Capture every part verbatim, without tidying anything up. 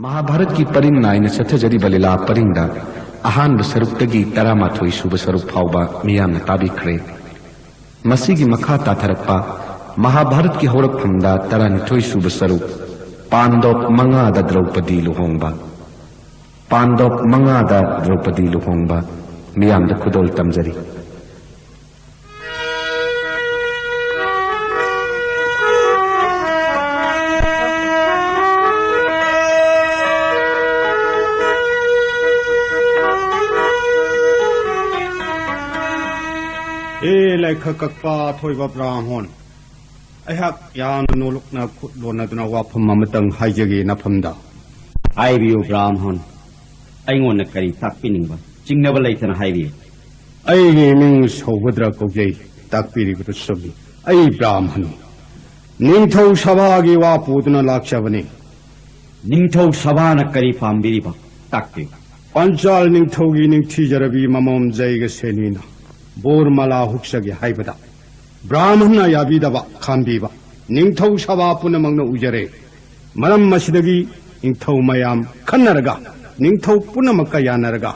ꯃꯍꯥꯚꯥꯔꯠꯀꯤ ꯄꯔꯤꯡ ꯅꯥꯏꯅ ꯆꯠꯊꯖꯔꯤꯕ ꯂꯤꯂꯥ ꯄꯔꯤꯡꯗ ꯑꯍꯥꯟꯕ ꯁꯔꯨꯛꯇꯒꯤ ꯇꯔꯥꯃꯥꯊꯣꯏ ꯁꯨꯕ ꯁꯔꯨꯛ ꯐꯥꯎꯕ ꯃꯤꯌꯥꯝꯅ ꯇꯥꯕꯤꯈ꯭ꯔꯦ꯫ ꯃꯁꯤꯒꯤ ꯃꯈꯥ ꯇꯥꯊꯔꯛꯄ ꯃꯍꯥꯚꯥꯔꯠꯀꯤ ꯍꯧꯔꯛꯐꯝꯗ ꯇꯔꯥꯅꯤꯊꯣꯏ ꯁꯨꯕ ꯁꯔꯨꯛ, ꯄꯥꯟꯗꯣꯞ ꯃꯉꯥꯗ ꯗ꯭ꯔꯧꯄꯗꯤ ꯂꯨꯍꯣꯡꯕ, ꯄꯥꯟꯗꯣꯞ ꯃꯉꯥꯗ ꯗ꯭ꯔꯧꯄꯗꯤ ꯂꯨꯍꯣꯡꯕ ꯃꯤꯌꯥꯝꯗ ꯈꯨꯗꯣꯜ ꯇꯝꯖꯔꯤ꯫ ꯍꯦ ꯂꯥꯏꯈ ꯀꯛꯄ ꯑꯊꯣꯏꯕ ꯕ꯭ꯔꯥꯍꯣꯟ, ꯑꯩꯍꯥꯛ ꯌꯥꯝꯅ ꯅꯣꯂꯨꯛꯅ ꯈꯨꯠ ꯂꯣꯟꯅꯗꯨꯅ ꯋꯥꯐꯝ ꯑꯃꯇꯪ ꯍꯥꯏꯖꯒꯦ ꯅꯐꯝꯗ꯫ ꯍꯥꯏꯕꯤꯌꯨ ꯕ꯭ꯔꯥꯍꯣꯟ, ꯑꯩꯉꯣꯟꯗ ꯀꯔꯤ ꯇꯥꯛꯄꯤꯅꯤꯡꯕ? ꯆꯤꯡꯅꯕ ꯂꯩꯇꯅ ꯍꯥꯏꯕꯤꯌꯨ꯫ ꯑꯩꯒꯤ ꯃꯤꯡ ꯁꯧꯚꯗ꯭ꯔ ꯀꯧꯖꯩ꯫ ꯇꯥꯛꯄꯤꯔꯤꯕꯗꯨ ꯆꯨꯝꯃꯤ꯫ ꯑꯩ ꯕ꯭ꯔꯥꯍꯣꯟ, ꯅꯤꯡꯊꯧ ꯁꯚꯥꯒꯤ ꯋꯥ ꯄꯨꯗꯨꯅ ꯂꯥꯛꯆꯕꯅꯤ꯫ ꯅꯤꯡꯊꯧ ꯁꯚꯥꯅ ꯀꯔꯤ ꯄꯥꯝꯕꯤꯔꯤꯕ? ꯇꯥꯛꯄꯤꯌꯨ꯫ ꯄꯟꯆꯥꯜ ꯅꯤꯡꯊꯧꯒꯤ ꯅꯤꯡꯊꯤꯖꯔꯕꯤ ꯃꯃꯣꯝ ꯖꯩꯒ ꯁꯦꯅꯤꯅ ꯕꯣꯔ ꯃꯂꯥ ꯍꯨꯛꯆꯒꯦ ꯍꯥꯏꯕꯗ ꯕ꯭ꯔꯥꯍꯣꯟꯅ ꯌꯥꯕꯤꯗꯕ ꯈꯥꯝꯕꯤꯕ ꯅꯤꯡꯊꯧ ꯁꯚꯥ ꯄꯨꯝꯅꯃꯛꯅ ꯎꯖꯔꯦ꯫ ꯃꯔꯝ ꯑꯁꯤꯗꯒꯤ ꯅꯤꯡꯊꯧ ꯃꯌꯥꯝ ꯈꯟꯅꯔꯒ, ꯅꯤꯡꯊꯧ ꯄꯨꯝꯅꯃꯛꯀ ꯌꯥꯅꯔꯒ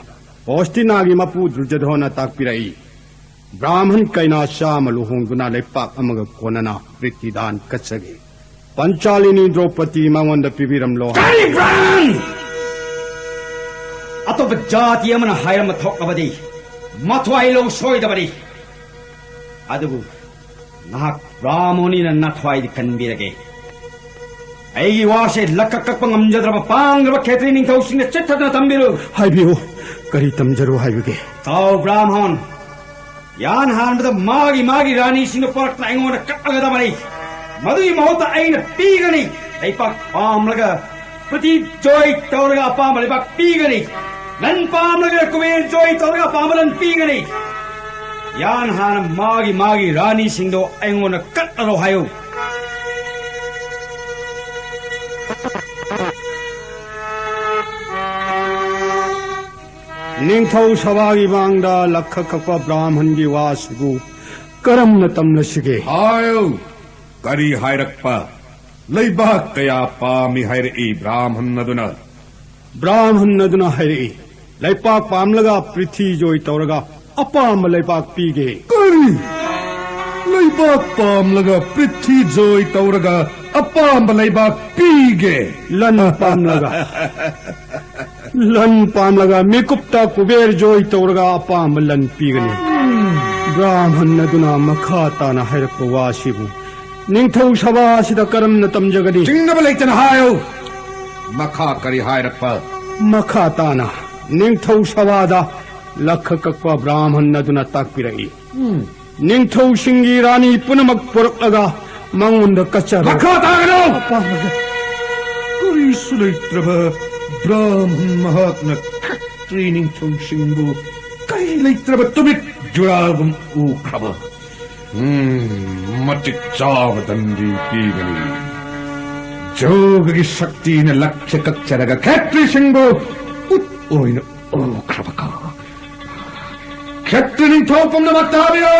ꯍꯣꯁꯇꯤꯅꯥꯒꯤ ꯃꯄꯨ ꯗꯨꯔꯖꯣꯙꯅ ꯇꯥꯛꯄꯤꯔꯛꯏ, ꯕ꯭ꯔꯥꯍꯣꯟ ꯀꯩꯅꯥ ꯆꯥꯝꯃ ꯂꯨꯍꯣꯡꯗꯨꯅ ꯂꯩꯄꯥꯛ ꯑꯃꯒ ꯀꯣꯟꯅꯅ ꯄ꯭ꯔꯤꯇꯤꯗꯥꯟ ꯀꯠꯆꯒꯦ꯫ ꯄꯟꯆꯥꯂꯤꯅꯤ ꯗ꯭ꯔꯧꯄꯗꯤ ꯃꯉꯣꯟꯗ ꯄꯤꯕꯤꯔꯝꯂꯣ꯫ ꯀꯔꯤ ꯕ꯭ꯔꯥꯍꯣꯟ? ꯑꯇꯣꯞꯄ ꯖꯥꯇꯤ ꯑꯃꯅ ꯍꯥꯏꯔꯝꯕ ꯊꯣꯛꯂꯕꯗꯤ ꯃꯊ꯭ꯋꯥꯏ ꯂꯧ ꯁꯣꯏꯗꯕꯅꯤ꯫ ꯑꯗꯨꯕꯨ ꯅꯍꯥꯛ ꯕ꯭ꯔꯥꯍꯣꯟꯅꯤꯅ ꯅꯊ꯭ꯋꯥꯏꯗꯤ ꯀꯟꯕꯤꯔꯒꯦ꯫ ꯑꯩꯒꯤ ꯋꯥꯁꯦ ꯂꯛꯀ ꯀꯛꯄ ꯉꯝꯖꯗ꯭ꯔꯕ ꯄꯥꯡꯗ꯭ꯔꯕ ꯈꯦꯇ꯭ꯔꯤ ꯅꯤꯡꯊꯧꯁꯤꯡꯅ ꯆꯤꯠꯊꯗꯅ ꯇꯝꯕꯤꯔꯨ꯫ ꯍꯥꯏꯕꯤꯌꯨ, ꯀꯔꯤ ꯇꯝꯖꯔꯨ ꯍꯥꯏꯕꯒꯦ? ꯇꯥꯎ ꯕ꯭ꯔꯥꯍꯣꯟ, ꯌꯥꯟ ꯍꯥꯟꯕꯗ ꯃꯥꯒꯤ ꯃꯥꯒꯤ ꯔꯥꯅꯤꯁꯤꯡꯗꯨ ꯄꯨꯔꯛꯇꯨꯅ ꯑꯩꯉꯣꯟꯗ ꯀꯠꯂꯒꯗꯕꯅꯤ꯫ ꯃꯗꯨꯒꯤ ꯃꯍꯨꯠꯇ ꯑꯩꯅ ꯄꯤꯒꯅꯤ꯫ ꯂꯩꯄꯥꯛ ꯄꯥꯝꯂꯒ ꯄ꯭ꯔꯤꯊꯤ ꯖꯣꯏ ꯇꯧꯔꯒ ꯑꯄꯥꯝꯕ ꯂꯩꯕꯥꯛ ꯄꯤꯒꯅꯤ꯫ ꯂꯟ ꯄꯥꯝꯂꯒ ꯀꯨꯕꯦꯔ ꯖꯣꯏ ꯇꯧꯔꯒ ꯑꯄꯥꯝꯕ ꯂꯟ ꯄꯤꯒꯅꯤ꯫ ꯌꯥꯟ ꯍꯥꯟꯅ ꯃꯥꯒꯤ ꯃꯥꯒꯤ ꯔꯥꯅꯤꯁꯤꯡꯗꯣ ꯑꯩꯉꯣꯟꯗ ꯀꯠꯂꯔꯣ ꯍꯥꯏꯌꯨ꯫ ꯅꯤꯡꯊꯧ ꯁꯚꯥꯒꯤ ꯃꯥꯡꯗ ꯂꯛꯈ ꯀꯛꯄ ꯕ꯭ꯔꯥꯍꯃꯟꯒꯤ ꯋꯥꯁꯤꯕꯨ ꯀꯔꯝꯅ ꯇꯝꯂꯁꯤꯒꯦ? ꯍꯥꯏꯌꯨ, ꯀꯔꯤ ꯍꯥꯏꯔꯛꯄ? ꯂꯩꯕꯥꯛ ꯀꯌꯥ ꯄꯥꯝꯃꯤ ꯍꯥꯏꯔꯛꯏ ꯕ꯭ꯔꯥꯍꯃꯟ ꯑꯗꯨꯅ꯫ ꯕ꯭ꯔꯥꯍꯃꯟ ꯑꯗꯨꯅ ꯍꯥꯏꯔꯛꯏ, "ꯂꯩꯄꯥꯛ ꯄꯥꯝꯂꯒ ꯄ꯭ꯔꯤꯊꯤ ꯖꯣꯏ ꯇꯧꯔꯒ ꯑꯄꯥꯝꯕ ꯂꯩꯕꯥꯛ ꯄꯤꯒꯦ"꯫ ꯀꯔꯤ? ꯂꯩꯕꯥꯛ ꯄꯥꯝꯂꯒ ꯄ꯭ꯔꯤꯊꯤ ꯖꯣꯏ ꯇꯧꯔꯒ ꯑꯄꯥꯝꯕ ꯂꯩꯕꯥꯛ ꯄꯤꯒꯦ? ꯂꯟ ꯄꯥꯝꯂꯒ꯫ ꯂꯟ ꯄꯥꯝꯂꯒ ꯃꯤꯀꯨꯞꯇ ꯀꯨꯕꯦꯔ ꯖꯣꯏ ꯇꯧꯔꯒ ꯑꯄꯥꯝꯕ ꯂꯟ ꯄꯤꯒꯅꯤ꯫ ꯕ꯭ꯔꯥꯍꯃꯟ ꯑꯗꯨꯅ ꯃꯈꯥ ꯇꯥꯅ ꯍꯥꯏꯔꯛꯄ ꯋꯥꯁꯤꯕꯨ ꯅꯤꯡꯊꯧ ꯁꯚꯥ ꯑꯁꯤꯗ ꯀꯔꯝꯅ ꯇꯝꯖꯒꯅꯤ? ꯆꯤꯡꯅꯕ ꯂꯩꯇꯅ ꯍꯥꯏꯌꯨ꯫ ꯃꯈꯥ ꯀꯔꯤ ꯍꯥꯏꯔꯛꯄ? ꯃꯈꯥ ꯇꯥꯅ ꯅꯤꯡꯊꯧ ꯁꯚꯥꯗ ꯂꯈ ꯀꯛꯄ ꯕ꯭ꯔꯥꯍꯃꯟ ꯑꯗꯨꯅ ꯇꯥꯛꯄꯤꯔꯛꯏ, ꯎꯝ꯫ ꯅꯤꯡꯊꯧꯁꯤꯡꯒꯤ ꯔꯥꯅꯤ ꯄꯨꯝꯅꯃꯛ ꯄꯨꯔꯛꯂꯒ ꯃꯉꯣꯟꯗ ꯀꯠꯆꯔꯣ꯫ ꯃꯈꯥ ꯇꯥꯒꯅꯨ! ꯑꯄꯥꯝꯕꯗ ꯀꯔꯤꯁꯨ ꯂꯩꯇ꯭ꯔꯕ ꯕ꯭ꯔꯥꯍꯃꯟ ꯃꯍꯥꯛꯅ ꯈꯛꯇ꯭ꯔꯤ ꯅꯤꯡꯊꯧꯁꯤꯡꯕꯨ ꯀꯔꯤ ꯂꯩꯇ꯭ꯔꯕ ꯇꯨꯃꯤꯠ ꯖꯨꯔꯥꯒꯨꯝ ꯎꯈ꯭ꯔꯕ? ꯎꯝ, ꯃꯇꯤꯛ ꯆꯥꯕ ꯗꯟꯗꯤ ꯄꯤꯒꯅꯤ꯫ ꯖꯣꯒꯒꯤ ꯁꯛꯇꯤꯅ ꯂꯛꯁ ꯀꯛꯆꯔꯒ ꯈꯦꯇ꯭ꯔꯤꯁꯤꯡꯕꯨ ꯎꯠ ꯑꯣꯏꯅ ꯎꯈ꯭ꯔꯕ ꯀꯣ꯫ ꯈꯦꯇ꯭ꯔꯤ ꯅꯤꯡꯊꯧ ꯄꯨꯝꯅꯃꯛ ꯇꯥꯕꯤꯌꯨ!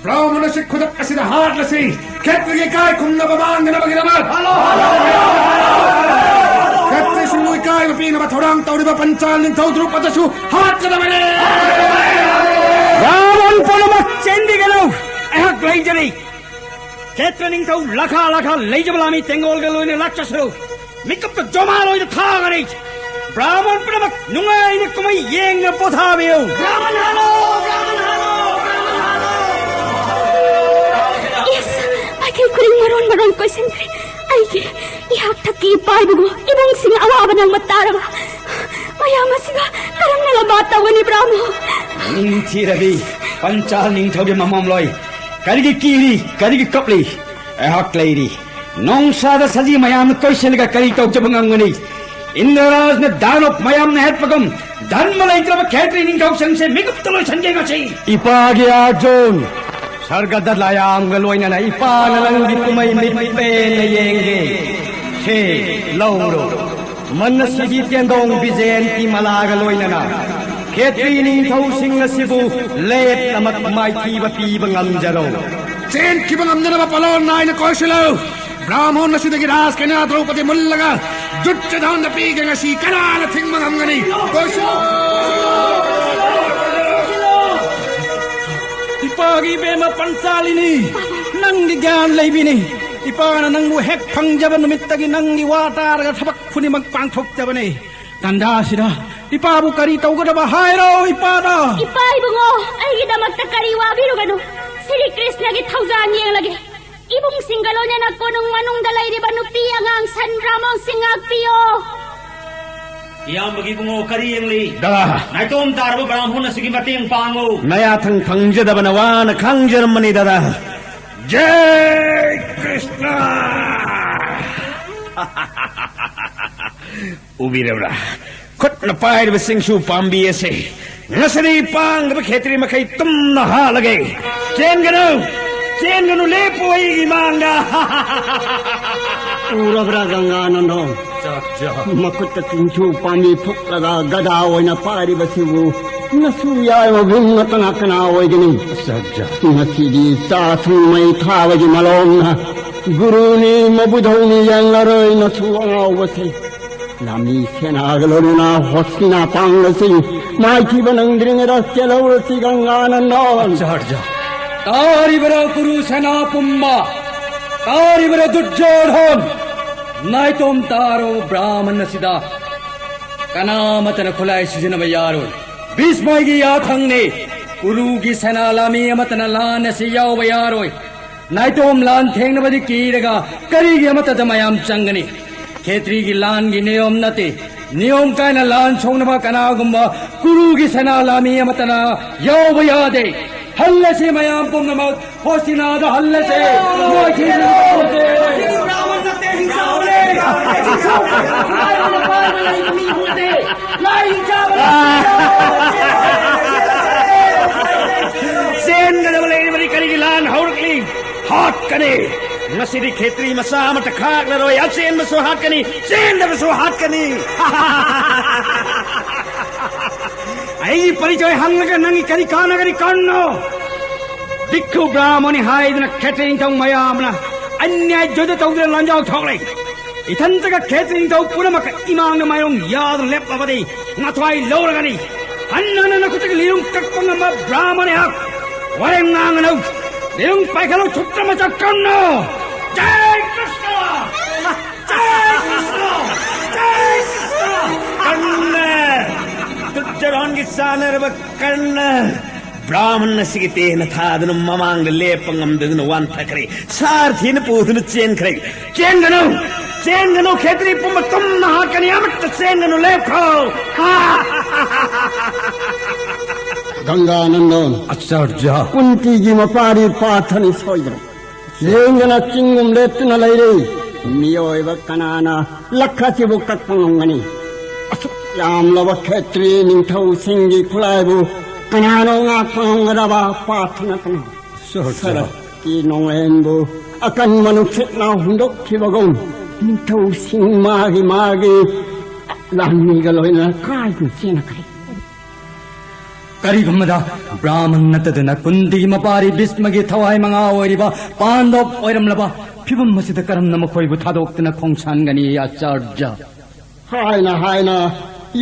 ꯕ꯭ꯔꯥꯍꯃꯟ ꯑꯁꯤ ꯈꯨꯗꯛ ꯑꯁꯤꯗ ꯍꯥꯠꯂꯁꯤ! ꯈꯦꯇ꯭ꯔꯤꯒꯤ ꯏꯀꯥꯏ ꯈꯨꯝꯅꯕ ꯃꯥꯡꯗꯅꯕꯒꯤꯗꯃꯛ! ꯈꯦꯇ꯭ꯔꯤꯁꯤꯡꯕꯨ ꯏꯀꯥꯏꯕ ꯄꯤꯅꯕ ꯊꯧꯔꯥꯡ ꯇꯧꯔꯤꯕ ꯄꯟꯆꯥꯜ ꯅꯤꯡꯊꯧ ꯗ꯭ꯔꯨꯄꯗꯁꯨ ꯍꯥꯠꯀꯗꯕꯅꯤ! ꯕ꯭ꯔꯥꯍꯃꯟ ꯄꯨꯝꯅꯃꯛ ꯆꯦꯟꯕꯤꯒꯅꯨ! ꯑꯩꯍꯥꯛ ꯂꯩꯖꯔꯤ! ꯈꯦꯇ꯭ꯔ ꯅꯤꯡꯊꯧ ꯂꯈꯥ ꯂꯈꯥ ꯂꯩꯖꯕ ꯂꯥꯃꯤ ꯇꯦꯡꯒꯣꯜꯒ ꯂꯣꯏꯅ ꯂꯥꯛꯆꯁꯅꯨ! ꯃꯤꯀꯞꯇ ꯖꯣꯃꯥ ꯂꯣꯏꯅ ꯊꯥꯒꯅꯤ! ꯕ꯭ꯔꯥꯍꯃꯟ ꯄꯨꯝꯅꯃꯛ ꯅꯨꯡꯉꯥꯏꯅ ꯀꯨꯝꯍꯩ ꯌꯦꯡꯅ ꯄꯣꯊꯥꯕꯤꯌꯨ! ꯕ꯭ꯔꯥꯍꯃꯟ ꯍꯥꯠꯂꯣ! ꯕ꯭ꯔꯥꯍꯃꯟ ꯍꯥꯠꯂꯣ! ꯕ꯭ꯔꯥꯍꯃꯟ ꯍꯥꯠꯂꯣ! ꯏꯁ, ꯃꯥꯏꯀꯩ ꯈꯨꯗꯤꯡ ꯃꯔꯣꯟ ꯃꯔꯣꯟ ꯀꯣꯏꯁꯤꯟꯈ꯭ꯔꯦ꯫ ꯑꯩꯒꯤ ꯏꯍꯥꯛ ꯊꯛꯀꯤ ꯏꯄꯥ ꯏꯕꯨꯡꯉꯣ ꯏꯕꯨꯡꯁꯤꯡ ꯑꯋꯥꯕ ꯅꯪꯕ ꯇꯥꯔꯕ ꯃꯌꯥꯝ ꯑꯁꯤꯒ ꯀꯔꯝꯅ ꯂꯝꯕꯥ ꯇꯧꯒꯅꯤ, ꯕ꯭ꯔꯥꯍꯃꯣ? ꯅꯤꯡꯊꯤꯔꯕꯤ ꯄꯟꯆꯥꯜ ꯅꯤꯡꯊꯧꯒꯤ ꯃꯃꯣꯝꯂꯣꯏ, ꯀꯔꯤꯒꯤ ꯀꯤꯔꯤ, ꯀꯔꯤꯒꯤ ꯀꯞꯂꯤ? ꯑꯩꯍꯥꯛ ꯂꯩꯔꯤ꯫ ꯅꯣꯡꯁꯥꯗ ꯁꯖꯤ ꯃꯌꯥꯝꯅ ꯀꯣꯏꯁꯤꯜꯂꯒ ꯀꯔꯤ ꯇꯧꯖꯕ ꯉꯝꯒꯅꯤ? ꯏꯟꯗ꯭ꯔꯔꯥꯖꯅ ꯗꯥꯅꯣꯞ ꯃꯌꯥꯝꯅ ꯍꯦꯠꯄꯒꯨꯝ ꯙꯔꯃ ꯂꯩꯇ꯭ꯔꯕ ꯈꯦꯇ꯭ꯔꯤ ꯅꯤꯡꯊꯧꯁꯤꯡꯁꯦ ꯃꯤꯀꯨꯞꯇ ꯂꯣꯏꯁꯟꯒꯦ ꯉꯁꯤ꯫ ꯏꯄꯥꯒꯤ ꯑꯥꯔꯖꯨꯟ, ꯁꯔꯒꯗ ꯂꯥꯌꯥꯝꯒ ꯂꯣꯏꯅꯅ ꯏꯄꯥꯅ ꯅꯪꯒꯤ ꯀꯨꯝꯍꯩ ꯃꯤꯠ ꯄꯦꯟꯅ ꯌꯦꯡꯒꯦ꯫ ꯁꯦ, ꯂꯧꯔꯣ꯫ ꯃꯟꯅ ꯁꯤꯕꯤ ꯇꯦꯟꯗꯣꯡ ꯕꯤꯖꯦꯟꯇꯤ ꯃꯂꯥꯒ ꯂꯣꯏꯅꯅ ꯈꯦꯇ꯭ꯔꯤ ꯅꯤꯡꯊꯧꯁꯤꯡ ꯑꯁꯤꯕꯨ ꯂꯦꯠ ꯑꯃ ꯃꯥꯏꯊꯤꯕ ꯄꯤꯕ ꯉꯝꯖꯔꯣ꯫ ꯆꯦꯟꯈꯤꯕ ꯉꯝꯗꯅꯕ ꯄꯂꯣꯟ ꯅꯥꯏꯅ ꯀꯣꯏꯁꯤꯜꯂꯨ꯫ ꯕ꯭ꯔꯥꯍꯃꯣꯟ ꯑꯁꯤꯗꯒꯤ ꯔꯥꯖꯀꯟꯌꯥ ꯗ꯭ꯔꯧꯄꯗꯤ ꯃꯨꯜꯂꯒ ꯗꯨꯔꯖꯣꯙꯟꯗ ꯄꯤꯒꯦ꯫ ꯉꯁꯤ ꯀꯅꯥꯅ ꯊꯤꯡꯕ ꯉꯝꯒꯅꯤ? ꯀꯣꯏꯁꯨ! ꯏꯄꯥꯒꯤ ꯏꯕꯦꯝꯃ ꯄꯟꯆꯥꯂꯤꯅꯤ, ꯅꯪꯒꯤ ꯒ꯭ꯌꯥꯟ ꯂꯩꯕꯤꯅꯤ꯫ ꯏꯄꯥꯅ ꯅꯪꯕꯨ ꯍꯦꯛ ꯐꯪꯖꯕ ꯅꯨꯃꯤꯠꯇꯒꯤ ꯅꯪꯒꯤ ꯋꯥ ꯇꯥꯔꯒ ꯊꯕꯛ ꯈꯨꯗꯤꯡꯃꯛ ꯄꯥꯡꯊꯣꯛꯆꯕꯅꯤ꯫ ꯇꯥꯟꯖꯥꯁꯤꯗ ꯏꯄꯥꯕꯨ ꯀꯔꯤ ꯇꯧꯒꯗꯕ ꯍꯥꯏꯔꯣ ꯏꯄꯥꯗ꯫ ꯏꯄꯥ ꯏꯕꯨꯡꯉꯣ, ꯑꯩꯒꯤꯗꯃꯛꯇ ꯀꯔꯤ ꯋꯥꯕꯤꯔꯨꯒꯅꯨ꯫ ꯁ꯭ꯔꯤ ꯀ꯭ꯔꯤꯁꯅꯒꯤ ꯊꯧꯖꯥꯜ ꯌꯦꯡꯂꯒꯦ꯫ ꯏꯕꯨꯡꯁꯤꯡꯒ ꯂꯣꯏꯅꯅ ꯀꯣꯅꯨꯡ ꯃꯅꯨꯡꯗ ꯂꯩꯔꯤꯕ ꯅꯨꯄꯤ ꯑꯉꯥꯡ ꯁꯟ ꯕ꯭ꯔꯥꯍꯃꯣꯟꯁꯤꯡ ꯉꯥꯛꯄꯤꯌꯣ꯫ ꯏꯌꯥꯝꯕꯒꯤ ꯏꯕꯨꯡꯉꯣ ꯀꯔꯤ ꯌꯦꯡꯂꯤ? ꯗꯥ, ꯅꯥꯏꯇꯣꯝ ꯇꯥꯔꯕ ꯕ꯭ꯔꯥꯍꯃꯣꯟ ꯑꯁꯤꯒꯤ ꯃꯇꯦꯡ ꯄꯥꯡꯉꯨ꯫ ꯅꯌꯥꯊꯪ ꯐꯪꯖꯗꯕꯅ ꯋꯥꯅ ꯈꯥꯡꯖꯔꯝꯕꯅꯤ ꯗꯥꯗꯥ꯫ ꯖꯩ ꯀ꯭ꯔꯤꯁꯅ! ꯎꯕꯤꯔꯕ꯭ꯔꯥ? ꯈꯨꯠꯅ ꯄꯥꯏꯔꯤꯕ ꯆꯤꯡꯁꯨ ꯄꯥꯝꯕꯤ ꯑꯁꯦ ꯉꯁꯤꯗꯤ ꯄꯥꯡꯗꯕ ꯈꯦꯇ꯭ꯔꯤ ꯃꯈꯩ ꯇꯨꯝꯅ ꯍꯥꯠꯂꯒꯦ꯫ ꯆꯦꯟꯒꯅꯨ! ꯆꯦꯟꯒꯅꯨ! ꯂꯦꯞꯄꯨ ꯑꯩꯒꯤ ꯃꯥꯡꯗ! ꯎꯔꯕ꯭ꯔꯥ ꯒꯪꯒꯥꯅꯟꯗꯣꯟ? ꯆꯥꯛꯆꯥ꯫ ꯃꯈꯨꯠꯇ ꯆꯤꯡꯁꯨ ꯄꯥꯝꯕꯤ ꯐꯨꯛꯂꯒ ꯒꯗꯥ ꯑꯣꯏꯅ ꯄꯥꯏꯔꯤꯕꯁꯤꯕꯨ ꯅꯁꯨ ꯌꯥꯏꯃꯕꯨꯡ ꯅꯠꯇꯅ ꯀꯅꯥ ꯑꯣꯏꯒꯅꯤ? ꯆꯥꯛꯆꯥ꯫ ꯉꯁꯤꯗꯤ ꯆꯥ ꯊꯨꯝ ꯃꯩ ꯊꯥꯕꯒꯤ ꯃꯂꯣꯝꯅ ꯒꯨꯔꯨꯅꯤ ꯃꯕꯨꯙꯧꯅꯤ ꯌꯦꯡꯂꯔꯣꯏ ꯅꯁꯨ ꯑꯉꯥꯎꯕꯁꯦ꯫ ꯂꯥꯃꯤ ꯁꯦꯅꯥꯒ ꯂꯣꯏꯅꯅ ꯍꯣꯁꯤꯅꯥ ꯄꯥꯡꯂꯁꯤ꯫ ꯃꯥꯏꯊꯤꯕ ꯅꯪꯗ꯭ꯔꯤꯉꯩꯗ ꯆꯦꯜꯍꯧꯔꯁꯤ ꯒꯪꯒꯥꯅꯟꯗꯣꯟ꯫ ꯑꯠꯆꯥ, ꯑꯠꯆꯥ꯫ ꯇꯥꯔꯤꯕꯔ ꯀꯨꯔꯨ ꯁꯦꯅꯥ ꯄꯨꯝꯕ? ꯇꯥꯔꯤꯕꯔ ꯗꯨꯔꯖꯣꯙꯟ? ꯅꯥꯏꯇꯣꯝ ꯇꯥꯔꯣ ꯕ꯭ꯔꯥꯍꯃꯟ ꯑꯁꯤꯗ꯫ ꯀꯅꯥꯃꯠꯇꯅ ꯈꯨꯠꯂꯥꯏ ꯁꯤꯖꯤꯟꯅꯕ ꯌꯥꯔꯣꯏ꯫ ꯚꯤꯁꯃꯒꯤ ꯌꯥꯊꯪꯅꯤ꯫ ꯀꯨꯔꯨꯒꯤ ꯁꯦꯅꯥ ꯂꯥꯃꯤ ꯑꯃꯠꯇꯅ ꯂꯥꯟ ꯑꯁꯤ ꯌꯥꯎꯕ ꯌꯥꯔꯣꯏ꯫ ꯅꯥꯏꯇꯣꯝ ꯂꯥꯟ ꯊꯦꯡꯅꯕꯗꯤ ꯀꯤꯔꯒ ꯀꯔꯤꯒꯤ ꯑꯃꯠꯇꯗ ꯃꯌꯥꯝ ꯆꯪꯒꯅꯤ? ꯈꯦꯇ꯭ꯔꯤꯒꯤ ꯂꯥꯟꯒꯤ ꯅꯤꯌꯣꯝ ꯅꯠꯇꯦ꯫ ꯅꯤꯌꯣꯝ ꯀꯥꯏꯅ ꯂꯥꯟ ꯁꯣꯛꯅꯕ ꯀꯅꯥꯒꯨꯝꯕ ꯀꯨꯔꯨꯒꯤ ꯁꯦꯅꯥ ꯂꯥꯃꯤ ꯑꯃꯠꯇꯅ ꯌꯥꯎꯕ ꯌꯥꯗꯦ꯫ ꯍꯜꯂꯁꯤ ꯃꯌꯥꯝ ꯄꯨꯝꯅꯃꯛ ꯍꯣꯁꯤꯅꯥꯗ ꯍꯜꯂꯁꯤ꯫ ꯃꯣꯏ ꯊꯤꯡꯖꯤꯜꯂꯕ ꯈꯪꯗꯦ꯫ ꯔꯥꯋꯟ ꯅꯠꯇꯦ, ꯍꯤꯡꯁꯥ ꯑꯃꯅꯦ꯫ ꯍꯤꯡꯁꯥ ꯑꯃꯅꯦ꯫ ꯂꯥꯏ ꯆꯥꯕ ꯂꯥꯏ ꯆꯥꯕ꯫ ꯆꯦꯟꯒꯗꯕ ꯂꯩꯔꯤꯕꯗꯤ ꯀꯔꯤꯒꯤ ꯂꯥꯟ ꯍꯧꯔꯛꯂꯤ? ꯍꯥꯠꯀꯅꯤ! ꯉꯁꯤꯗꯤ ꯈꯦꯇ꯭ꯔꯤ ꯃꯆꯥ ꯑꯃꯠꯇ ꯈꯥꯛꯂꯔꯣꯏ꯫ ꯑꯆꯦꯟꯕꯁꯨ ꯍꯥꯠꯀꯅꯤ, ꯆꯦꯟꯗꯕꯁꯨ ꯍꯥꯠꯀꯅꯤ꯫ ꯑꯩꯒꯤ ꯄꯔꯤꯆꯣꯏ ꯍꯪꯂꯒ ꯅꯪꯒꯤ ꯀꯔꯤ ꯀꯥꯟꯅꯒꯅꯤ? ꯀꯟꯅꯣ! ꯚꯤꯛꯈꯨ ꯕ꯭ꯔꯥꯍꯃꯣꯅꯤ ꯍꯥꯏꯗꯨꯅ ꯈꯦꯇ꯭ꯔꯤ ꯅꯤꯡꯊꯧ ꯃꯌꯥꯝꯅ ꯑꯟꯌꯥꯏ ꯖꯣꯏꯗ ꯇꯧꯗꯨꯅ ꯂꯥꯟꯖꯥꯎ ꯊꯣꯛꯂꯦ꯫ ꯏꯊꯟꯇꯒ ꯈꯦꯇ꯭ꯔꯤ ꯅꯤꯡꯊꯧ ꯄꯨꯝꯅꯃꯛꯀ ꯏꯃꯥꯡꯗ ꯃꯥꯏꯔꯣꯡ ꯌꯥꯗꯨꯅ ꯂꯦꯞꯂꯕꯗꯤ ꯅꯊ꯭ꯋꯥꯏ ꯂꯧꯔꯒꯅꯤ꯫ ꯍꯟꯅ ꯍꯟꯅ ꯅꯈꯨꯠꯇꯒꯤ ꯂꯤꯔꯨꯡ ꯀꯛꯄ ꯉꯝꯕ ꯕ꯭ꯔꯥꯍꯃꯟ ꯑꯩꯍꯥꯛ꯫ ꯋꯥꯔꯦꯝ ꯉꯥꯡꯒꯅꯨ꯫ ꯂꯤꯔꯨꯡ ꯄꯥꯏꯈꯠꯂꯨ, ꯁꯨꯠꯇ ꯃꯆꯥ ꯀꯟꯅꯣ꯫ ꯖꯥꯏ ꯀ꯭ꯔꯤꯁꯅ! ꯖꯥꯏ ꯀ꯭ꯔꯤꯁꯅ! ꯖꯥꯏ ꯀ꯭ꯔꯤꯁꯅ! ꯀꯔꯅ! ꯗꯨꯔꯖꯣꯙꯟꯒꯤ ꯆꯥꯟꯅꯔꯕ ꯀꯔꯅ! ꯕ꯭ꯔꯥꯍꯃꯟ ꯑꯁꯤꯒꯤ ꯇꯦꯟꯅ ꯊꯥꯗꯨꯅ ꯃꯃꯥꯡꯗ ꯂꯦꯞꯄ ꯉꯝꯗꯗꯨꯅ ꯋꯥꯟꯊꯈ꯭ꯔꯦ꯫ ꯁꯥꯔꯊꯤꯅ ꯄꯨꯗꯨꯅ ꯆꯦꯟꯈ꯭ꯔꯦ꯫ ꯆꯦꯟꯒꯅꯨ! ꯆꯦꯟꯒꯅꯨ! ꯈꯦꯇ꯭ꯔꯤ ꯄꯨꯝꯕ ꯇꯨꯝꯅ ꯍꯥꯠꯀꯅꯤ! ꯑꯃꯠꯇ ꯆꯦꯟꯒꯅꯨ! ꯂꯦꯞꯈꯣ! ꯒꯪꯒꯥꯅꯟꯗꯣꯟ, ꯑꯆꯥꯔꯌ꯫ ꯀꯨꯟꯇꯤꯒꯤ ꯃꯄꯥꯔꯤ ꯄꯥꯊꯅꯤ ꯁꯣꯏꯗ꯭ꯔꯦ꯫ ꯂꯦꯡꯗꯅ ꯆꯤꯡꯒꯨꯝ ꯂꯦꯞꯇꯨꯅ ꯂꯩꯔꯤ꯫ ꯃꯤꯑꯣꯏꯕ ꯀꯅꯥꯅ ꯂꯛꯈ ꯑꯁꯤꯕꯨ ꯀꯛꯄ ꯉꯝꯒꯅꯤ? ꯑꯁꯨꯛ ꯌꯥꯝꯂꯕ ꯈꯦꯇ꯭ꯔꯤ ꯅꯤꯡꯊꯧꯁꯤꯡꯒꯤ ꯈꯨꯠꯂꯥꯏꯕꯨ ꯀꯅꯥꯅꯣ ꯉꯥꯛꯄ ꯉꯝꯒꯗꯕ? ꯄꯥꯊꯅ ꯀꯅꯥ? ꯁꯍꯖ꯫ ꯁꯔꯛꯀꯤ ꯅꯣꯡꯂꯦꯟꯕꯨ ꯑꯀꯟꯕ ꯅꯨꯡꯁꯤꯠꯅ ꯍꯨꯝꯗꯣꯛꯈꯤꯕꯒꯨꯝ, ꯅꯤꯡꯊꯧꯁꯤꯡ ꯃꯥꯒꯤ ꯃꯥꯒꯤ ꯂꯥꯟꯃꯤꯒ ꯂꯣꯏꯅꯅ ꯀꯥꯏꯗꯨꯅ ꯆꯦꯟꯈ꯭ꯔꯦ꯫ ꯀꯔꯤꯒꯨꯝꯕꯗ ꯕ꯭ꯔꯥꯍꯃꯟ ꯅꯠꯇꯗꯅ ꯀꯨꯟꯇꯤꯒꯤ ꯃꯄꯥꯔꯤ ꯚꯤꯁꯃꯒꯤ ꯊꯋꯥꯏ ꯃꯉꯥ ꯑꯣꯏꯔꯤꯕ ꯄꯥꯟꯗꯕ ꯑꯣꯏꯔꯝꯂꯕ ꯐꯤꯕꯝ ꯑꯁꯤꯗ ꯀꯔꯝꯅ ꯃꯈꯣꯏꯕꯨ ꯊꯥꯗꯣꯛꯇꯨꯅ ꯈꯣꯡꯁꯥꯟꯒꯅꯤ, ꯑꯆꯥꯔꯌ? ꯍꯥꯏꯅ ꯍꯥꯏꯅ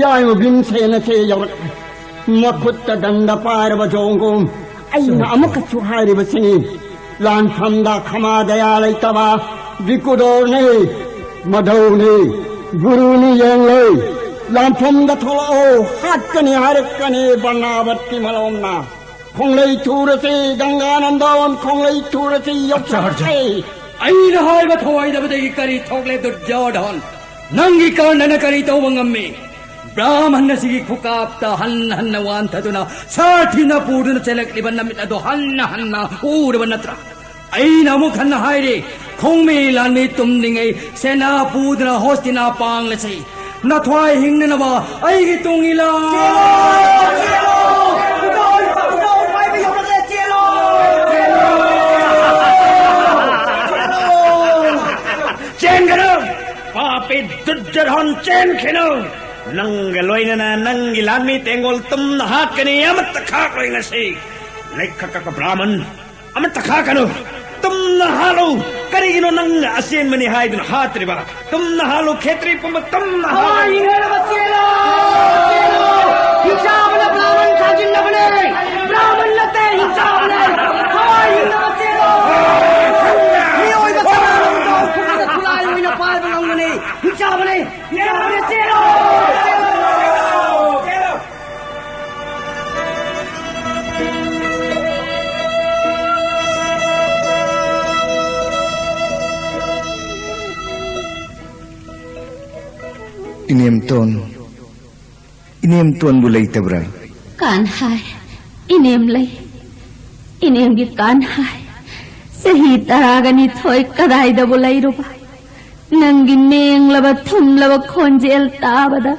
ꯌꯥꯏꯃ ꯚꯤꯝꯁꯦꯅꯁꯦ ꯌꯧꯔꯛꯂꯦ꯫ ꯃꯈꯨꯠꯇ ꯗꯟꯗ ꯄꯥꯏꯔꯕ ꯖꯣꯡꯒꯨꯝ ꯑꯩꯅ ꯑꯃꯨꯛꯀꯁꯨ ꯍꯥꯏꯔꯤꯕꯁꯤꯅꯤ꯫ ꯂꯥꯟꯐꯝꯗ ꯈꯃꯥ ꯗꯌꯥ ꯂꯩꯇꯕ ꯕꯤꯀꯨꯗꯣꯔꯅꯤ, ꯃꯙꯧꯅꯤ, ꯒꯨꯔꯨꯅꯤ ꯌꯦꯡꯂꯣꯏ꯫ ꯂꯥꯟꯐꯝꯗ ꯊꯣꯛꯂꯛꯑꯣ, ꯍꯥꯠꯀꯅꯤ ꯍꯥꯏꯔꯛꯀꯅꯤ ꯕꯔꯅꯥꯕꯠꯀꯤ ꯃꯂꯣꯝꯅ꯫ ꯈꯣꯡꯂꯩ ꯊꯨꯔꯁꯤ, ꯒꯪꯒꯥꯅꯟꯗꯣꯟ, ꯈꯣꯡꯂꯩ ꯊꯨꯔꯁꯤ, ꯌꯧꯁꯤꯜꯂꯁꯤ꯫ ꯑꯩꯅ ꯍꯥꯏꯕ ꯊꯧꯑꯣꯏꯗꯕꯗꯒꯤ ꯀꯔꯤ ꯊꯣꯛꯂꯦ, ꯗꯨꯔꯖꯣꯙꯟ? ꯅꯪꯒꯤ ꯀꯔꯅꯅ ꯀꯔꯤ ꯇꯧꯕ ꯉꯝꯃꯤ? ꯕ꯭ꯔꯥꯍꯃꯟ ꯑꯁꯤꯒꯤ ꯈꯨꯀꯥꯞꯇ ꯍꯟꯅ ꯍꯟꯅ ꯋꯥꯟꯊꯗꯨꯅ ꯁꯥꯔꯊꯤꯅ ꯄꯨꯗꯨꯅ ꯆꯦꯜꯂꯛꯂꯤꯕ ꯅꯃꯤꯠ ꯑꯗꯣ ꯍꯟꯅ ꯍꯟꯅ ꯎꯔꯕ ꯅꯠꯇ꯭ꯔꯥ? ꯑꯩꯅ ꯑꯃꯨꯛ ꯍꯟꯅ ꯍꯥꯏꯔꯤ, ꯈꯣꯡꯃꯤ ꯂꯥꯟꯃꯤ ꯇꯨꯝꯂꯤꯉꯩ ꯁꯦꯅꯥ ꯄꯨꯗꯨꯅ ꯍꯣꯁꯇꯤꯅꯥ ꯄꯥꯡꯂꯁꯤ꯫ ꯅꯊ꯭ꯋꯥꯏ ꯍꯤꯡꯅꯅꯕ ꯑꯩꯒꯤ ꯇꯨꯡ ꯏꯜꯂꯣ! ꯆꯦꯟꯒꯅꯨ! ꯄꯥꯄꯤ ꯗꯨꯔꯖꯣꯙꯟ, ꯆꯦꯟꯈꯤꯅꯨ! ꯅꯪꯒ ꯂꯣꯏꯅꯅ ꯅꯪꯒꯤ ꯂꯥꯟꯃꯤ ꯇꯦꯡꯒꯣꯜ ꯇꯨꯝꯅ ꯍꯥꯠꯀꯅꯤ, ꯑꯃꯠꯇ ꯈꯥꯛꯂꯣꯏ ꯉꯁꯤ꯫ ꯂꯩꯈꯠ ꯀꯛꯄ ꯕ꯭ꯔꯥꯍꯃꯟ, ꯑꯃꯠꯇ ꯈꯥꯛꯀꯅꯨ, ꯇꯨꯝꯅ ꯍꯥꯠꯂꯨ꯫ ꯀꯔꯤꯒꯤꯅꯣ ꯅꯪꯅ ꯑꯆꯦꯟꯕꯅꯤ ꯍꯥꯏꯗꯨꯅ ꯍꯥꯠꯇ꯭ꯔꯤꯕ? ꯇꯨꯝꯅ ꯍꯥꯜꯂꯨ, ꯈꯦꯇ꯭ꯔꯤ ꯄꯨꯝꯕ ꯇꯨꯝꯅ ꯍꯥꯜꯂꯨ꯫ ꯊꯋꯥꯏ ꯍꯤꯡꯅꯕ ꯆꯦꯜꯂꯨ! ꯆꯦꯜꯂꯨ! ꯍꯤꯡꯆꯥꯕꯅ ꯕ꯭ꯔꯥꯍꯃꯟ ꯊꯥꯖꯤꯟꯅꯕꯅꯦ! ꯕ꯭ꯔꯥꯍꯃꯟ ꯅꯠꯇꯦ, ꯍꯤꯡꯆꯥꯕꯅꯦ! ꯊꯋꯥꯏ ꯍꯤꯡꯅꯕ ꯆꯦꯜꯂꯨ! ꯃꯤꯑꯣꯏꯕ ꯀꯅꯥꯅꯣ ꯈꯨꯠꯇ ꯈꯨꯠꯂꯥꯏ ꯑꯣꯏꯅ ꯄꯥꯏꯕ ꯉꯝꯒꯅꯤ? ꯍꯤꯡꯆꯥꯕꯅꯦ! ꯍꯤꯡꯆꯥꯕꯅꯦ! ꯆꯦꯜꯂꯨ! ꯏꯅꯦꯝꯇꯣꯟ, ꯏꯅꯦꯝꯇꯣꯟꯕꯨ ꯂꯩꯇꯕ꯭ꯔꯥ? ꯀꯥꯟꯍꯥꯏ, ꯏꯅꯦꯝ ꯂꯩ꯫ ꯏꯅꯦꯝꯒꯤ ꯀꯥꯟꯍꯥꯏ, ꯆꯍꯤ ꯇꯔꯥꯒ ꯅꯤꯊꯣꯏ ꯀꯗꯥꯏꯗꯕꯨ ꯂꯩꯔꯨꯕ? ꯅꯪꯒꯤ ꯃꯦꯡꯂꯕ ꯊꯨꯝꯂꯕ ꯈꯣꯟꯖꯦꯜ ꯇꯥꯕꯗ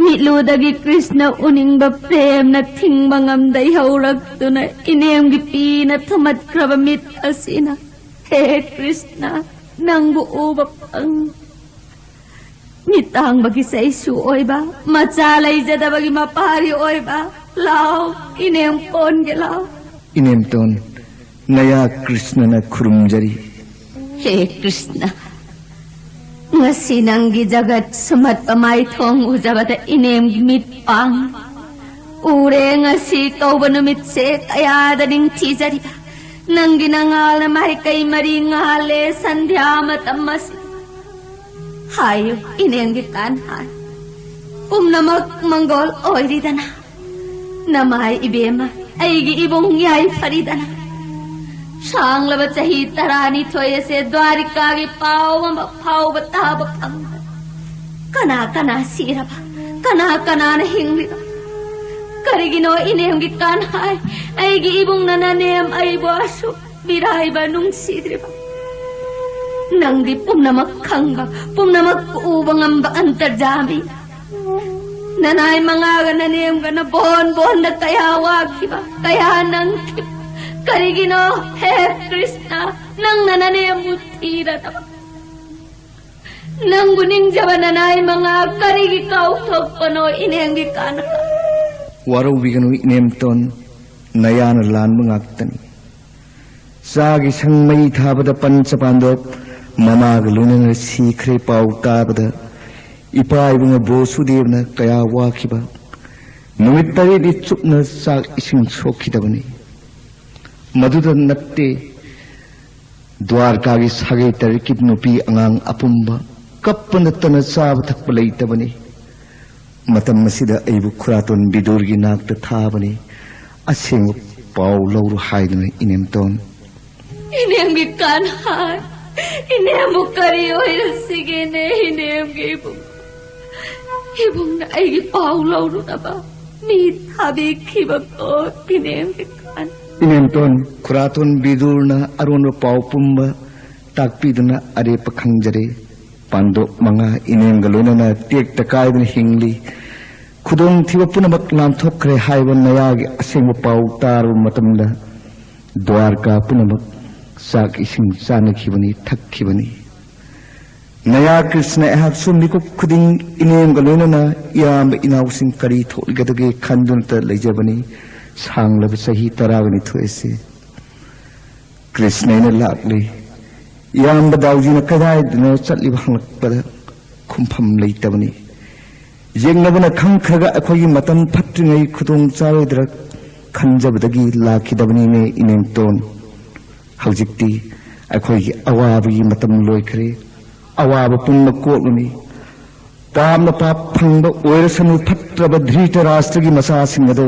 ꯃꯤꯠꯂꯨꯗꯒꯤ ꯀ꯭ꯔꯤꯁꯅ ꯎꯅꯤꯡꯕ ꯄ꯭ꯔꯦꯝꯅ ꯊꯤꯡꯕ ꯉꯝꯗ ꯍꯧꯔꯛꯇꯨꯅ ꯏꯅꯦꯝꯒꯤ ꯄꯤꯅ ꯊꯨꯝꯃꯠꯈ꯭ꯔꯕ ꯃꯤꯠ ꯑꯁꯤꯅ, ꯍꯦ ꯀ꯭ꯔꯤꯁꯅ, ꯅꯪꯕꯨ ꯎꯕ ꯐꯪ꯫ ꯃꯤꯠ ꯇꯥꯡꯕꯒꯤ ꯆꯩꯁꯨ ꯑꯣꯏꯕ, ꯃꯆꯥ ꯂꯩꯖꯗꯕꯒꯤ ꯃꯄꯥꯔꯤ ꯑꯣꯏꯕ, ꯂꯥꯎ, ꯏꯅꯦꯝ ꯀꯣꯟꯒꯦ ꯂꯥꯎ꯫ ꯏꯅꯦꯝꯇꯣꯟ, ꯅꯌꯥ ꯀ꯭ꯔꯤꯁꯅꯅ ꯈꯨꯔꯨꯝꯖꯔꯤ꯫ ꯍꯦ ꯀ꯭ꯔꯤꯁꯅ, ꯉꯁꯤ ꯅꯪꯒꯤ ꯖꯒꯠ ꯁꯨꯝꯍꯠꯄ ꯃꯥꯏꯊꯣꯡ ꯎꯖꯕꯗ ꯏꯅꯦꯝꯒꯤ ꯃꯤꯠ ꯄꯥꯡ ꯎꯔꯦ꯫ ꯉꯁꯤ ꯀꯧꯕ ꯅꯨꯃꯤꯠꯁꯦ ꯀꯌꯥꯗ ꯅꯤꯡꯊꯤꯖꯔꯤꯕ꯫ ꯅꯪꯒꯤ ꯅꯉꯥꯜꯅ ꯃꯥꯏꯀꯩ ꯃꯔꯤ ꯉꯥꯜꯂꯦ ꯁꯟꯙ꯭ꯌꯥ ꯃꯇꯝ ꯑꯁꯤ꯫ ꯍꯥꯏꯌꯨ, ꯏꯅꯦꯝꯒꯤ ꯀꯥꯟ ꯍꯥꯏ, ꯄꯨꯝꯅꯃꯛ ꯃꯪꯒꯣꯜ ꯑꯣꯏꯔꯤꯗꯅ? ꯅꯃꯥꯏ ꯏꯕꯦꯝꯃ, ꯑꯩꯒꯤ ꯏꯕꯨꯡ ꯌꯥꯏꯐꯔꯤꯗꯅ? ꯁꯥꯡꯂꯕ ꯆꯍꯤ ꯇꯔꯥꯅꯤꯊꯣꯏ ꯑꯁꯦ ꯗ꯭ꯋꯥꯔꯤꯀꯥꯒꯤ ꯄꯥꯎ ꯑꯃ ꯐꯥꯎꯕ ꯇꯥꯕ ꯐꯪꯗ ꯀꯅꯥ ꯀꯅꯥ ꯁꯤꯔꯕ, ꯀꯅꯥ ꯀꯅꯥꯅ ꯍꯤꯡꯂꯤꯕ? ꯀꯔꯤꯒꯤꯅꯣ ꯏꯅꯦꯝꯒꯤ ꯀꯥꯟ ꯍꯥꯏ, ꯑꯩꯒꯤ ꯏꯕꯨꯡꯅ ꯅꯅꯦꯝ ꯑꯩꯕꯨ ꯑꯁꯨꯛ ꯃꯤꯔꯥꯏꯕ ꯅꯨꯡꯁꯤꯗ꯭ꯔꯤꯕ? ꯅꯪꯗꯤ ꯄꯨꯝꯅꯃꯛ ꯈꯪꯕ, ꯄꯨꯝꯅꯃꯛ ꯎꯕ ꯉꯝꯕ ꯑꯟꯇꯔꯖꯥꯃꯤ꯫ ꯅꯅꯥꯏ ꯃꯉꯥꯒ ꯅꯅꯦꯝꯒꯅ ꯕꯣꯟ ꯕꯣꯟꯗ ꯀꯌꯥ ꯋꯥꯈꯤꯕ, ꯀꯌꯥ ꯅꯪꯈꯤꯕ꯫ ꯀꯔꯤꯒꯤꯅꯣ ꯍꯦ ꯀ꯭ꯔꯤꯁꯅ, ꯅꯪꯅ ꯅꯅꯦꯝꯕꯨ ꯊꯤꯔꯗꯕ? ꯅꯪꯕꯨ ꯅꯤꯡꯖꯕ ꯅꯅꯥꯏ ꯃꯉꯥ ꯀꯔꯤꯒꯤ ꯀꯥꯎꯊꯣꯛꯄꯅꯣ ꯏꯅꯦꯝꯒꯤ ꯀꯥꯟꯅꯕ? ꯋꯥꯔꯧꯕꯤꯒꯅꯨ ꯏꯅꯦꯝꯇꯣꯟ, ꯅꯌꯥꯅ ꯂꯥꯟꯕ ꯉꯥꯛꯇꯅꯤ꯫ ꯆꯥꯒꯤ ꯁꯪ ꯃꯩ ꯊꯥꯕꯗ ꯄꯟꯆ ꯄꯥꯟꯗꯣꯞ ꯃꯃꯥꯒ ꯂꯣꯏꯅꯅ ꯁꯤꯈ꯭ꯔꯦ ꯄꯥꯎ ꯇꯥꯕꯗ ꯏꯄꯥ ꯏꯕꯨꯡꯉꯣ ꯕꯣꯁꯨꯗꯦꯕꯅ ꯀꯌꯥ ꯋꯥꯈꯤꯕ꯫ ꯅꯨꯃꯤꯠ ꯇꯔꯦꯠꯅꯤ ꯆꯨꯞꯅ ꯆꯥꯛ ꯏꯁꯤꯡ ꯁꯣꯛꯈꯤꯗꯕꯅꯤ꯫ ꯃꯗꯨꯗ ꯅꯠꯇꯦ, ꯗ꯭ꯋꯥꯔꯀꯥꯒꯤ ꯁꯥꯒꯩ ꯇꯔꯦꯠꯀꯤ ꯅꯨꯄꯤ ꯑꯉꯥꯡ ꯑꯄꯨꯝꯕ ꯀꯞꯄ ꯅꯠꯇꯅ ꯆꯥꯕ ꯊꯛꯄ ꯂꯩꯇꯕꯅꯤ꯫ ꯃꯇꯝ ꯑꯁꯤꯗ ꯑꯩꯕꯨ ꯈꯨꯔꯥꯇꯣꯟ ꯕꯤꯗꯨꯔꯒꯤ ꯅꯥꯛꯇ ꯊꯥꯕꯅꯤ꯫ ꯑꯁꯦꯡꯕ ꯄꯥꯎ ꯂꯧꯔꯨ ꯍꯥꯏꯗꯨꯅ ꯏꯅꯦꯝꯇꯣꯟ꯫ ꯏꯅꯦꯝꯒꯤ ꯀꯥꯟ ꯍꯥꯏ꯫ ꯏꯅꯦꯝꯕꯨ ꯀꯔꯤ ꯑꯣꯏꯔꯁꯤꯒꯦꯅꯦ, ꯏꯅꯦꯝꯒꯤ ꯏꯕꯨꯡ? ꯏꯕꯨꯡꯅ ꯑꯩꯒꯤ ꯄꯥꯎ ꯂꯧꯔꯨꯅꯕ ꯃꯤ ꯊꯥꯕꯤꯈꯤꯕꯀꯣ, ꯏꯅꯦꯝꯒꯤ ꯀꯥꯟ꯫ ꯏꯅꯦꯝꯇꯣꯟ, ꯈꯨꯔꯥꯇꯣꯟ ꯕꯤꯗꯨꯔꯅ ꯑꯔꯣꯟꯕ ꯄꯥꯎ ꯄꯨꯝꯕ ꯇꯥꯛꯄꯤꯗꯨꯅ ꯑꯔꯦꯞꯄ ꯈꯪꯖꯔꯦ꯫ ꯄꯥꯟꯗꯣꯞ ꯃꯉꯥ ꯏꯅꯦꯝꯒ ꯂꯣꯏꯅꯅ ꯇꯦꯛꯇ ꯀꯥꯏꯗꯅ ꯍꯤꯡꯂꯤ꯫ ꯈꯨꯗꯣꯡꯊꯤꯕ ꯄꯨꯝꯅꯃꯛ ꯂꯥꯟꯊꯣꯛꯈ꯭ꯔꯦ ꯍꯥꯏꯕ ꯅꯌꯥꯒꯤ ꯑꯁꯦꯡꯕ ꯄꯥꯎ ꯇꯥꯔꯕ ꯃꯇꯝꯗ ꯗ꯭ꯋꯥꯔꯀꯥ ꯄꯨꯝꯅꯃꯛ ꯆꯥꯛ ꯏꯁꯤꯡ ꯆꯥꯅꯈꯤꯕꯅꯤ, ꯊꯛꯈꯤꯕꯅꯤ꯫ ꯅꯌꯥ ꯀ꯭ꯔꯤꯁꯅ ꯑꯩꯍꯥꯛꯁꯨ ꯃꯤꯀꯨꯞ ꯈꯨꯗꯤꯡ ꯏꯅꯦꯝꯒ ꯂꯣꯏꯅꯅ ꯏꯌꯥꯝꯕ ꯏꯅꯥꯎꯁꯤꯡ ꯀꯔꯤ ꯊꯣꯛꯂꯤꯒꯗꯒꯦ ꯈꯟꯗꯨꯅꯇ ꯂꯩꯖꯕꯅꯤ꯫ ꯁꯥꯡꯂꯕ ꯆꯍꯤ ꯇꯔꯥꯒ ꯅꯤꯊꯣꯏ ꯑꯁꯤ ꯀ꯭ꯔꯤꯁꯅ ꯑꯩꯅ ꯂꯥꯛꯂꯤ꯫ ꯏꯌꯥꯝꯕ ꯗꯥꯎꯖꯤꯅ ꯀꯗꯥꯏꯗꯅꯣ ꯆꯠꯂꯤꯕ ꯍꯪꯂꯛꯄꯗ ꯈꯨꯝꯐꯝ ꯂꯩꯇꯕꯅꯤ꯫ ꯌꯦꯡꯅꯕꯅ ꯈꯪꯈ꯭ꯔꯒ ꯑꯩꯈꯣꯏꯒꯤ ꯃꯇꯝ ꯐꯠꯇ꯭ꯔꯤꯉꯩ ꯈꯨꯗꯣꯡ ꯆꯥꯔꯣꯏꯗ꯭ꯔꯥ ꯈꯟꯖꯕꯗꯒꯤ ꯂꯥꯛꯈꯤꯗꯕꯅꯤꯅꯦ ꯏꯅꯦꯝꯇꯣꯟ꯫ ꯍꯧꯖꯤꯛꯇꯤ ꯑꯩꯈꯣꯏꯒꯤ ꯑꯋꯥꯕꯒꯤ ꯃꯇꯝ ꯂꯣꯏꯈ꯭ꯔꯦ꯫ ꯑꯋꯥꯕ ꯄꯨꯝꯕ ꯀꯣꯛꯂꯅꯤ꯫ ꯄꯥꯞꯅ ꯄꯥꯞ ꯐꯪꯕ ꯑꯣꯏꯔꯁꯅꯨ, ꯐꯠꯇ꯭ꯔꯕ ꯙ꯭ꯔꯤꯇꯔꯥꯁꯇ꯭ꯔꯒꯤ ꯃꯆꯥꯁꯤꯡ ꯑꯗꯣ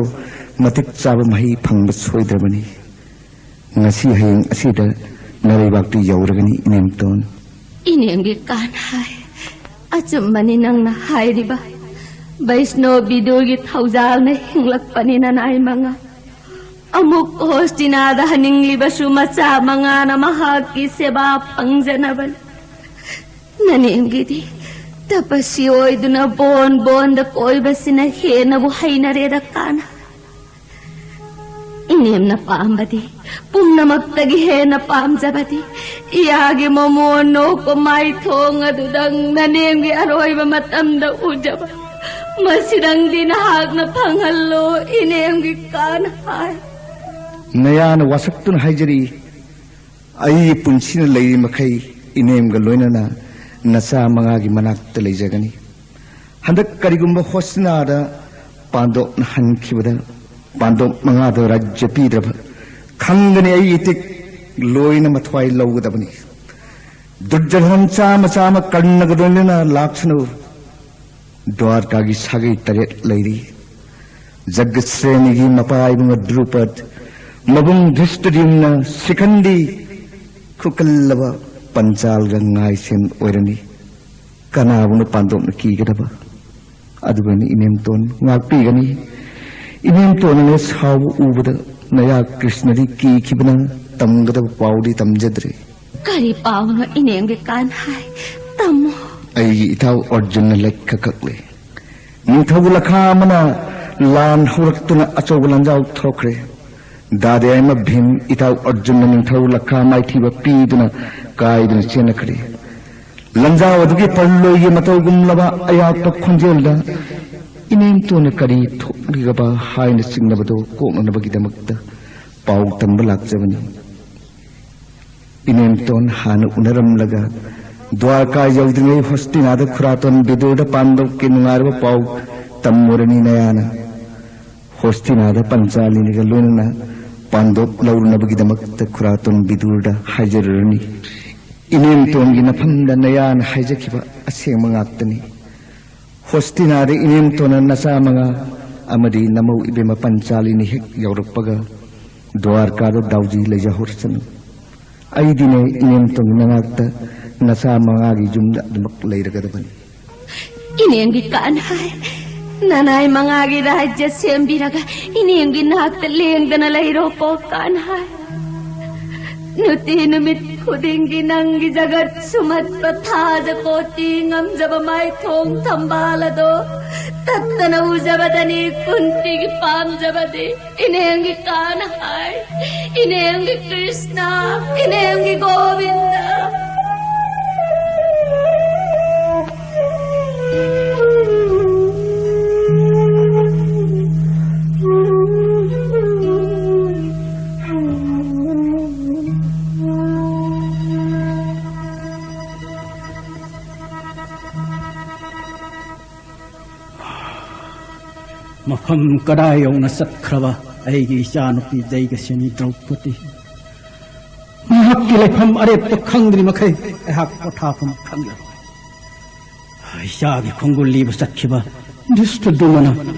ꯃꯇꯤꯛ ꯆꯥꯕ ꯃꯍꯩ ꯐꯪꯕ ꯁꯣꯏꯗ꯭ꯔꯕꯅꯤ꯫ ꯉꯁꯤ ꯍꯌꯦꯡ ꯑꯁꯤꯗ ꯅꯔꯩꯕꯥꯛꯇꯨ ꯌꯧꯔꯒꯅꯤ ꯏꯅꯦꯝꯇꯣꯟ꯫ ꯏꯅꯦꯝꯒꯤ ꯀꯥꯟ ꯍꯥꯏ꯫ ꯑꯆꯨꯝꯕꯅꯤ ꯅꯪꯅ ꯍꯥꯏꯔꯤꯕ꯫ ꯕꯩꯁꯅꯣ ꯕꯤꯗꯨꯒꯤ ꯊꯧꯖꯥꯜꯅ ꯍꯤꯡꯂꯛꯄꯅꯤ ꯅꯅꯥꯏ ꯃꯉꯥ꯫ ꯑꯃꯨꯛ ꯍꯣꯁꯇꯤꯅꯥꯗ ꯍꯟꯅꯤꯡꯂꯤꯕꯁꯨ ꯃꯆꯥ ꯃꯉꯥꯅ ꯃꯍꯥꯛꯀꯤ ꯁꯦꯕꯥ ꯐꯪꯖꯅꯕꯅꯤ꯫ ꯅꯅꯦꯝꯒꯤꯗꯤ ꯇꯄꯁꯤ ꯑꯣꯏꯗꯨꯅ ꯕꯣꯟ ꯕꯣꯟꯗ ꯀꯣꯏꯕꯁꯤꯅ ꯍꯦꯟꯅꯕꯨ ꯍꯩꯅꯔꯦꯗ ꯀꯥꯟꯅ꯫ ꯏꯅꯦꯝꯅ ꯄꯥꯝꯕꯗꯤ, ꯄꯨꯝꯅꯃꯛꯇꯒꯤ ꯍꯦꯟꯅ ꯄꯥꯝꯖꯕꯗꯤ, ꯏꯌꯥꯒꯤ ꯃꯃꯣꯟ ꯅꯣꯛꯄ ꯃꯥꯏꯊꯣꯡ ꯑꯗꯨꯗꯪ ꯅꯅꯦꯝꯒꯤ ꯑꯔꯣꯏꯕ ꯃꯇꯝꯗ ꯎꯖꯕ꯫ ꯃꯁꯤꯗꯪꯗꯤ ꯅꯍꯥꯛꯅ ꯐꯪꯍꯜꯂꯣ, ꯏꯅꯦꯝꯒꯤ ꯀꯥꯟ ꯍꯥꯏ꯫ ꯅꯌꯥꯅ ꯋꯥꯁꯛꯇꯨꯅ ꯍꯥꯏꯖꯔꯤ, ꯑꯩꯒꯤ ꯄꯨꯟꯁꯤꯅ ꯂꯩꯔꯤ ꯃꯈꯩ ꯏꯅꯦꯝꯒ ꯂꯣꯏꯅꯅ ꯅꯆꯥ ꯃꯉꯥꯒꯤ ꯃꯅꯥꯛꯇ ꯂꯩꯖꯒꯅꯤ꯫ ꯍꯟꯗꯛ ꯀꯔꯤꯒꯨꯝꯕ ꯍꯣꯁꯇꯤꯅꯥꯗ ꯄꯥꯟꯗꯣꯞꯅ ꯍꯟꯈꯤꯕꯗ ꯄꯥꯟꯗꯣꯞ ꯃꯉꯥꯗ ꯔꯥꯖ꯭ꯌ ꯄꯤꯗ꯭ꯔꯕ ꯈꯪꯒꯅꯤ꯫ ꯑꯩ ꯏꯇꯤꯛ ꯂꯣꯏꯅ ꯃꯊ꯭ꯋꯥꯏ ꯂꯧꯒꯗꯕꯅꯤ꯫ ꯗꯨꯔꯖꯣꯙꯟ ꯆꯥꯝꯃ ꯆꯥꯝꯃ ꯀꯔꯅꯒ ꯂꯣꯏꯅꯅ ꯂꯥꯛꯁꯅꯨ꯫ ꯗ꯭ꯋꯥꯔꯀꯥꯒꯤ ꯁꯥꯒꯩ ꯇꯔꯦꯠ ꯂꯩꯔꯤ꯫ ꯖꯒꯁ꯭ꯔꯦꯅꯤꯒꯤ ꯃꯄꯥ ꯏꯕꯨꯡ ꯗ꯭ꯔꯨꯄꯗ, ꯃꯕꯨꯡ ꯙ꯭ꯔꯤꯁꯇꯗ꯭ꯌꯨꯝꯅ, ꯁꯤꯈꯟꯗꯤ ꯈꯨꯀꯜꯂꯕ ꯄꯟꯆꯥꯜꯒ ꯉꯥꯏꯁꯦꯟ ꯑꯣꯏꯔꯅꯤ꯫ ꯀꯅꯥꯕꯨꯅ ꯄꯥꯟꯗꯣꯞꯅ ꯀꯤꯒꯗꯕ? ꯑꯗꯨꯒꯅꯤ ꯏꯅꯦꯝꯇꯣꯟ ꯉꯥꯛꯄꯤꯒꯅꯤ꯫ ꯏꯅꯦꯝꯇꯣꯟꯅ ꯁꯥꯎꯕ ꯎꯕꯗ ꯅꯌꯥ ꯀ꯭ꯔꯤꯁꯅꯗꯤ ꯀꯤꯈꯤꯕꯅ ꯇꯝꯒꯗꯕ ꯄꯥꯎꯗꯤ ꯇꯝꯖꯗ꯭ꯔꯦ꯫ ꯀꯔꯤ ꯄꯥꯎꯅꯣ ꯏꯅꯦꯝꯒꯤ ꯀꯥꯟ ꯍꯥꯏ? ꯇꯝꯃꯣ꯫ ꯑꯩꯒꯤ ꯏꯇꯥꯎ ꯑꯔꯖꯨꯟꯅ ꯂꯩꯈ ꯀꯛꯂꯦ꯫ ꯅꯤꯡꯊꯧ ꯂꯈꯥ ꯑꯃꯅ ꯂꯥꯟ ꯍꯧꯔꯛꯇꯨꯅ ꯑꯆꯧꯕ ꯂꯥꯟꯖꯥꯎ ꯊꯣꯛꯈ꯭ꯔꯦ꯫ ꯗꯥꯗꯥ ꯌꯥꯏꯃ ꯚꯤꯝ ꯏꯇꯥꯎ ꯑꯔꯖꯨꯟꯅ ꯅꯤꯡꯊꯧ ꯂꯈꯥ ꯃꯥꯏꯊꯤꯕ ꯄꯤꯗꯨꯅ ꯀꯥꯏꯗꯨꯅ ꯆꯦꯟꯅꯈ꯭ꯔꯦ꯫ ꯂꯥꯟꯖꯥꯎ ꯑꯗꯨꯒꯤ ꯄꯜꯂꯣꯏꯒꯤ ꯃꯇꯧꯒꯨꯝꯂꯕ ꯑꯌꯥꯛꯄ ꯈꯣꯟꯖꯦꯜꯗ ꯏꯅꯦꯝꯇꯣꯟꯅ ꯀꯔꯤ ꯊꯣꯛꯂꯤꯒꯕ ꯍꯥꯏꯅ ꯆꯤꯡꯅꯕꯗꯣ ꯀꯣꯛꯅꯅꯕꯒꯤꯗꯃꯛꯇ ꯄꯥꯎ ꯇꯝꯕ ꯂꯥꯛꯆꯕꯅꯤ꯫ ꯏꯅꯦꯝꯇꯣꯟ ꯍꯥꯟꯅ ꯎꯅꯔꯝꯂꯒ ꯗ꯭ꯋꯥꯔꯀꯥ ꯌꯧꯗ꯭ꯔꯤꯉꯩ ꯍꯣꯁꯇꯤꯅꯥꯗ ꯈꯨꯔꯥꯇꯣꯟ ꯕꯤꯗꯨꯔꯗ ꯄꯥꯟꯗꯣꯞꯀꯤ ꯅꯨꯡꯉꯥꯏꯔꯕ ꯄꯥꯎ ꯇꯝꯃꯨꯔꯅꯤ ꯅꯌꯥꯅ꯫ ꯍꯣꯁꯇꯤꯅꯥꯗ ꯄꯟꯆꯥꯂꯤꯅꯤꯒ ꯂꯣꯏꯅꯅ ꯄꯥꯟꯗꯣꯞ ꯂꯧꯔꯨꯅꯕꯒꯤꯗꯃꯛꯇ ꯈꯨꯔꯥꯇꯣꯟ ꯕꯤꯗꯨꯔꯗ ꯍꯥꯏꯖꯔꯨꯔꯅꯤ꯫ ꯏꯅꯦꯝꯇꯣꯟꯒꯤ ꯅꯐꯝꯗ ꯅꯌꯥꯅ ꯍꯥꯏꯖꯈꯤꯕ ꯑꯁꯦꯡꯕ ꯉꯥꯛꯇꯅꯤ꯫ ꯍꯣꯁꯇꯤꯅꯥꯗ ꯏꯅꯦꯝꯇꯣꯟꯅ ꯅꯆꯥ ꯃꯉꯥ ꯑꯃꯗꯤ ꯅꯃꯧ ꯏꯕꯦꯝꯃ ꯄꯟꯆꯥꯂꯤꯅꯤ ꯍꯦꯛ ꯌꯧꯔꯛꯄꯒ ꯗ꯭ꯋꯥꯔꯀꯥꯗ ꯗꯥꯎꯖꯤ ꯂꯩꯖꯍꯧꯔꯁꯅꯨ꯫ ꯑꯩꯗꯤꯅꯦ ꯏꯅꯦꯝꯇꯣꯟꯒꯤ ꯃꯅꯥꯛꯇ ꯅꯆꯥ ꯃꯉꯥꯒꯤ ꯌꯨꯝꯗ ꯑꯗꯨꯃꯛ ꯂꯩꯔꯒꯗꯕꯅꯤ꯫ ꯏꯅꯦꯝꯒꯤ ꯀꯥꯟ ꯍꯥꯏ, ꯅꯅꯥꯏ ꯃꯉꯥꯒꯤ ꯔꯥꯖ꯭ꯌ ꯁꯦꯝꯕꯤꯔꯒ ꯏꯅꯦꯝꯒꯤ ꯅꯥꯛꯇ ꯂꯦꯡꯗꯅ ꯂꯩꯔꯣꯀꯣ ꯀꯥꯟ ꯍꯥꯏ꯫ ꯅꯨꯡꯇꯤ ꯅꯨꯃꯤꯠ ꯈꯨꯗꯤꯡꯒꯤ ꯅꯪꯒꯤ ꯖꯒꯠ ꯁꯨꯝꯍꯠꯄ ꯊꯥꯖ ꯀꯣꯇꯤ ꯉꯝꯖꯕ ꯃꯥꯏꯊꯣꯡ ꯊꯝꯕꯥꯜ ꯑꯗꯣ ꯇꯠꯇꯅ ꯎꯖꯕꯗꯅꯤ ꯀꯨꯟꯇꯤꯒꯤ ꯄꯥꯝꯖꯕꯗꯤ꯫ ꯏꯅꯦꯝꯒꯤ ꯀꯥꯟ ꯍꯥꯏ, ꯏꯅꯦꯝꯒꯤ ꯀ꯭ꯔꯤꯁꯅ, ꯏꯅꯦꯝꯒꯤ ꯒꯣꯕꯤꯟꯗ꯫ ꯃꯐꯝ ꯀꯗꯥꯏ ꯌꯧꯅ ꯆꯠꯈ꯭ꯔꯕ ꯑꯩꯒꯤ ꯏꯆꯥꯅꯨꯄꯤ ꯖꯩꯒꯁꯤꯅꯤ ꯗ꯭ꯔꯧꯄꯗꯤ? ꯃꯍꯥꯛꯀꯤ ꯂꯩꯐꯝ ꯑꯔꯦꯞꯄ ꯈꯪꯗ꯭ꯔꯤ ꯃꯈꯩ ꯑꯩꯍꯥꯛ ꯄꯣꯊꯥꯐꯝ ꯈꯪꯂꯔꯣꯏ꯫ ꯏꯆꯥꯒꯤ ꯈꯣꯡꯒꯨꯜ ꯂꯤꯕ ꯆꯠꯈꯤꯕ ꯙ꯭ꯔꯤꯁꯇꯗ꯭ꯌꯨꯝꯅ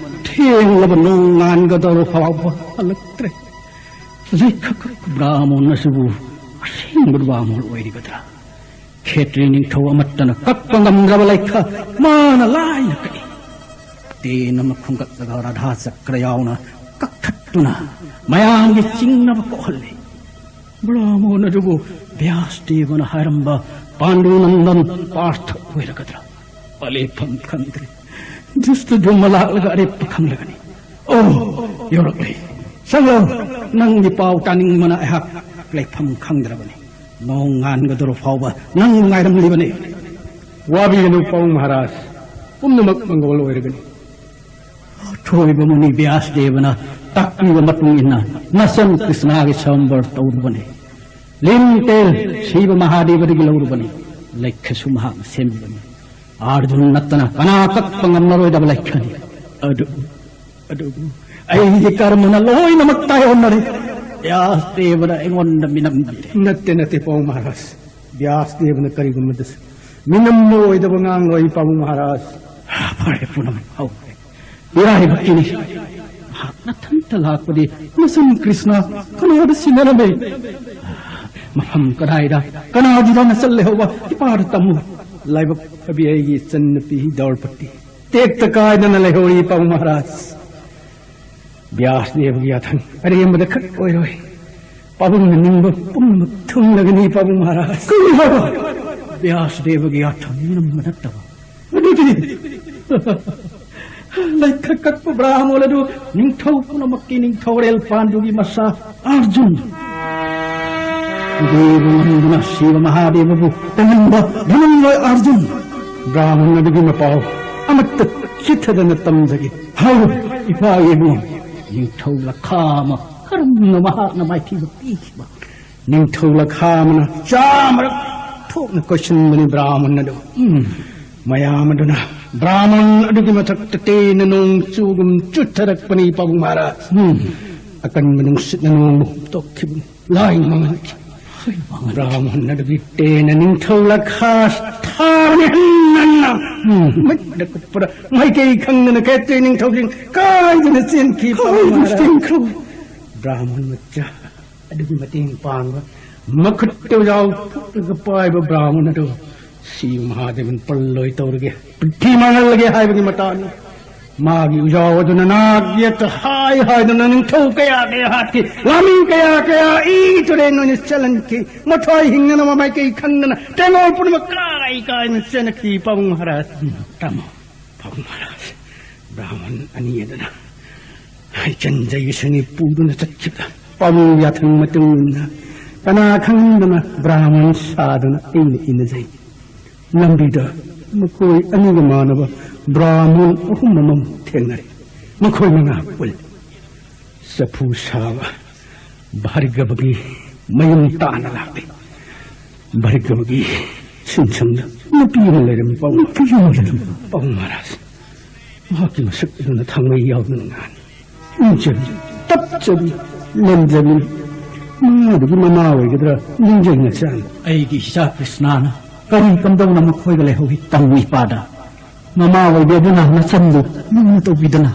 ꯊꯦꯡꯂꯕ ꯅꯣꯡꯉꯥꯟꯒꯗꯧꯔ ꯐꯥꯎꯕ ꯍꯜꯂꯛꯇ꯭ꯔꯦ꯫ ꯂꯩꯈꯛ ꯕ꯭ꯔꯥꯍꯃꯣꯟ ꯑꯁꯤꯕꯨ ꯑꯁꯦꯡꯕ ꯕ꯭ꯔꯥꯍꯃꯣꯟ ꯑꯣꯏꯔꯤꯕꯗ꯭ꯔꯥ? ꯈꯦꯇ꯭ꯔꯤ ꯅꯤꯡꯊꯧ ꯑꯃꯠꯇꯅ ꯀꯛꯄ ꯉꯝꯗ꯭ꯔꯕ ꯂꯩꯈ ꯃꯥꯅ ꯂꯥꯏꯅ ꯀꯛꯏ꯫ ꯇꯦꯟ ꯑꯃ ꯈꯨꯟꯒꯠꯂꯒ ꯔꯥꯙꯥ ꯆꯀ꯭ꯔ ꯌꯥꯎꯅ ꯀꯛꯊꯠꯇꯨꯅ ꯃꯌꯥꯝꯒꯤ ꯆꯤꯡꯅꯕ ꯀꯣꯛꯍꯜꯂꯤ꯫ ꯕ꯭ꯔꯥꯍꯃꯣꯟ ꯑꯗꯨꯕꯨ ꯕ꯭ꯌꯥꯁ ꯗꯦꯕꯅ ꯍꯥꯏꯔꯝꯕ ꯄꯥꯟꯗꯨ ꯅꯟꯗꯟ ꯄꯥꯔꯊ ꯑꯣꯏꯔꯒꯗ꯭ꯔꯥ? ꯄꯂꯦꯐꯝ ꯈꯪꯗ꯭ꯔꯦ꯫ ꯙ꯭ꯔꯤꯁꯇꯗ꯭ꯌꯨꯝꯅ ꯂꯥꯛꯂꯒ ꯑꯔꯦꯞꯄ ꯈꯪꯂꯒꯅꯤ꯫ ꯑꯣ, ꯌꯧꯔꯛꯂꯦ꯫ ꯆꯪꯂꯣ꯫ ꯅꯪꯒꯤ ꯄꯥꯎ ꯇꯥꯅꯤꯡꯕꯅ ꯑꯩꯍꯥꯛ ꯂꯩꯐꯝ ꯈꯪꯗ꯭ꯔꯕꯅꯤ꯫ ꯅꯣꯡ ꯉꯥꯟꯒꯗꯧꯔ ꯐꯥꯎꯕ ꯅꯪ ꯉꯥꯏꯔꯝꯂꯤꯕꯅꯤ꯫ ꯋꯥꯕꯤꯒꯅꯨ ꯄꯥꯕꯨꯡ ꯃꯍꯥꯔꯥꯖ, ꯄꯨꯝꯅꯃꯛ ꯃꯪꯒꯣꯜ ꯑꯣꯏꯔꯒꯅꯤ꯫ ꯑꯊꯣꯏꯕ ꯃꯨꯅꯤ ꯕ꯭ꯌꯥꯁ ꯗꯦꯕꯅ ꯇꯥꯛꯄꯤꯕ ꯃꯇꯨꯡ ꯏꯟꯅ ꯃꯆꯟ ꯀ꯭ꯔꯤꯁꯅꯥꯒꯤ ꯁ꯭ꯋꯥꯌꯝꯕꯔ ꯇꯧꯔꯨꯕꯅꯤ꯫ ꯂꯤꯟ ꯇꯦꯜ ꯁꯤꯕ ꯃꯍꯥꯗꯦꯕꯗꯒꯤ ꯂꯧꯔꯨꯕꯅꯤ꯫ ꯂꯩꯈꯁꯨ ꯃꯍꯥꯛꯅ ꯁꯦꯝꯕꯤꯕꯅꯤ꯫ ꯑꯥꯔꯖꯨꯟ ꯅꯠꯇꯅ ꯀꯅꯥ ꯀꯛꯄ ꯉꯝꯂꯔꯣꯏꯗꯕ ꯂꯩꯈꯅꯤ꯫ ꯑꯗꯨꯕꯨ, ꯑꯗꯨꯕꯨ ꯑꯩꯒꯤ ꯀꯔꯃꯅ ꯂꯣꯏꯅꯃꯛ ꯇꯥꯏꯑꯣꯟꯅꯔꯦ꯫ ꯕ꯭ꯌꯥꯁ ꯗꯦꯕꯅ ꯑꯩꯉꯣꯟꯗ ꯃꯤꯅꯝꯕꯤꯔꯦ꯫ ꯅꯠꯇꯦ, ꯅꯠꯇꯦ, ꯄꯥꯕꯨꯡ ꯃꯍꯥꯔꯥꯖ꯫ ꯕ꯭ꯌꯥꯁ ꯗꯦꯕꯅ ꯀꯔꯤꯒꯨꯝꯕꯗꯁꯨ ꯃꯤꯅꯝꯕ ꯑꯣꯏꯗꯕ ꯉꯥꯡꯂꯣꯏ, ꯄꯥꯕꯨꯡ ꯃꯍꯥꯔꯥꯖ꯫ ꯐꯔꯦ, ꯄꯨꯝꯅꯃꯛ ꯍꯧꯈ꯭ꯔꯦ꯫ ꯏꯔꯥꯏꯕꯛꯀꯤꯅꯤ꯫ ꯃꯍꯥꯛ ꯅꯊꯟꯇ ꯂꯥꯛꯄꯗꯤ ꯃꯆꯟ ꯀ꯭ꯔꯤꯁꯅ ꯀꯅꯥꯗ ꯁꯤꯟꯅꯔꯝꯃꯦ? ꯃꯐꯝ ꯀꯗꯥꯏꯗ, ꯀꯅꯥꯒꯤꯗ ꯃꯆꯜ ꯂꯩꯍꯧꯕ? ꯏꯄꯥꯗ ꯇꯝꯃꯨ꯫ ꯂꯥꯏꯕꯛ ꯐꯕꯤ ꯑꯩꯒꯤ ꯏꯆꯟꯅꯨꯄꯤ ꯗ꯭ꯔꯧꯄꯗꯤ ꯇꯦꯛꯇ ꯀꯥꯏꯗꯅ ꯂꯩꯍꯧꯔꯤ, ꯄꯥꯕꯨꯡ ꯃꯍꯥꯔꯥꯖ꯫ ꯕ꯭ꯌꯥꯁ ꯗꯦꯕꯒꯤ ꯌꯥꯊꯪ ꯑꯔꯦꯝꯕꯗ ꯈꯛ ꯑꯣꯏꯔꯣꯏ꯫ ꯄꯥꯕꯨꯡꯅ ꯅꯤꯡꯕ ꯄꯨꯝꯅꯃꯛ ꯊꯨꯡꯂꯒꯅꯤ, ꯄꯥꯕꯨꯡ ꯃꯍꯥꯔꯥꯖ꯫ ꯀꯔꯤ ꯍꯥꯏꯕ? ꯕ꯭ꯌꯥꯁ ꯗꯦꯕꯒꯤ ꯌꯥꯊꯪ ꯃꯤꯅꯝꯕ ꯅꯠꯇꯕ꯫ ꯑꯗꯨꯗꯤ ꯂꯩꯈ ꯀꯛꯄ ꯕ꯭ꯔꯥꯍꯃꯣꯟ ꯑꯗꯨ ꯅꯤꯡꯊꯧ ꯄꯨꯝꯅꯃꯛꯀꯤ ꯅꯤꯡꯊꯧꯔꯦꯜ ꯄꯥꯟꯗꯨꯒꯤ ꯃꯆꯥ ꯑꯥꯔꯖꯨꯟ꯫ ꯗꯦꯕ ꯉꯝꯗꯨꯅ ꯁꯤꯕ ꯃꯍꯥꯗꯦꯕꯕꯨ ꯇꯥꯏꯉꯝꯕ ꯙꯅꯟꯖꯣꯏ ꯑꯥꯔꯖꯨꯟ꯫ ꯕ꯭ꯔꯥꯍꯃꯣꯟ ꯑꯗꯨꯒꯤ ꯃꯄꯥꯎ ꯑꯃꯠꯇ ꯆꯤꯠꯊꯗꯅ ꯇꯝꯖꯒꯦ꯫ ꯍꯥꯏꯌꯨ, ꯏꯄꯥ ꯏꯕꯨꯡ꯫ ꯅꯤꯡꯊꯧ ꯂꯈꯥ ꯑꯃ ꯀꯔꯝꯅ ꯃꯍꯥꯛꯅ ꯃꯥꯏꯊꯤꯕ ꯄꯤꯈꯤꯕ? ꯅꯤꯡꯊꯧ ꯂꯈꯥ ꯑꯃꯅ ꯆꯥꯃꯔꯛ ꯊꯣꯛꯅ ꯀꯣꯏꯁꯤꯟꯕꯅꯤ ꯕ꯭ꯔꯥꯍꯃꯟ ꯑꯗꯨ꯫ ꯎꯝ꯫ ꯃꯌꯥꯝ ꯑꯗꯨꯅ ꯕ꯭ꯔꯥꯍꯃꯟ ꯑꯗꯨꯒꯤ ꯃꯊꯛꯇ ꯇꯦꯟꯅ ꯅꯣꯡ ꯆꯨꯒꯨꯝ ꯆꯨꯊꯔꯛꯄꯅꯤ, ꯄꯥꯕꯨꯡ ꯃꯍꯥꯔꯥꯖ꯫ ꯎꯝ꯫ ꯑꯀꯟꯕ ꯅꯨꯡꯁꯤꯠꯅ ꯅꯣꯡꯕꯨ ꯍꯨꯝꯇꯣꯛꯈꯤꯕꯅꯤ꯫ ꯂꯥꯏ ꯃꯥꯡꯍꯟꯈꯤ꯫ ꯍꯣꯏ, ꯃꯥꯡꯍꯟꯈꯤ꯫ ꯕ꯭ꯔꯥꯍꯃꯟ ꯑꯗꯨꯒꯤ ꯇꯦꯟꯅ ꯅꯤꯡꯊꯧ ꯂꯈꯥꯁ ꯊꯥꯕꯅꯤ ꯍꯟꯅ ꯍꯟꯅ꯫ ꯎꯝ꯫ ꯃꯤꯠꯅ ꯀꯨꯞꯄꯗ ꯃꯥꯏꯀꯩ ꯈꯪꯗꯅ ꯈꯦꯇ꯭ꯔꯤ ꯅꯤꯡꯊꯧꯁꯤꯡ ꯀꯥꯏꯗꯅ ꯆꯦꯟꯈꯤ, ꯄꯥꯕꯨꯡ ꯃꯍꯥꯔꯥꯖ꯫ ꯆꯦꯟꯈ꯭ꯔꯣ꯫ ꯕ꯭ꯔꯥꯍꯃꯟ ꯃꯆꯥ ꯑꯗꯨꯒꯤ ꯃꯇꯦꯡ ꯄꯥꯡꯕ, ꯃꯈꯨꯠꯇ ꯎꯖꯥꯎ ꯐꯨꯛꯂꯒ ꯄꯥꯏꯕ ꯕ꯭ꯔꯥꯍꯃꯟ ꯑꯗꯨ ꯁꯤ ꯃꯍꯥꯗꯦꯕꯟ ꯄꯜꯂꯣꯏ ꯇꯧꯔꯒꯦ, ꯄ꯭ꯔꯤꯊꯤ ꯃꯥꯡꯍꯜꯂꯒꯦ ꯍꯥꯏꯕꯒꯤ ꯃꯇꯥꯅꯤ꯫ ꯃꯥꯒꯤ ꯎꯖꯥꯎ ꯑꯗꯨꯅ ꯅꯥꯛ ꯌꯦꯠꯇ ꯍꯥꯏ ꯍꯥꯏꯗꯨꯅ ꯅꯤꯡꯊꯧ ꯀꯌꯥ ꯀꯌꯥ ꯍꯥꯠꯈꯤ, ꯂꯥꯟꯃꯤ ꯀꯌꯥ ꯀꯌꯥ ꯏ ꯇꯨꯔꯦꯟ ꯑꯣꯏꯅ ꯆꯦꯜꯍꯟꯈꯤ, ꯃꯊ꯭ꯋꯥꯏ ꯍꯤꯡꯅꯅꯕ ꯃꯥꯏꯀꯩ ꯈꯪꯗꯅ ꯇꯦꯡꯉꯣꯜ ꯄꯨꯝꯅꯃꯛ ꯀꯥꯏ ꯀꯥꯏꯅ ꯆꯦꯟꯈꯤ, ꯄꯥꯕꯨꯡ ꯃꯍꯥꯔꯥꯖ꯫ ꯇꯥꯃꯣ꯫ ꯄꯥꯕꯨꯡ ꯃꯍꯥꯔꯥꯖ, ꯕ꯭ꯔꯥꯍꯃꯟ ꯑꯅꯤ ꯑꯗꯨꯅ ꯏꯆꯟ ꯖꯩꯒꯤꯁꯅꯤ ꯄꯨꯗꯨꯅ ꯆꯠꯈꯤꯕ ꯄꯥꯕꯨꯡ ꯌꯥꯊꯪ ꯃꯇꯨꯡ ꯏꯟꯅ ꯀꯅꯥ ꯈꯪꯍꯟꯗꯅ ꯕ꯭ꯔꯥꯍꯃꯟ ꯁꯥꯗꯨꯅ ꯑꯩꯅ ꯏꯟꯅꯖꯩ꯫ ꯂꯝꯕꯤꯗ ꯃꯈꯣꯏ ꯑꯅꯤꯒ ꯃꯥꯟꯅꯕ ꯕ꯭ꯔꯥꯍꯃꯟ ꯑꯍꯨꯝ ꯑꯃꯃꯨꯛ ꯊꯦꯡꯅꯔꯦ꯫ ꯃꯈꯣꯏ ꯃꯉꯥ ꯄꯨꯜꯂꯦ꯫ ꯆꯐꯨ ꯁꯥꯕ ꯚꯥꯔꯒꯕꯒꯤ ꯃꯌꯨꯝ ꯇꯥꯅ ꯂꯥꯛꯂꯤ꯫ ꯚꯥꯔꯒꯕꯒꯤ ꯁꯤꯟꯁꯪꯗ ꯅꯨꯄꯤ ꯑꯃ ꯂꯩꯔꯝꯃꯤ, ꯄꯥꯎ꯫ ꯅꯨꯄꯤ ꯑꯃ ꯂꯩꯔꯝꯃꯤ꯫ ꯄꯥꯎ ꯃꯍꯥꯔꯥꯖ, ꯃꯍꯥꯛꯀꯤ ꯃꯁꯛ ꯑꯗꯨꯅ ꯊꯥꯡꯃꯩ ꯌꯥꯎꯗꯅ ꯉꯥꯅꯤ꯫ ꯏꯪꯖꯕꯤ, ꯇꯞꯆꯕꯤ, ꯂꯦꯝꯖꯕꯤ, ꯃꯉꯥꯗꯨꯒꯤ ꯃꯃꯥ ꯑꯣꯏꯒꯗ꯭ꯔꯥ ꯅꯤꯡꯖꯩ ꯅꯆꯥꯅ꯫ ꯑꯩꯒꯤ ꯏꯆꯥ ꯀ꯭ꯔꯤꯁꯅꯥꯅ ꯀꯔꯤ ꯀꯝꯗꯧꯅ ꯃꯈꯣꯏꯒ ꯂꯩꯍꯧꯏ ꯇꯝꯃꯨ ꯏꯄꯥꯗ? ꯃꯃꯥ ꯑꯣꯏꯕꯤ ꯑꯗꯨꯅ ꯅꯆꯟꯕꯨ ꯂꯨꯅ ꯇꯧꯕꯤꯗꯅ꯫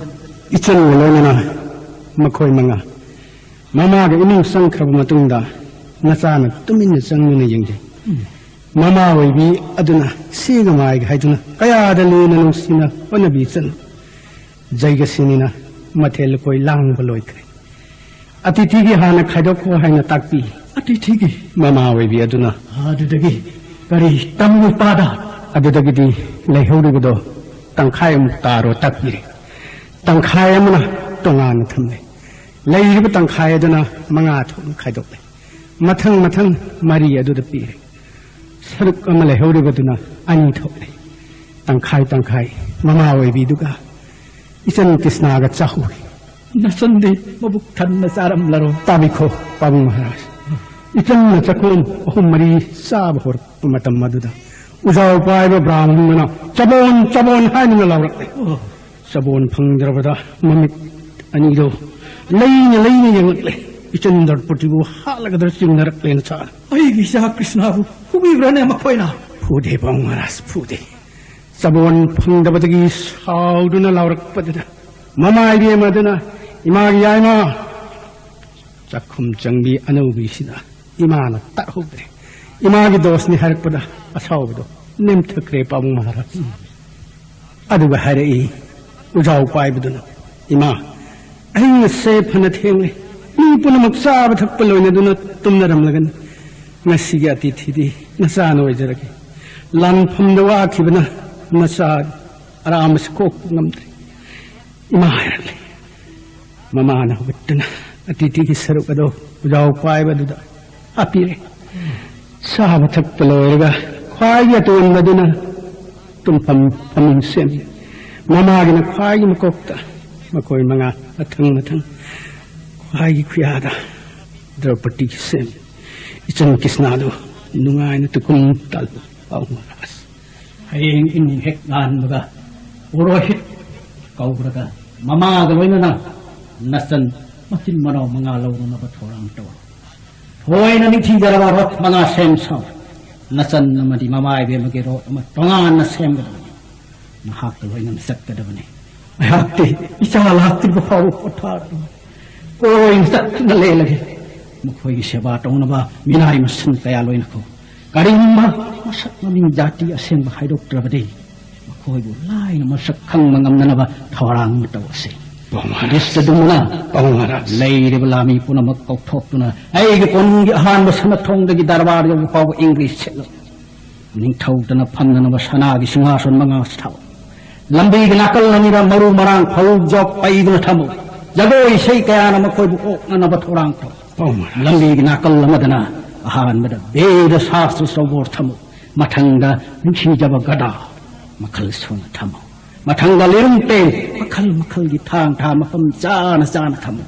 ꯏꯆꯟꯒ ꯂꯣꯏꯅꯅ ꯃꯈꯣꯏ ꯃꯉꯥ ꯃꯃꯥꯒ ꯏꯃꯨꯡ ꯆꯪꯈ꯭ꯔꯕ ꯃꯇꯨꯡꯗ ꯅꯆꯥꯅ ꯇꯨꯃꯤꯟꯅ ꯆꯪꯗꯨꯅ ꯌꯦꯡꯖꯩ꯫ ꯎꯝ꯫ ꯃꯃꯥ ꯑꯣꯏꯕꯤ ꯑꯗꯨꯅ ꯁꯤꯒ ꯃꯥꯏꯒ ꯍꯥꯏꯗꯨꯅ ꯀꯌꯥꯗ ꯂꯨꯅ ꯅꯨꯡꯁꯤꯅ ꯍꯣꯠꯅꯕꯤ ꯆꯠꯅ꯫ ꯖꯩꯒꯁꯤꯅꯤꯅ ꯃꯊꯦꯜ ꯂꯨꯀꯣꯏ ꯂꯥꯡꯕ ꯂꯣꯏꯈ꯭ꯔꯦ꯫ ꯑꯇꯤꯊꯤꯒꯤ ꯍꯥꯟꯅ ꯈꯥꯏꯗꯣꯛꯈꯣ ꯍꯥꯏꯅ ꯇꯥꯛꯄꯤ꯫ ꯑꯇꯤꯊꯤꯒꯤ? ꯃꯃꯥ ꯑꯣꯏꯕꯤ ꯑꯗꯨꯅ꯫ ꯑꯗꯨꯗꯒꯤ ꯀꯔꯤ ꯇꯝꯃꯨ ꯏꯄꯥꯗ? ꯑꯗꯨꯗꯒꯤꯗꯤ ꯂꯩꯍꯧꯔꯤꯕꯗꯣ ꯇꯪꯈꯥꯏ ꯑꯃꯨꯛ ꯇꯥꯔꯣ ꯇꯥꯛꯄꯤꯔꯦ꯫ ꯇꯪꯈꯥꯏ ꯑꯃꯅ ꯇꯣꯉꯥꯟꯅ ꯊꯝꯂꯦ꯫ ꯂꯩꯔꯤꯕ ꯇꯪꯈꯥꯏ ꯑꯗꯨꯅ ꯃꯉꯥ ꯊꯣꯛꯅ ꯈꯥꯏꯗꯣꯛꯂꯦ꯫ ꯃꯊꯪ ꯃꯊꯪ ꯃꯔꯤ ꯑꯗꯨꯗ ꯄꯤꯔꯦ꯫ ꯁꯔꯨꯛ ꯑꯃ ꯂꯩꯍꯧꯔꯤꯕꯗꯨꯅ ꯑꯅꯤ ꯊꯣꯛꯂꯦ꯫ ꯇꯪꯈꯥꯏ ꯇꯪꯈꯥꯏ ꯃꯃꯥ ꯑꯣꯏꯕꯤꯗꯨꯒ ꯏꯆꯟ ꯀ꯭ꯔꯤꯁꯅꯥꯒ ꯆꯥꯍꯧꯏ꯫ ꯅꯆꯟꯗꯤ ꯃꯕꯨꯛ ꯊꯟꯅ ꯆꯥꯔꯝꯂꯔꯣꯏ꯫ ꯇꯥꯕꯤꯈꯣ, ꯄꯥꯕꯨꯡ ꯃꯍꯥꯔꯥꯖ꯫ ꯏꯆꯟꯅ ꯆꯈꯣꯝ ꯑꯍꯨꯝ ꯃꯔꯤ ꯆꯥꯕ ꯍꯧꯔꯛꯄ ꯃꯇꯝ ꯑꯗꯨꯗ ꯎꯖꯥꯎ ꯄꯥꯏꯕ ꯕ꯭ꯔꯥꯍꯃꯟꯗꯨꯅ ꯆꯕꯣꯟ, ꯆꯕꯣꯟ ꯍꯥꯏꯗꯨꯅ ꯂꯥꯎꯔꯛꯂꯦ꯫ ꯑꯣ꯫ ꯆꯕꯣꯟ ꯐꯪꯗ꯭ꯔꯕꯗ ꯃꯃꯤꯠ ꯑꯅꯤꯗꯣ ꯂꯩꯅ ꯂꯩꯅ ꯌꯦꯡꯂꯛꯂꯦ꯫ ꯏꯆꯟ ꯗ꯭ꯔꯧꯄꯗꯤꯕꯨ ꯍꯥꯠꯂꯒꯗ꯭ꯔ ꯆꯤꯡꯅꯔꯛꯂꯦꯅ ꯁꯥꯔ꯫ ꯑꯩꯒꯤ ꯏꯆꯥ ꯀ꯭ꯔꯤꯁꯅꯕꯨ ꯐꯨꯕꯤꯕ꯭ꯔꯥꯅꯦ ꯃꯈꯣꯏꯅ? ꯐꯨꯗꯦ ꯄꯥꯎ ꯃꯍꯥꯔꯥꯖ, ꯐꯨꯗꯦ꯫ ꯆꯕꯣꯟ ꯐꯪꯗꯕꯗꯒꯤ ꯁꯥꯎꯗꯨꯅ ꯂꯥꯎꯔꯛꯄꯗꯨꯗ ꯃꯃꯥ ꯏꯕꯦꯝꯃ ꯑꯗꯨꯅ, "ꯏꯃꯥꯒꯤ ꯌꯥꯏꯃ, ꯆꯥꯛꯈꯨꯝ ꯆꯪꯕꯤ ꯑꯅꯧꯕꯤꯁꯤꯗ ꯏꯃꯥꯅ ꯇꯥꯛꯍꯧꯗ꯭ꯔꯦ꯫ ꯏꯃꯥꯒꯤ ꯗꯣꯁꯅꯤ" ꯍꯥꯏꯔꯛꯄꯗ ꯑꯁꯥꯎꯕꯗꯣ ꯅꯦꯝꯊꯈ꯭ꯔꯦ ꯄꯥꯕꯨꯡ ꯃꯍꯥꯔꯥꯖ꯫ ꯑꯗꯨꯒ ꯍꯥꯏꯔꯛꯏ ꯎꯖꯥꯎ ꯄꯥꯏꯕꯗꯨꯅ, "ꯏꯃꯥ, ꯑꯍꯤꯡ ꯑꯁꯦ ꯐꯅ ꯊꯦꯡꯂꯦ, ꯃꯤ ꯄꯨꯝꯅꯃꯛ ꯆꯥꯕ ꯊꯛꯄ ꯂꯣꯏꯅꯗꯨꯅ ꯇꯨꯝꯅꯔꯝꯂꯒꯅꯤ꯫ ꯉꯁꯤꯒꯤ ꯑꯇꯤꯊꯤꯗꯤ ꯅꯆꯥꯅ ꯑꯣꯏꯖꯔꯒꯦ꯫ ꯂꯥꯟꯐꯝꯗ ꯋꯥꯈꯤꯕꯅ ꯅꯆꯥ ꯑꯔꯥꯝꯕꯁꯨ ꯀꯣꯛꯄ ꯉꯝꯗ꯭ꯔꯦ"꯫ ꯏꯃꯥ ꯍꯥꯏꯔꯛꯂꯦ꯫ ꯃꯃꯥꯅ ꯍꯧꯒꯠꯇꯨꯅ ꯑꯇꯤꯊꯤꯒꯤ ꯁꯔꯨꯛ ꯑꯗꯨ ꯎꯖꯥꯎ ꯄꯥꯏꯕ ꯑꯗꯨꯗ ꯍꯥꯞꯄꯤꯔꯦ꯫ ꯆꯥꯕ ꯊꯛꯄ ꯂꯣꯏꯔꯒ ꯈ꯭ꯋꯥꯏꯒꯤ ꯑꯇꯣꯟꯕꯗꯨꯅ ꯇꯨꯝꯐꯝ ꯐꯃꯨꯡ ꯁꯦꯝꯃꯤ꯫ ꯃꯃꯥꯒꯤꯅ ꯈ꯭ꯋꯥꯏꯒꯤ ꯃꯀꯣꯛꯇ, ꯃꯈꯣꯏ ꯃꯉꯥ ꯃꯊꯪ ꯃꯊꯪ ꯈ꯭ꯋꯥꯏꯒꯤ ꯈꯨꯌꯥꯗ ꯗ꯭ꯔꯧꯄꯗꯤꯒꯤ ꯁꯦꯝꯃꯤ꯫ ꯏꯆꯟ ꯀ꯭ꯔꯤꯁꯅꯥꯗꯨ ꯅꯨꯡꯉꯥꯏꯅ ꯇꯨꯀꯨꯝ ꯇꯥꯜꯂꯨ ꯄꯥꯎ ꯃꯍꯥꯔꯥꯖ꯫ ꯍꯌꯦꯡ ꯏꯅꯨꯡ ꯍꯦꯛ ꯉꯥꯟꯕꯒ ꯄꯨꯔꯣꯍꯤꯠ ꯀꯧꯔꯒ ꯃꯃꯥꯒ ꯂꯣꯏꯅꯅ ꯅꯆꯟ ꯃꯆꯤꯟ ꯃꯅꯥꯎ ꯃꯉꯥ ꯂꯧꯔꯨꯅꯕ ꯊꯧꯔꯥꯡ ꯇꯧꯔꯣ꯫ ꯊꯣꯏꯅ ꯅꯤꯡꯊꯤꯖꯔꯕ ꯔꯣꯠ ꯃꯉꯥ ꯁꯦꯝ ꯁꯥꯎ꯫ ꯅꯆꯟ ꯑꯃꯗꯤ ꯃꯃꯥ ꯏꯕꯦꯝꯃꯒꯤ ꯔꯣꯠ ꯑꯃ ꯇꯣꯉꯥꯟꯅ ꯁꯦꯝꯒꯗꯕꯅꯤ꯫ ꯅꯍꯥꯛꯀ ꯂꯣꯏꯅꯅ ꯆꯠꯀꯗꯕꯅꯤ꯫ ꯑꯩꯍꯥꯛꯇꯤ ꯏꯆꯥ ꯂꯥꯛꯇ꯭ꯔꯤꯕ ꯐꯥꯎꯕ ꯄꯣꯊꯥꯔꯣꯏ꯫ ꯀꯣꯏꯅ ꯆꯠꯇꯨꯅ ꯂꯦꯜꯂꯒꯦ꯫ ꯃꯈꯣꯏꯒꯤ ꯁꯦꯕꯥ ꯇꯧꯅꯕ ꯃꯤꯅꯥꯏ ꯃꯁꯤꯡ ꯀꯌꯥ ꯂꯣꯏꯅꯈꯣ꯫ ꯀꯔꯤꯒꯨꯝꯕ ꯃꯁꯛ ꯃꯃꯤꯡ ꯖꯥꯇꯤ ꯑꯁꯦꯡꯕ ꯍꯥꯏꯗꯣꯛꯇ꯭ꯔꯕꯗꯤ ꯃꯈꯣꯏꯕꯨ ꯂꯥꯏꯅ ꯃꯁꯛ ꯈꯪꯕ ꯉꯝꯅꯅꯕ ꯊꯧꯔꯥꯡ ꯑꯃ ꯇꯧꯔꯁꯤ꯫ ꯄꯥꯎ ꯃꯍꯥꯔꯥꯖ꯫ ꯂꯤꯁ ꯑꯗꯨꯃꯅ ꯄꯥꯎ ꯃꯍꯥꯔꯥꯖ꯫ ꯂꯩꯔꯤꯕ ꯂꯥꯃꯤ ꯄꯨꯝꯅꯃꯛ ꯀꯧꯊꯣꯛꯇꯨꯅ ꯑꯩꯒꯤ ꯀꯣꯅꯨꯡꯒꯤ ꯑꯍꯥꯟꯕ ꯁꯅꯥꯊꯣꯡꯗꯒꯤ ꯗꯔꯕꯥꯔ ꯌꯧꯕ ꯐꯥꯎꯕ ꯏꯪꯕꯤ ꯁꯦꯠꯂꯨ꯫ ꯅꯤꯡꯊꯧꯗꯅ ꯐꯝꯅꯅꯕ ꯁꯅꯥꯒꯤ ꯁꯤꯡꯍꯥꯁꯟ ꯃꯉꯥ ꯁꯥꯎ꯫ ꯂꯝꯕꯤꯒꯤ ꯅꯥꯀꯜ ꯑꯅꯤꯗ ꯃꯔꯨ ꯃꯔꯥꯡ ꯐꯧ ꯖꯣꯛ ꯄꯩꯗꯨꯅ ꯊꯝꯃꯨ꯫ ꯖꯒꯣꯏ ꯏꯁꯩ ꯀꯌꯥꯅ ꯃꯈꯣꯏꯕꯨ ꯑꯣꯛꯅꯅꯕ ꯊꯧꯔꯥꯡ ꯇꯧ꯫ ꯄꯥꯎ ꯃꯍꯥꯔꯥꯖ꯫ ꯂꯝꯕꯤꯒꯤ ꯅꯥꯀꯜ ꯑꯃꯗꯅ ꯑꯍꯥꯟꯕꯗ ꯕꯦꯗ ꯁꯥꯁꯇ꯭ꯔ ꯆꯧꯕꯣꯔ ꯊꯝꯃꯨ꯫ ꯃꯊꯪꯗ ꯅꯨꯡꯁꯤꯖꯕ ꯒꯗꯥ ꯃꯈꯜ ꯁꯨꯅ ꯊꯝꯃꯨ꯫ ꯃꯊꯪꯗ ꯂꯤꯔꯨꯡ ꯇꯦꯟ ꯃꯈꯜ ꯃꯈꯜꯒꯤ ꯊꯥꯡ ꯊꯥ ꯃꯐꯝ ꯆꯥꯅ ꯆꯥꯅ ꯊꯝꯃꯨ꯫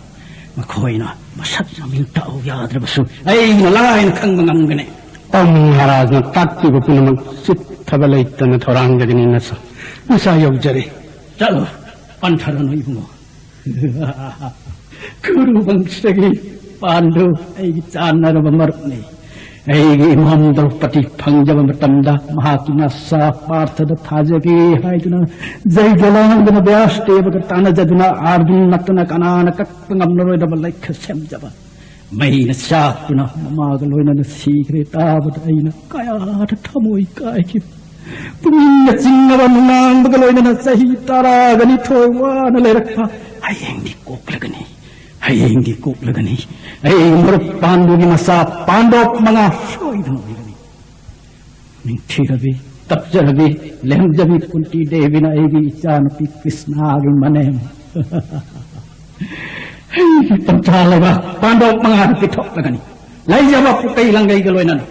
ꯃꯈꯣꯏꯅ ꯃꯁꯛ ꯃꯃꯤꯡ ꯇꯥꯛꯎ ꯌꯥꯗ꯭ꯔꯕꯁꯨ ꯑꯩꯅ ꯂꯥꯏꯅ ꯈꯪꯕ ꯉꯝꯒꯅꯤ꯫ ꯄꯥꯎꯃꯤ ꯃꯍꯥꯔꯥꯖꯅ ꯇꯥꯛꯄꯤꯕ ꯄꯨꯝꯅꯃꯛ ꯆꯤꯠꯊꯕ ꯂꯩꯇꯅ ꯊꯧꯔꯥꯡꯖꯒꯅꯤ꯫ ꯅꯆꯥ, ꯅꯆꯥ ꯌꯧꯖꯔꯦ꯫ ꯆꯠꯂꯣ, ꯄꯟꯊꯔꯅꯨ ꯏꯕꯨꯡꯉꯣ꯫ ꯀꯨꯔꯨꯕꯪꯁꯒꯤ ꯄꯥꯟꯗꯨ ꯑꯩꯒꯤ ꯆꯥꯟꯅꯔꯕ ꯃꯔꯨꯞꯅꯤ꯫ ꯑꯩꯒꯤ ꯏꯃꯥꯝ ꯗ꯭ꯔꯧꯄꯗꯤ ꯐꯪꯖꯕ ꯃꯇꯝꯗ ꯃꯍꯥꯛꯀꯤ ꯅꯆꯥ ꯄꯥꯔꯊꯗ ꯊꯥꯖꯒꯦ ꯍꯥꯏꯗꯨꯅ ꯖꯩꯒ ꯂꯥꯡꯗꯨꯅ ꯕ꯭ꯌꯥꯁ ꯗꯦꯕꯒ ꯇꯥꯟꯅꯖꯗꯨꯅ ꯑꯥꯔꯖꯨꯟ ꯅꯠꯇꯅ ꯀꯅꯥꯅ ꯀꯛꯄ ꯉꯝꯂꯔꯣꯏꯗꯕ ꯂꯩꯈ ꯁꯦꯝꯖꯕ꯫ ꯃꯩꯅ ꯆꯥꯛꯇꯨꯅ ꯃꯃꯥꯒ ꯂꯣꯏꯅꯅ ꯁꯤꯈ꯭ꯔꯦ ꯇꯥꯕꯗ ꯑꯩꯅ ꯀꯌꯥꯗ ꯊꯃꯣꯏ ꯀꯥꯏꯈꯤꯕ꯫ ꯄꯨꯛꯅꯤꯡꯅ ꯆꯤꯡꯅꯕ ꯅꯨꯡꯅꯥꯡꯕꯒ ꯂꯣꯏꯅꯅ ꯆꯍꯤ ꯇꯔꯥꯒ ꯅꯤꯊꯣꯏ ꯋꯥꯅ ꯂꯩꯔꯛꯄ꯫ ꯍꯌꯦꯡꯗꯤ ꯀꯣꯛꯂꯒꯅꯤ, ꯍꯌꯦꯡꯗꯤ ꯀꯣꯛꯂꯒꯅꯤ꯫ ꯑꯩ ꯃꯔꯨꯞ ꯄꯥꯟꯗꯨꯒꯤ ꯃꯆꯥ ꯄꯥꯟꯗꯣꯞ ꯃꯉꯥ ꯁꯣꯏꯗꯅ ꯑꯣꯏꯒꯅꯤ꯫ ꯅꯤꯡꯊꯤꯔꯕꯤ, ꯇꯞꯆꯔꯕꯤ, ꯂꯦꯝꯖꯕꯤ ꯀꯨꯟꯇꯤ ꯗꯦꯕꯤꯅ ꯑꯩꯒꯤ ꯏꯆꯥꯅꯨꯄꯤ ꯀ꯭ꯔꯤꯁꯅꯥꯒꯤ ꯃꯅꯦꯝ꯫ ꯑꯩꯒꯤ ꯄꯟꯊꯥ ꯂꯩꯕꯥꯛ ꯄꯥꯟꯗꯣꯞ ꯃꯉꯥꯗ ꯄꯤꯊꯣꯛꯂꯒꯅꯤ꯫ ꯂꯩꯖꯕ ꯄꯨꯀꯩ ꯂꯪꯒꯩꯒ ꯂꯣꯏꯅꯅ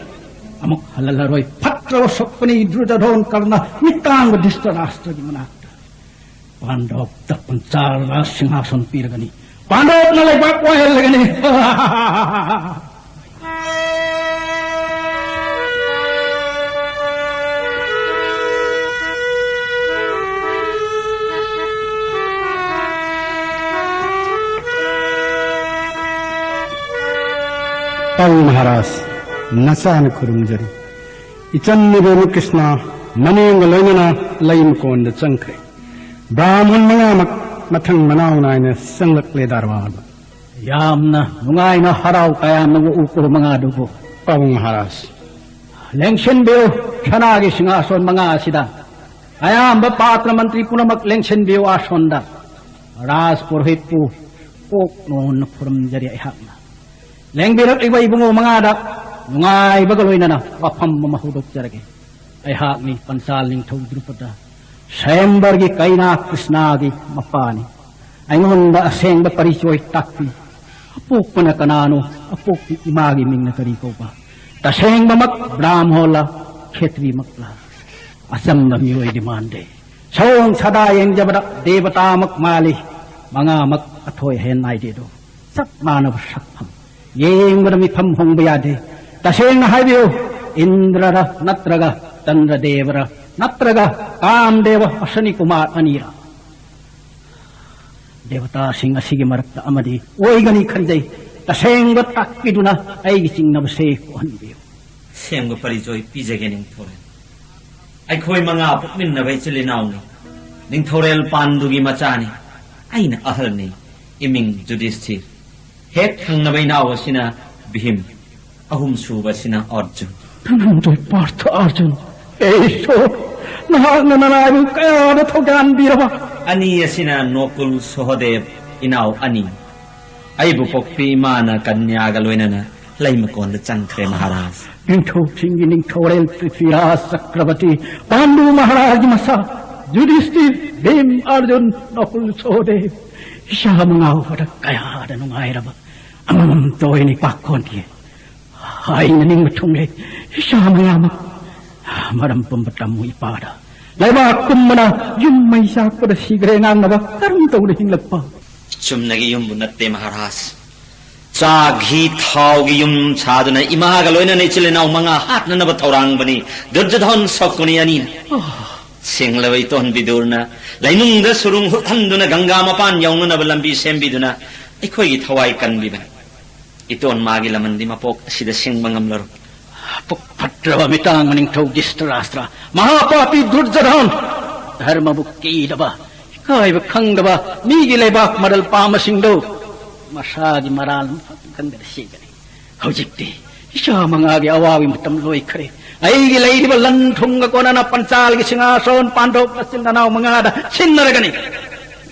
ꯑꯃꯨꯛ ꯍꯜꯂꯜꯂꯔꯣꯏ꯫ ꯐꯠꯇ꯭ꯔꯕ ꯁꯛꯄꯅꯤ ꯗꯨꯔꯖꯣꯙꯣꯟ ꯀꯔꯅ ꯃꯤꯇꯥꯡꯕ ꯙ꯭ꯔꯤꯁꯇꯔꯥꯁꯇ꯭ꯔꯒꯤ ꯃꯅꯥꯛꯇ꯫ ꯄꯥꯟꯗꯣꯞꯇ ꯄꯟꯆꯥꯜ ꯔꯥꯖ ꯁꯤꯡꯍꯥꯁꯟ ꯄꯤꯔꯒꯅꯤ꯫ ꯄꯥꯟꯗꯣꯞꯅ ꯂꯩꯕꯥꯛ ꯋꯥꯍꯜꯂꯒꯅꯤ꯫ ꯄꯥꯎ ꯃꯍꯥꯔꯥꯖ, ꯅꯆꯥꯅ ꯈꯨꯔꯨꯝꯖꯔꯤ꯫ ꯏꯆꯟ ꯏꯕꯦꯝꯃ ꯀ꯭ꯔꯤꯁꯅ ꯃꯅꯦꯝꯒ ꯂꯣꯏꯅꯅ ꯂꯩ ꯃꯀꯣꯟꯗ ꯆꯪꯈ꯭ꯔꯦ꯫ ꯕ꯭ꯔꯥꯍꯃꯟ ꯃꯉꯥꯃꯛ ꯃꯊꯪ ꯃꯅꯥꯎ ꯅꯥꯏꯅ ꯆꯪꯂꯛꯂꯦ ꯗꯥꯔꯋꯥꯗ꯫ ꯌꯥꯝꯅ ꯅꯨꯡꯉꯥꯏꯅ ꯍꯔꯥꯎ ꯇꯌꯥꯝꯅ ꯎꯀꯨ ꯃꯉꯥꯗꯨꯕꯨ꯫ ꯄꯥꯕꯨꯡ ꯃꯍꯥꯔꯥꯖ꯫ ꯂꯦꯡꯁꯤꯟꯕꯤꯌꯨ ꯁꯅꯥꯒꯤ ꯁꯤꯡꯍꯥꯁꯣꯟ ꯃꯉꯥ ꯑꯁꯤꯗ꯫ ꯑꯌꯥꯝꯕ ꯄꯥꯇ꯭ꯔ ꯃꯟꯇ꯭ꯔꯤ ꯄꯨꯝꯅꯃꯛ ꯂꯦꯡꯁꯤꯟꯕꯤꯌꯨ ꯑꯁꯣꯟꯗ꯫ ꯔꯥꯖ ꯄꯨꯔꯣꯍꯤꯠꯄꯨ ꯀꯣꯛ ꯅꯣꯟꯅ ꯈꯨꯔꯨꯝꯖꯔꯤ ꯑꯩꯍꯥꯛꯅ꯫ ꯂꯦꯡꯕꯤꯔꯛꯂꯤꯕ ꯏꯕꯨꯡꯉꯣ ꯃꯉꯥꯗ ꯅꯨꯡꯉꯥꯏꯕꯒ ꯂꯣꯏꯅꯅ ꯋꯥꯐꯝ ꯑꯃ ꯍꯧꯗꯣꯛꯆꯔꯒꯦ꯫ ꯑꯩꯍꯥꯛꯅꯤ ꯄꯟꯆꯥꯜ ꯅꯤꯡꯊꯧ ꯗ꯭ꯔꯨꯄꯗ ꯁ꯭ꯋꯌꯝꯕꯔꯒꯤ ꯀꯩꯅꯥ ꯀ꯭ꯔꯤꯁꯅꯥꯒꯤ ꯃꯄꯥꯅꯤ꯫ ꯑꯩꯉꯣꯟꯗ ꯑꯁꯦꯡꯕ ꯄꯔꯤꯆꯣꯏ ꯇꯥꯛꯄꯤ꯫ ꯑꯄꯣꯛꯄꯅ ꯀꯅꯥꯅꯣ? ꯑꯄꯣꯛꯄꯤ ꯏꯃꯥꯒꯤ ꯃꯤꯡꯅ ꯀꯔꯤ ꯀꯧꯕ? ꯇꯁꯦꯡꯕꯃꯛ ꯕ꯭ꯔꯥꯍꯃꯣꯂ, ꯈꯦꯇ꯭ꯔꯤꯃꯛꯂ? ꯑꯆꯝꯕ ꯃꯤꯑꯣꯏꯗꯤ ꯃꯥꯟꯗꯦ꯫ ꯁꯑꯣꯡ ꯁꯥꯗꯥ ꯌꯦꯡꯖꯕꯗ ꯗꯦꯕꯇꯥꯃꯛ ꯃꯥꯜꯂꯤ꯫ ꯃꯉꯥꯃꯛ ꯑꯊꯣꯏ ꯑꯍꯦꯟ ꯅꯥꯏꯗꯦꯗꯣ꯫ ꯆꯞ ꯃꯥꯟꯅꯕ ꯁꯛꯐꯝ꯫ ꯌꯦꯡꯕꯗ ꯃꯤꯐꯝ ꯍꯣꯡꯕ ꯌꯥꯗꯦ꯫ ꯇꯁꯦꯡꯅ ꯍꯥꯏꯕꯤꯌꯨ, ꯏꯟꯗ꯭ꯔꯔ ꯅꯠꯇ꯭ꯔꯒ ꯆꯟꯗ꯭ꯔꯗꯦꯕꯔ ꯅꯠꯇ꯭ꯔꯒ ꯀꯥꯝꯗꯦꯕ ꯑꯁ꯭ꯋꯅꯤ ꯀꯨꯃꯥꯔ ꯑꯅꯤꯔ? ꯗꯦꯕꯇꯥꯁꯤꯡ ꯑꯁꯤꯒꯤ ꯃꯔꯛꯇ ꯑꯃꯗꯤ ꯑꯣꯏꯒꯅꯤ ꯈꯟꯖꯩ꯫ ꯇꯁꯦꯡꯕ ꯇꯥꯛꯄꯤꯗꯨꯅ ꯑꯩꯒꯤ ꯆꯤꯡꯅꯕꯁꯦ ꯀꯣꯛꯍꯟꯕꯤꯌꯨ꯫ ꯑꯁꯦꯡꯕ ꯄꯔꯤꯆꯣꯏ ꯄꯤꯖꯒꯦ ꯅꯤꯡꯊꯧꯔꯦꯜ꯫ ꯑꯩꯈꯣꯏ ꯃꯉꯥ ꯄꯣꯛꯃꯤꯟꯅꯕ ꯏꯆꯤꯜ ꯏꯅꯥꯎꯅꯤ꯫ ꯅꯤꯡꯊꯧꯔꯦꯜ ꯄꯥꯟꯗꯨꯒꯤ ꯃꯆꯥꯅꯤ꯫ ꯑꯩꯅ ꯑꯍꯜꯅꯤ꯫ ꯏꯃꯤꯡ ꯖꯨꯗꯤꯁꯊꯤꯔ꯫ ꯍꯦꯛ ꯊꯪꯅꯕ ꯏꯅꯥꯎ ꯑꯁꯤꯅ ꯚꯤꯝ꯫ ꯑꯍꯨꯝꯁꯨꯕ ꯑꯁꯤꯅ ꯑꯔꯖꯨꯟ꯫ ꯅꯅꯥꯎ ꯄꯥꯔꯊ ꯑꯔꯖꯨꯟ꯫ ꯑꯦ ꯏꯁꯣꯔ, ꯅꯍꯥꯛꯅ ꯅꯅꯥꯏꯕꯨ ꯀꯌꯥꯗ ꯊꯧꯒꯥꯟꯕꯤꯔꯕ? ꯑꯅꯤ ꯑꯁꯤꯅ ꯅꯣꯀꯨꯜ ꯁꯣꯍꯗꯦꯕ, ꯏꯅꯥꯎ ꯑꯅꯤ꯫ ꯑꯩꯕꯨ ꯄꯣꯛꯄꯤ ꯏꯃꯥꯅ ꯀꯟꯌꯥꯒ ꯂꯣꯏꯅꯅ ꯂꯩꯃꯀꯣꯟꯗ ꯆꯪꯈ꯭ꯔꯦ ꯃꯍꯥꯔꯥꯖ꯫ ꯅꯤꯡꯊꯧꯁꯤꯡꯒꯤ ꯅꯤꯡꯊꯧꯔꯦꯜ ꯄ꯭ꯔꯤꯊꯤꯔꯥꯖ ꯆꯀ꯭ꯔꯕꯇꯤ, ꯄꯥꯟꯗꯨ ꯃꯍꯥꯔꯥꯖꯒꯤ ꯃꯆꯥ ꯖꯨꯗꯤꯁꯇꯤꯔ, ꯚꯤꯝ, ꯑꯔꯖꯨꯟ, ꯅꯀꯨꯜ, ꯁꯣꯍꯗꯦꯕ, ꯏꯆꯥ ꯃꯉꯥ ꯎꯕꯗ ꯀꯌꯥꯗ ꯅꯨꯡꯉꯥꯏꯔꯕ꯫ ꯑꯃꯃꯝꯇ ꯑꯣꯏꯅ ꯏꯄꯥꯛ ꯀꯣꯟꯈꯤ꯫ ꯑꯩꯅ ꯅꯤꯡꯕ ꯊꯨꯡꯂꯦ꯫ ꯏꯆꯥ ꯃꯌꯥꯝ ꯑꯃ ꯃꯔꯝ ꯄꯨꯝꯕ ꯇꯝꯃꯨ ꯏꯄꯥꯗ꯫ ꯂꯩꯕꯥꯛ ꯄꯨꯝꯕꯅ ꯌꯨꯝ ꯃꯩ ꯆꯥꯛꯄꯗ ꯁꯤꯈ꯭ꯔꯦ ꯉꯥꯡꯅꯕ ꯀꯔꯝ ꯇꯧꯅ ꯍꯤꯡꯂꯛꯄ? ꯆꯨꯝꯅꯒꯤ ꯌꯨꯝꯕꯨ ꯅꯠꯇꯦ ꯃꯍꯥꯔꯥꯖ꯫ ꯆꯥ, ꯘꯤ, ꯊꯥꯎꯒꯤ ꯌꯨꯝ ꯁꯥꯗꯨꯅ ꯏꯃꯥꯒ ꯂꯣꯏꯅꯅ ꯏꯆꯤꯜ ꯏꯅꯥꯎ ꯃꯉꯥ ꯍꯥꯠꯅꯅꯕ ꯊꯧꯔꯥꯡꯕꯅꯤ ꯗꯨꯔꯖꯣꯙꯟ ꯁꯀꯨꯅꯤ ꯑꯅꯤꯅ꯫ ꯁꯤꯡꯂꯕ ꯏꯇꯣꯟ ꯕꯤꯗꯨꯔꯅ ꯂꯩꯅꯨꯡꯗ ꯁꯨꯔꯨꯡ ꯍꯨꯠꯍꯟꯗꯨꯅ ꯒꯪꯒꯥ ꯃꯄꯥꯟ ꯌꯧꯅꯅꯕ ꯂꯝꯕꯤ ꯁꯦꯝꯕꯤꯗꯨꯅ ꯑꯩꯈꯣꯏꯒꯤ ꯊꯋꯥꯏ ꯀꯟꯕꯤꯕꯅꯤ꯫ ꯏꯇꯣꯟ ꯃꯥꯒꯤ ꯂꯃꯟꯗꯤ ꯃꯄꯣꯛ ꯑꯁꯤꯗ ꯁꯤꯡꯕ ꯉꯝꯂꯔꯣꯏ꯫ ꯄꯨꯛ ꯐꯠꯇ꯭ꯔꯕ ꯃꯤꯇꯥꯡ ꯃꯅꯤꯡꯊꯧ ꯙ꯭ꯔꯤꯇꯔꯥꯁ꯭ꯇ꯭ꯔ, ꯃꯍꯥꯄꯥꯄꯤ ꯗꯨꯔꯖꯣꯙꯟ, ꯙꯔꯃꯕꯨ ꯀꯤꯗꯕ, ꯏꯀꯥꯏꯕ ꯈꯪꯗꯕ ꯃꯤꯒꯤ ꯂꯩꯕꯥꯛ ꯃꯔꯜ ꯄꯥꯝꯕꯁꯤꯡꯗꯨ ꯃꯁꯥꯒꯤ ꯃꯔꯥꯜ ꯑꯃꯈꯛ ꯈꯪꯗꯅ ꯁꯤꯒꯅꯤ꯫ ꯍꯧꯖꯤꯛꯇꯤ ꯏꯆꯥ ꯃꯉꯥꯒꯤ ꯑꯋꯥꯕꯒꯤ ꯃꯇꯝ ꯂꯣꯏꯈ꯭ꯔꯦ꯫ ꯑꯩꯒꯤ ꯂꯩꯔꯤꯕ ꯂꯟ ꯊꯨꯝꯒ ꯀꯣꯟꯅꯅ ꯄꯟꯆꯥꯜꯒꯤ ꯁꯤꯡꯍꯥꯁꯣꯟ ꯄꯥꯟꯊꯣꯛ ꯅꯆꯤꯟ ꯅꯅꯥꯎ ꯃꯉꯥꯗ ꯁꯤꯟꯅꯔꯒꯅꯤ꯫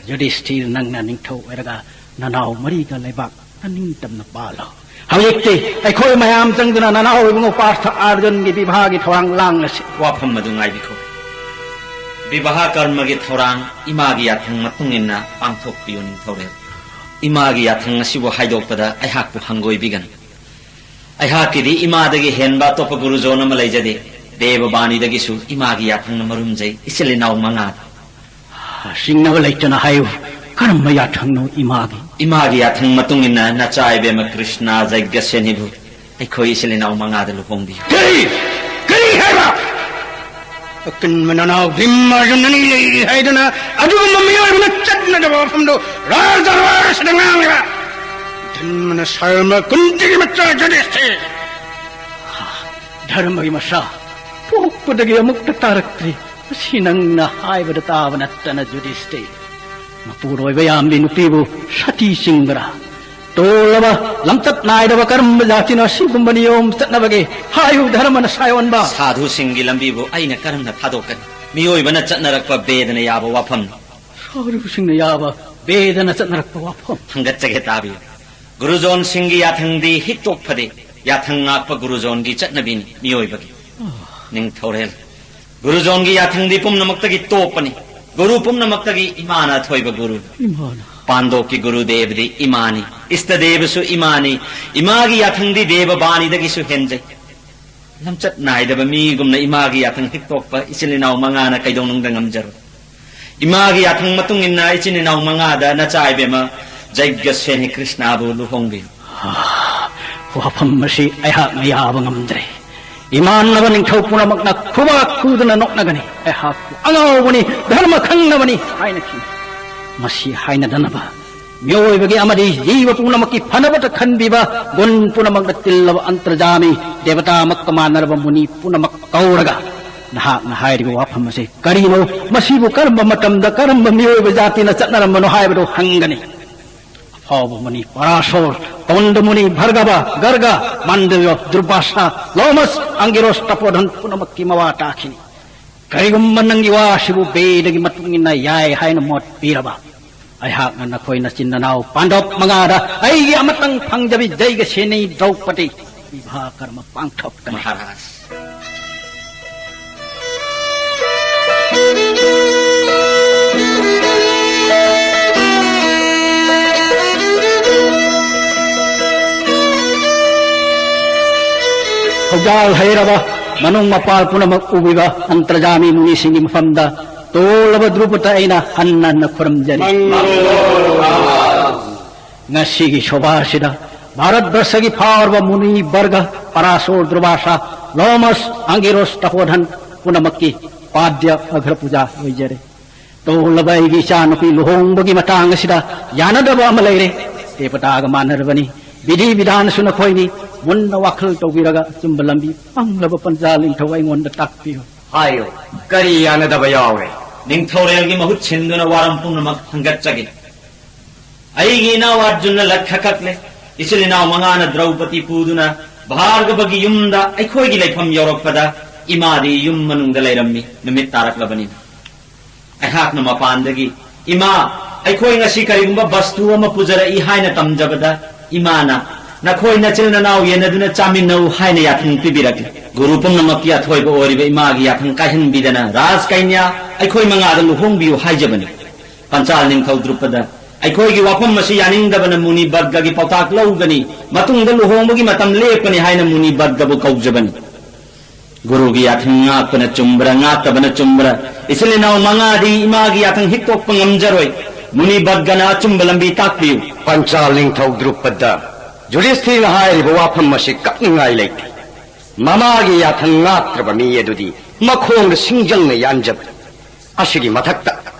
ꯌꯨꯙꯤꯁꯊꯤꯔ, ꯅꯪꯅ ꯅꯤꯡꯊꯧ ꯑꯣꯏꯔꯒ ꯅꯅꯥꯎ ꯃꯔꯤꯒ ꯂꯩꯕꯥꯛ ꯅꯤꯡꯇꯝꯅ ꯄꯥꯜꯂꯣ꯫ ꯍꯧꯖꯤꯛꯇꯤ ꯑꯩꯈꯣꯏ ꯃꯌꯥꯝ ꯆꯪꯗꯨꯅ ꯅꯅꯥꯎ ꯏꯕꯨꯡꯉꯣ ꯄꯥꯔꯊ ꯑꯥꯔꯖꯨꯟꯒꯤ ꯕꯤꯚꯥꯒꯤ ꯊꯧꯔꯥꯡ ꯂꯥꯡꯂꯁꯤ꯫ ꯋꯥꯐꯝ ꯑꯗꯨ ꯉꯥꯏꯕꯤꯈꯣ꯫ ꯕꯤꯚꯥꯍ ꯀꯔꯃꯒꯤ ꯊꯧꯔꯥꯡ ꯏꯃꯥꯒꯤ ꯌꯥꯊꯪ ꯃꯇꯨꯡ ꯏꯟꯅ ꯄꯥꯡꯊꯣꯛꯄꯤꯌꯨ ꯅꯤꯡꯊꯧꯔꯦꯜ꯫ ꯏꯃꯥꯒꯤ ꯌꯥꯊꯪ ꯑꯁꯤꯕꯨ ꯍꯥꯏꯗꯣꯛꯄꯗ ꯑꯩꯍꯥꯛꯄꯨ ꯍꯪꯒꯣꯏꯕꯤꯒꯅꯨ꯫ ꯑꯩꯍꯥꯛꯀꯤꯗꯤ ꯏꯃꯥꯗꯒꯤ ꯍꯦꯟꯕ ꯑꯇꯣꯞꯄ ꯒꯨꯔꯨꯖꯣꯟ ꯑꯃ ꯂꯩꯖꯗꯦ꯫ ꯗꯦꯕ ꯕꯥꯅꯤꯗꯒꯤꯁꯨ ꯏꯃꯥꯒꯤ ꯌꯥꯊꯪꯅ ꯃꯔꯨꯝꯖꯩ ꯏꯆꯤꯜ ꯏꯅꯥꯎ ꯃꯉꯥꯗ꯫ ꯆꯤꯡꯅꯕ ꯂꯩꯇꯅ ꯍꯥꯏꯌꯨ, ꯀꯔꯝꯕ ꯌꯥꯊꯪꯅꯣ ꯏꯃꯥꯒꯤ? ꯏꯃꯥꯒꯤ ꯌꯥꯊꯪ ꯃꯇꯨꯡ ꯏꯟꯅ ꯅꯆꯥ ꯏꯕꯦꯝꯃ ꯀ꯭ꯔꯤꯁꯅ ꯖꯩꯒ꯭ꯌꯁꯦꯅꯤꯕꯨ ꯑꯩꯈꯣꯏ ꯏꯆꯤꯜ ꯏꯅꯥꯎ ꯃꯉꯥꯗ ꯂꯨꯍꯣꯡꯕꯤꯌꯨ꯫ ꯀꯔꯤ? ꯀꯔꯤ ꯍꯥꯏꯕ? ꯑꯀꯟꯕ ꯅꯅꯥꯎ ꯚꯤꯝ ꯑꯔꯖꯨꯟ ꯑꯅꯤ ꯂꯩꯔꯤ ꯍꯥꯏꯗꯨꯅ ꯑꯗꯨꯒꯨꯝꯕ ꯃꯤꯑꯣꯏꯕꯅ ꯆꯠꯅꯗꯕ ꯋꯥꯐꯝꯗꯨ ꯔꯥꯖ ꯗꯔꯕꯥꯔ ꯑꯁꯤꯗ ꯉꯥꯡꯂꯤꯕ? ꯙꯔꯃꯅ ꯁꯔꯃ ꯀꯨꯟꯇꯤꯒꯤ ꯃꯆꯥ ꯖꯨꯗꯤꯁꯇꯤꯔ꯫ ꯙꯔꯃꯒꯤ ꯃꯆꯥ ꯄꯣꯛꯄꯗꯒꯤ ꯑꯃꯨꯛꯇ ꯇꯥꯔꯛꯇ꯭ꯔꯤ꯫ ꯃꯁꯤ ꯅꯪꯅ ꯍꯥꯏꯕꯗ ꯇꯥꯕ ꯅꯠꯇꯅ ꯖꯨꯗꯤꯁꯇꯤꯔ꯫ ꯃꯄꯨꯔꯣꯏꯕ ꯌꯥꯝꯕꯤ ꯅꯨꯄꯤꯕꯨ ꯁꯇꯤ ꯆꯤꯡꯕ꯭ꯔꯥ? ꯇꯣꯜꯂꯕ, ꯂꯝꯆꯠ ꯅꯥꯏꯗꯕ ꯀꯔꯝꯕ ꯖꯥꯇꯤꯅꯣ ꯑꯁꯤꯒꯨꯝꯕ ꯅꯤꯌꯣꯝ ꯆꯠꯅꯕꯒꯦ? ꯍꯥꯏꯌꯨ, ꯙꯔꯃꯅ ꯁꯥꯏꯑꯣꯟꯕ꯫ ꯁꯥꯙꯨꯁꯤꯡꯒꯤ ꯂꯝꯕꯤꯕꯨ ꯑꯩꯅ ꯀꯔꯝꯅ ꯊꯥꯗꯣꯛꯀꯅꯤ? ꯃꯤꯑꯣꯏꯕꯅ ꯆꯠꯅꯔꯛꯄ ꯕꯦꯗꯅ ꯌꯥꯕ ꯋꯥꯐꯝ꯫ ꯁꯥꯙꯨꯁꯤꯡꯅ ꯌꯥꯕ, ꯕꯦꯗꯅ ꯆꯠꯅꯔꯛꯄ ꯋꯥꯐꯝ꯫ ꯊꯥꯡꯒꯠꯆꯒꯦ, ꯇꯥꯕꯤꯌꯨ꯫ ꯒꯨꯔꯨꯖꯣꯟꯁꯤꯡꯒꯤ ꯌꯥꯊꯪꯗꯤ ꯍꯤꯛꯇꯣꯛ ꯐꯗꯦ꯫ ꯌꯥꯊꯪ ꯉꯥꯛꯄ ꯒꯨꯔꯨꯖꯣꯟꯒꯤ ꯆꯠꯅꯕꯤꯅꯤ ꯃꯤꯑꯣꯏꯕꯒꯤ꯫ ꯅꯤꯡꯊꯧꯔꯦꯜ, ꯒꯨꯔꯨꯖꯣꯟꯒꯤ ꯌꯥꯊꯪꯗꯤ ꯄꯨꯝꯅꯃꯛꯇꯒꯤ ꯇꯣꯞꯄꯅꯤ꯫ ꯒꯨꯔꯨ ꯄꯨꯝꯅꯃꯛꯇꯒꯤ ꯏꯃꯥꯅ ꯑꯊꯣꯏꯕ ꯒꯨꯔꯨꯅꯤ꯫ ꯏꯃꯥꯅ꯫ ꯄꯥꯟꯗꯣꯞꯀꯤ ꯒꯨꯔꯨ ꯗꯦꯕꯗꯤ ꯏꯃꯥꯅꯤ꯫ ꯏꯁꯇ ꯗꯦꯕꯁꯨ ꯏꯃꯥꯅꯤ꯫ ꯏꯃꯥꯒꯤ ꯌꯥꯊꯪꯗꯤ ꯗꯦꯕ ꯕꯥꯅꯤꯗꯒꯤꯁꯨ ꯍꯦꯟꯖꯩ꯫ ꯂꯝꯆꯠ ꯅꯥꯏꯗꯕ ꯃꯤꯒꯨꯝꯅ ꯏꯃꯥꯒꯤ ꯌꯥꯊꯪ ꯍꯤꯛꯇꯣꯛꯄ ꯏꯆꯤꯜ ꯏꯅꯥꯎ ꯃꯉꯥꯅ ꯀꯩꯗꯧꯅꯨꯡꯗ ꯉꯝꯖꯔꯣꯏ꯫ ꯏꯃꯥꯒꯤ ꯌꯥꯊꯪ ꯃꯇꯨꯡ ꯏꯟꯅ ꯏꯆꯤꯟ ꯏꯅꯥꯎ ꯃꯉꯥꯗ ꯅꯆꯥ ꯏꯕꯦꯝꯃ ꯖꯩꯒ꯭ꯌ ꯁꯦꯅꯤ ꯀ꯭ꯔꯤꯁꯅꯕꯨ ꯂꯨꯍꯣꯡꯕꯤꯌꯨ꯫ ꯋꯥꯐꯝ ꯑꯁꯤ ꯑꯩꯍꯥꯛꯅ ꯌꯥꯕ ꯉꯝꯗ꯭ꯔꯦ꯫ ꯏꯃꯥꯟꯅꯕ ꯅꯤꯡꯊꯧ ꯄꯨꯝꯅꯃꯛꯅ ꯈꯨꯕꯥꯛ ꯈꯨꯗꯨꯅ ꯅꯣꯛꯅꯒꯅꯤ꯫ ꯑꯩꯍꯥꯛꯄꯨ ꯑꯉꯥꯎꯕꯅꯤ, ꯙꯔꯃ ꯈꯪꯗꯕꯅꯤ ꯍꯥꯏꯅꯈꯤ꯫ ꯃꯁꯤ ꯍꯥꯏꯅꯗꯅꯕ ꯃꯤꯑꯣꯏꯕꯒꯤ ꯑꯃꯗꯤ ꯖꯤꯕ ꯄꯨꯝꯅꯃꯛꯀꯤ ꯐꯅꯕꯇ ꯈꯟꯕꯤꯕ ꯒꯨꯟ ꯄꯨꯝꯅꯃꯛꯅ ꯇꯤꯜꯂꯕ ꯑꯟꯇꯔꯖꯥꯃꯤ ꯗꯦꯕꯇꯥꯃꯛꯀ ꯃꯥꯟꯅꯔꯕ ꯃꯨꯅꯤ ꯄꯨꯝꯅꯃꯛ ꯀꯧꯔꯒ ꯅꯍꯥꯛꯅ ꯍꯥꯏꯔꯤꯕ ꯋꯥꯐꯝ ꯑꯁꯤ ꯀꯔꯤꯅꯣ? ꯃꯁꯤꯕꯨ ꯀꯔꯝꯕ ꯃꯇꯝꯗ ꯀꯔꯝꯕ ꯃꯤꯑꯣꯏꯕ ꯖꯥꯇꯤꯅ ꯆꯠꯅꯔꯝꯕꯅꯣ ꯍꯥꯏꯕꯗꯨ ꯍꯪꯒꯅꯤ꯫ ꯑꯐꯥꯎꯕ ꯃꯨꯅꯤ ꯄꯔꯥꯁꯣꯔ, ꯀꯧꯟꯗ ꯃꯨꯅꯤ, ꯚꯔꯒꯕ, ꯒꯔꯒ, ꯃꯥꯟꯗꯕ, ꯗꯨꯔꯕꯥꯁꯥ, ꯂꯣꯃꯁ, ꯑꯪꯒꯤꯔꯣꯁ, ꯇꯄꯣꯙꯟ ꯄꯨꯝꯅꯃꯛꯀꯤ ꯃꯋꯥ ꯇꯥꯈꯤꯅꯤ꯫ ꯀꯔꯤꯒꯨꯝꯕ ꯅꯪꯒꯤ ꯋꯥ ꯑꯁꯤꯕꯨ ꯕꯦꯗꯒꯤ ꯃꯇꯨꯡ ꯏꯟꯅ ꯌꯥꯏ ꯍꯥꯏꯅ ꯃꯣꯠ ꯄꯤꯔꯕ, ꯑꯩꯍꯥꯛꯅ ꯅꯈꯣꯏ ꯅꯆꯤꯟ ꯅꯅꯥꯎ ꯄꯥꯟꯗꯣꯞ ꯃꯉꯥꯗ ꯑꯩꯒꯤ ꯑꯃꯇꯪ ꯐꯪꯖꯕꯤ ꯖꯩꯒ ꯁꯦꯅꯤ ꯗ꯭ꯔꯧꯄꯗꯤ ꯕꯤꯚꯥ ꯀꯔꯃ ꯄꯥꯡꯊꯣꯛꯀꯅꯤ꯫ ꯃꯍꯥꯔꯥꯖ꯫ ꯊꯧꯖꯥꯜ ꯍꯩꯔꯕ ꯃꯅꯨꯡ ꯃꯄꯥꯜ ꯄꯨꯝꯅꯃꯛ ꯎꯕꯤꯕ ꯑꯟꯇꯔꯖꯥꯃꯤ ꯃꯨꯅꯤꯁꯤꯡꯒꯤ ꯃꯐꯝꯗ ꯇꯣꯜꯂꯕ ꯗ꯭ꯔꯨꯄꯗ ꯑꯩꯅ ꯍꯟꯅ ꯍꯟꯅ ꯈꯨꯔꯨꯝꯖꯔꯤ꯫ ꯃꯪꯒꯣꯜ꯫ ꯉꯁꯤꯒꯤ ꯁꯣꯚꯥ ꯑꯁꯤꯗ ꯚꯥꯔꯠ ꯕꯔꯁꯒꯤ ꯐꯥꯎꯔꯕ ꯃꯨꯅꯤ ꯕꯔꯒ, ꯄꯔꯥꯁꯣꯔ, ꯗꯨꯔꯚꯥꯁꯥ, ꯂꯣꯃꯁ, ꯑꯪꯒꯤꯔꯣꯁ, ꯇꯄꯣꯙꯟ ꯄꯨꯝꯅꯃꯛꯀꯤ ꯄꯥꯗ꯭ꯌ ꯑꯒ꯭ꯔ ꯄꯨꯖꯥ ꯑꯣꯏꯖꯔꯦ꯫ ꯇꯧꯂꯕ ꯑꯩꯒꯤ ꯏꯆꯥꯅꯨꯄꯤ ꯂꯨꯍꯣꯡꯕꯒꯤ ꯃꯇꯥꯡ ꯑꯁꯤꯗ ꯌꯥꯅꯗꯕ ꯑꯃ ꯂꯩꯔꯦ꯫ ꯗꯦꯕꯇꯥꯒ ꯃꯥꯟꯅꯔꯕꯅꯤ꯫ ꯕꯤꯙꯤ ꯕꯤꯙꯥꯟꯁꯨ ꯅꯈꯣꯏꯅꯤ꯫ ꯃꯨꯟꯅ ꯋꯥꯈꯜ ꯇꯧꯕꯤꯔꯒ ꯑꯆꯨꯝꯕ ꯂꯝꯕꯤ ꯄꯪꯂꯕ ꯄꯟꯖꯥ ꯅꯤꯡꯊꯧ ꯑꯩꯉꯣꯟꯗ ꯇꯥꯛꯄꯤꯌꯨ꯫ ꯍꯥꯏꯌꯨ, ꯀꯔꯤ ꯌꯥꯅꯗꯕ ꯌꯥꯎꯔꯦ? ꯅꯤꯡꯊꯧꯔꯦꯜꯒꯤ ꯃꯍꯨꯠ ꯁꯤꯟꯗꯨꯅ ꯋꯥꯔꯝ ꯄꯨꯝꯅꯃꯛ ꯊꯥꯡꯒꯠꯆꯒꯦ꯫ ꯑꯩꯒꯤ ꯏꯅꯥꯎ ꯑꯔꯖꯨꯟꯅ ꯂꯠꯈ ꯀꯛꯂꯦ꯫ ꯏꯆꯤꯜ ꯏꯅꯥꯎ ꯃꯉꯥꯅ ꯗ꯭ꯔꯧꯄꯗꯤ ꯄꯨꯗꯨꯅ ꯚꯥꯔꯒꯕꯒꯤ ꯌꯨꯝꯗ ꯑꯩꯈꯣꯏꯒꯤ ꯂꯩꯐꯝ ꯌꯧꯔꯛꯄꯗ ꯏꯃꯥꯗꯤ ꯌꯨꯝ ꯃꯅꯨꯡꯗ ꯂꯩꯔꯝꯃꯤ, ꯅꯨꯃꯤꯠ ꯇꯥꯔꯛꯂꯕꯅꯤꯅ꯫ ꯑꯩꯍꯥꯛꯅ ꯃꯄꯥꯟꯗꯒꯤ, "ꯏꯃꯥ, ꯑꯩꯈꯣꯏ ꯉꯁꯤ ꯀꯔꯤꯒꯨꯝꯕ ꯕꯁꯇꯨ ꯑꯃ ꯄꯨꯖꯔꯛꯏ" ꯍꯥꯏꯅ ꯇꯝꯖꯕꯗ, ꯏꯃꯥꯅ, "ꯅꯈꯣꯏ ꯅꯆꯤꯜ ꯅꯅꯥꯎ ꯌꯦꯟꯅꯗꯨꯅ ꯆꯥꯃꯤꯟꯅꯧ" ꯍꯥꯏꯅ ꯌꯥꯊꯪ ꯄꯤꯕꯤꯔꯛꯂꯤ꯫ ꯒꯨꯔꯨ ꯄꯨꯝꯅꯃꯛꯀꯤ ꯑꯊꯣꯏꯕ ꯑꯣꯏꯔꯤꯕ ꯏꯃꯥꯒꯤ ꯌꯥꯊꯪ ꯀꯥꯏꯍꯟꯕꯤꯗꯅ ꯔꯥꯖ ꯀꯩꯅ꯭ꯌꯥ ꯑꯩꯈꯣꯏ ꯃꯉꯥꯗ ꯂꯨꯍꯣꯡꯕꯤꯌꯨ ꯍꯥꯏꯖꯕꯅꯤ꯫ ꯄꯟꯆꯥꯜ ꯅꯤꯡꯊꯧ ꯗ꯭ꯔꯨꯄꯗ, ꯑꯩꯈꯣꯏꯒꯤ ꯋꯥꯐꯝ ꯑꯁꯤ ꯌꯥꯅꯤꯡꯗꯕꯅ ꯃꯨꯅꯤ ꯕꯔꯒꯒꯤ ꯄꯥꯎꯇꯥꯛ ꯂꯧꯒꯅꯤ꯫ ꯃꯇꯨꯡꯗ ꯂꯨꯍꯣꯡꯕꯒꯤ ꯃꯇꯝ ꯂꯦꯞꯄꯅꯤ ꯍꯥꯏꯅ ꯃꯨꯅꯤ ꯕꯔꯒꯕꯨ ꯀꯧꯖꯕꯅꯤ꯫ ꯒꯨꯔꯨꯒꯤ ꯌꯥꯊꯪ ꯉꯥꯛꯄꯅ ꯆꯨꯝꯕ꯭ꯔꯥ, ꯉꯥꯛꯇꯕꯅ ꯆꯨꯝꯕ꯭ꯔꯥ? ꯏꯆꯤꯜ ꯏꯅꯥꯎ ꯃꯉꯥꯗꯤ ꯏꯃꯥꯒꯤ ꯌꯥꯊꯪ ꯍꯤꯛꯇꯣꯛꯄ ꯉꯝꯖꯔꯣꯏ꯫ ꯃꯨꯅꯤ ꯕꯔꯒꯅ ꯑꯆꯨꯝꯕ ꯂꯝꯕꯤ ꯇꯥꯛꯄꯤꯌꯨ꯫ ꯄꯟꯆꯥꯜ ꯅꯤꯡꯊꯧ ꯗ꯭ꯔꯨꯄꯗ, ꯌꯨꯙꯤꯁꯊꯤꯔꯅ ꯍꯥꯏꯔꯤꯕ ꯋꯥꯐꯝ ꯑꯁꯤ ꯀꯛꯅꯤꯡꯉꯥꯏ ꯂꯩꯇꯦ꯫ ꯃꯃꯥꯒꯤ ꯌꯥꯊꯪ ꯉꯥꯛꯇ꯭ꯔꯕ ꯃꯤ ꯑꯗꯨꯗꯤ ꯃꯈꯣꯡꯗ ꯁꯤꯡꯖꯪꯅ ꯌꯥꯟꯖꯕꯅꯤ꯫ ꯑꯁꯤꯒꯤ ꯃꯊꯛꯇ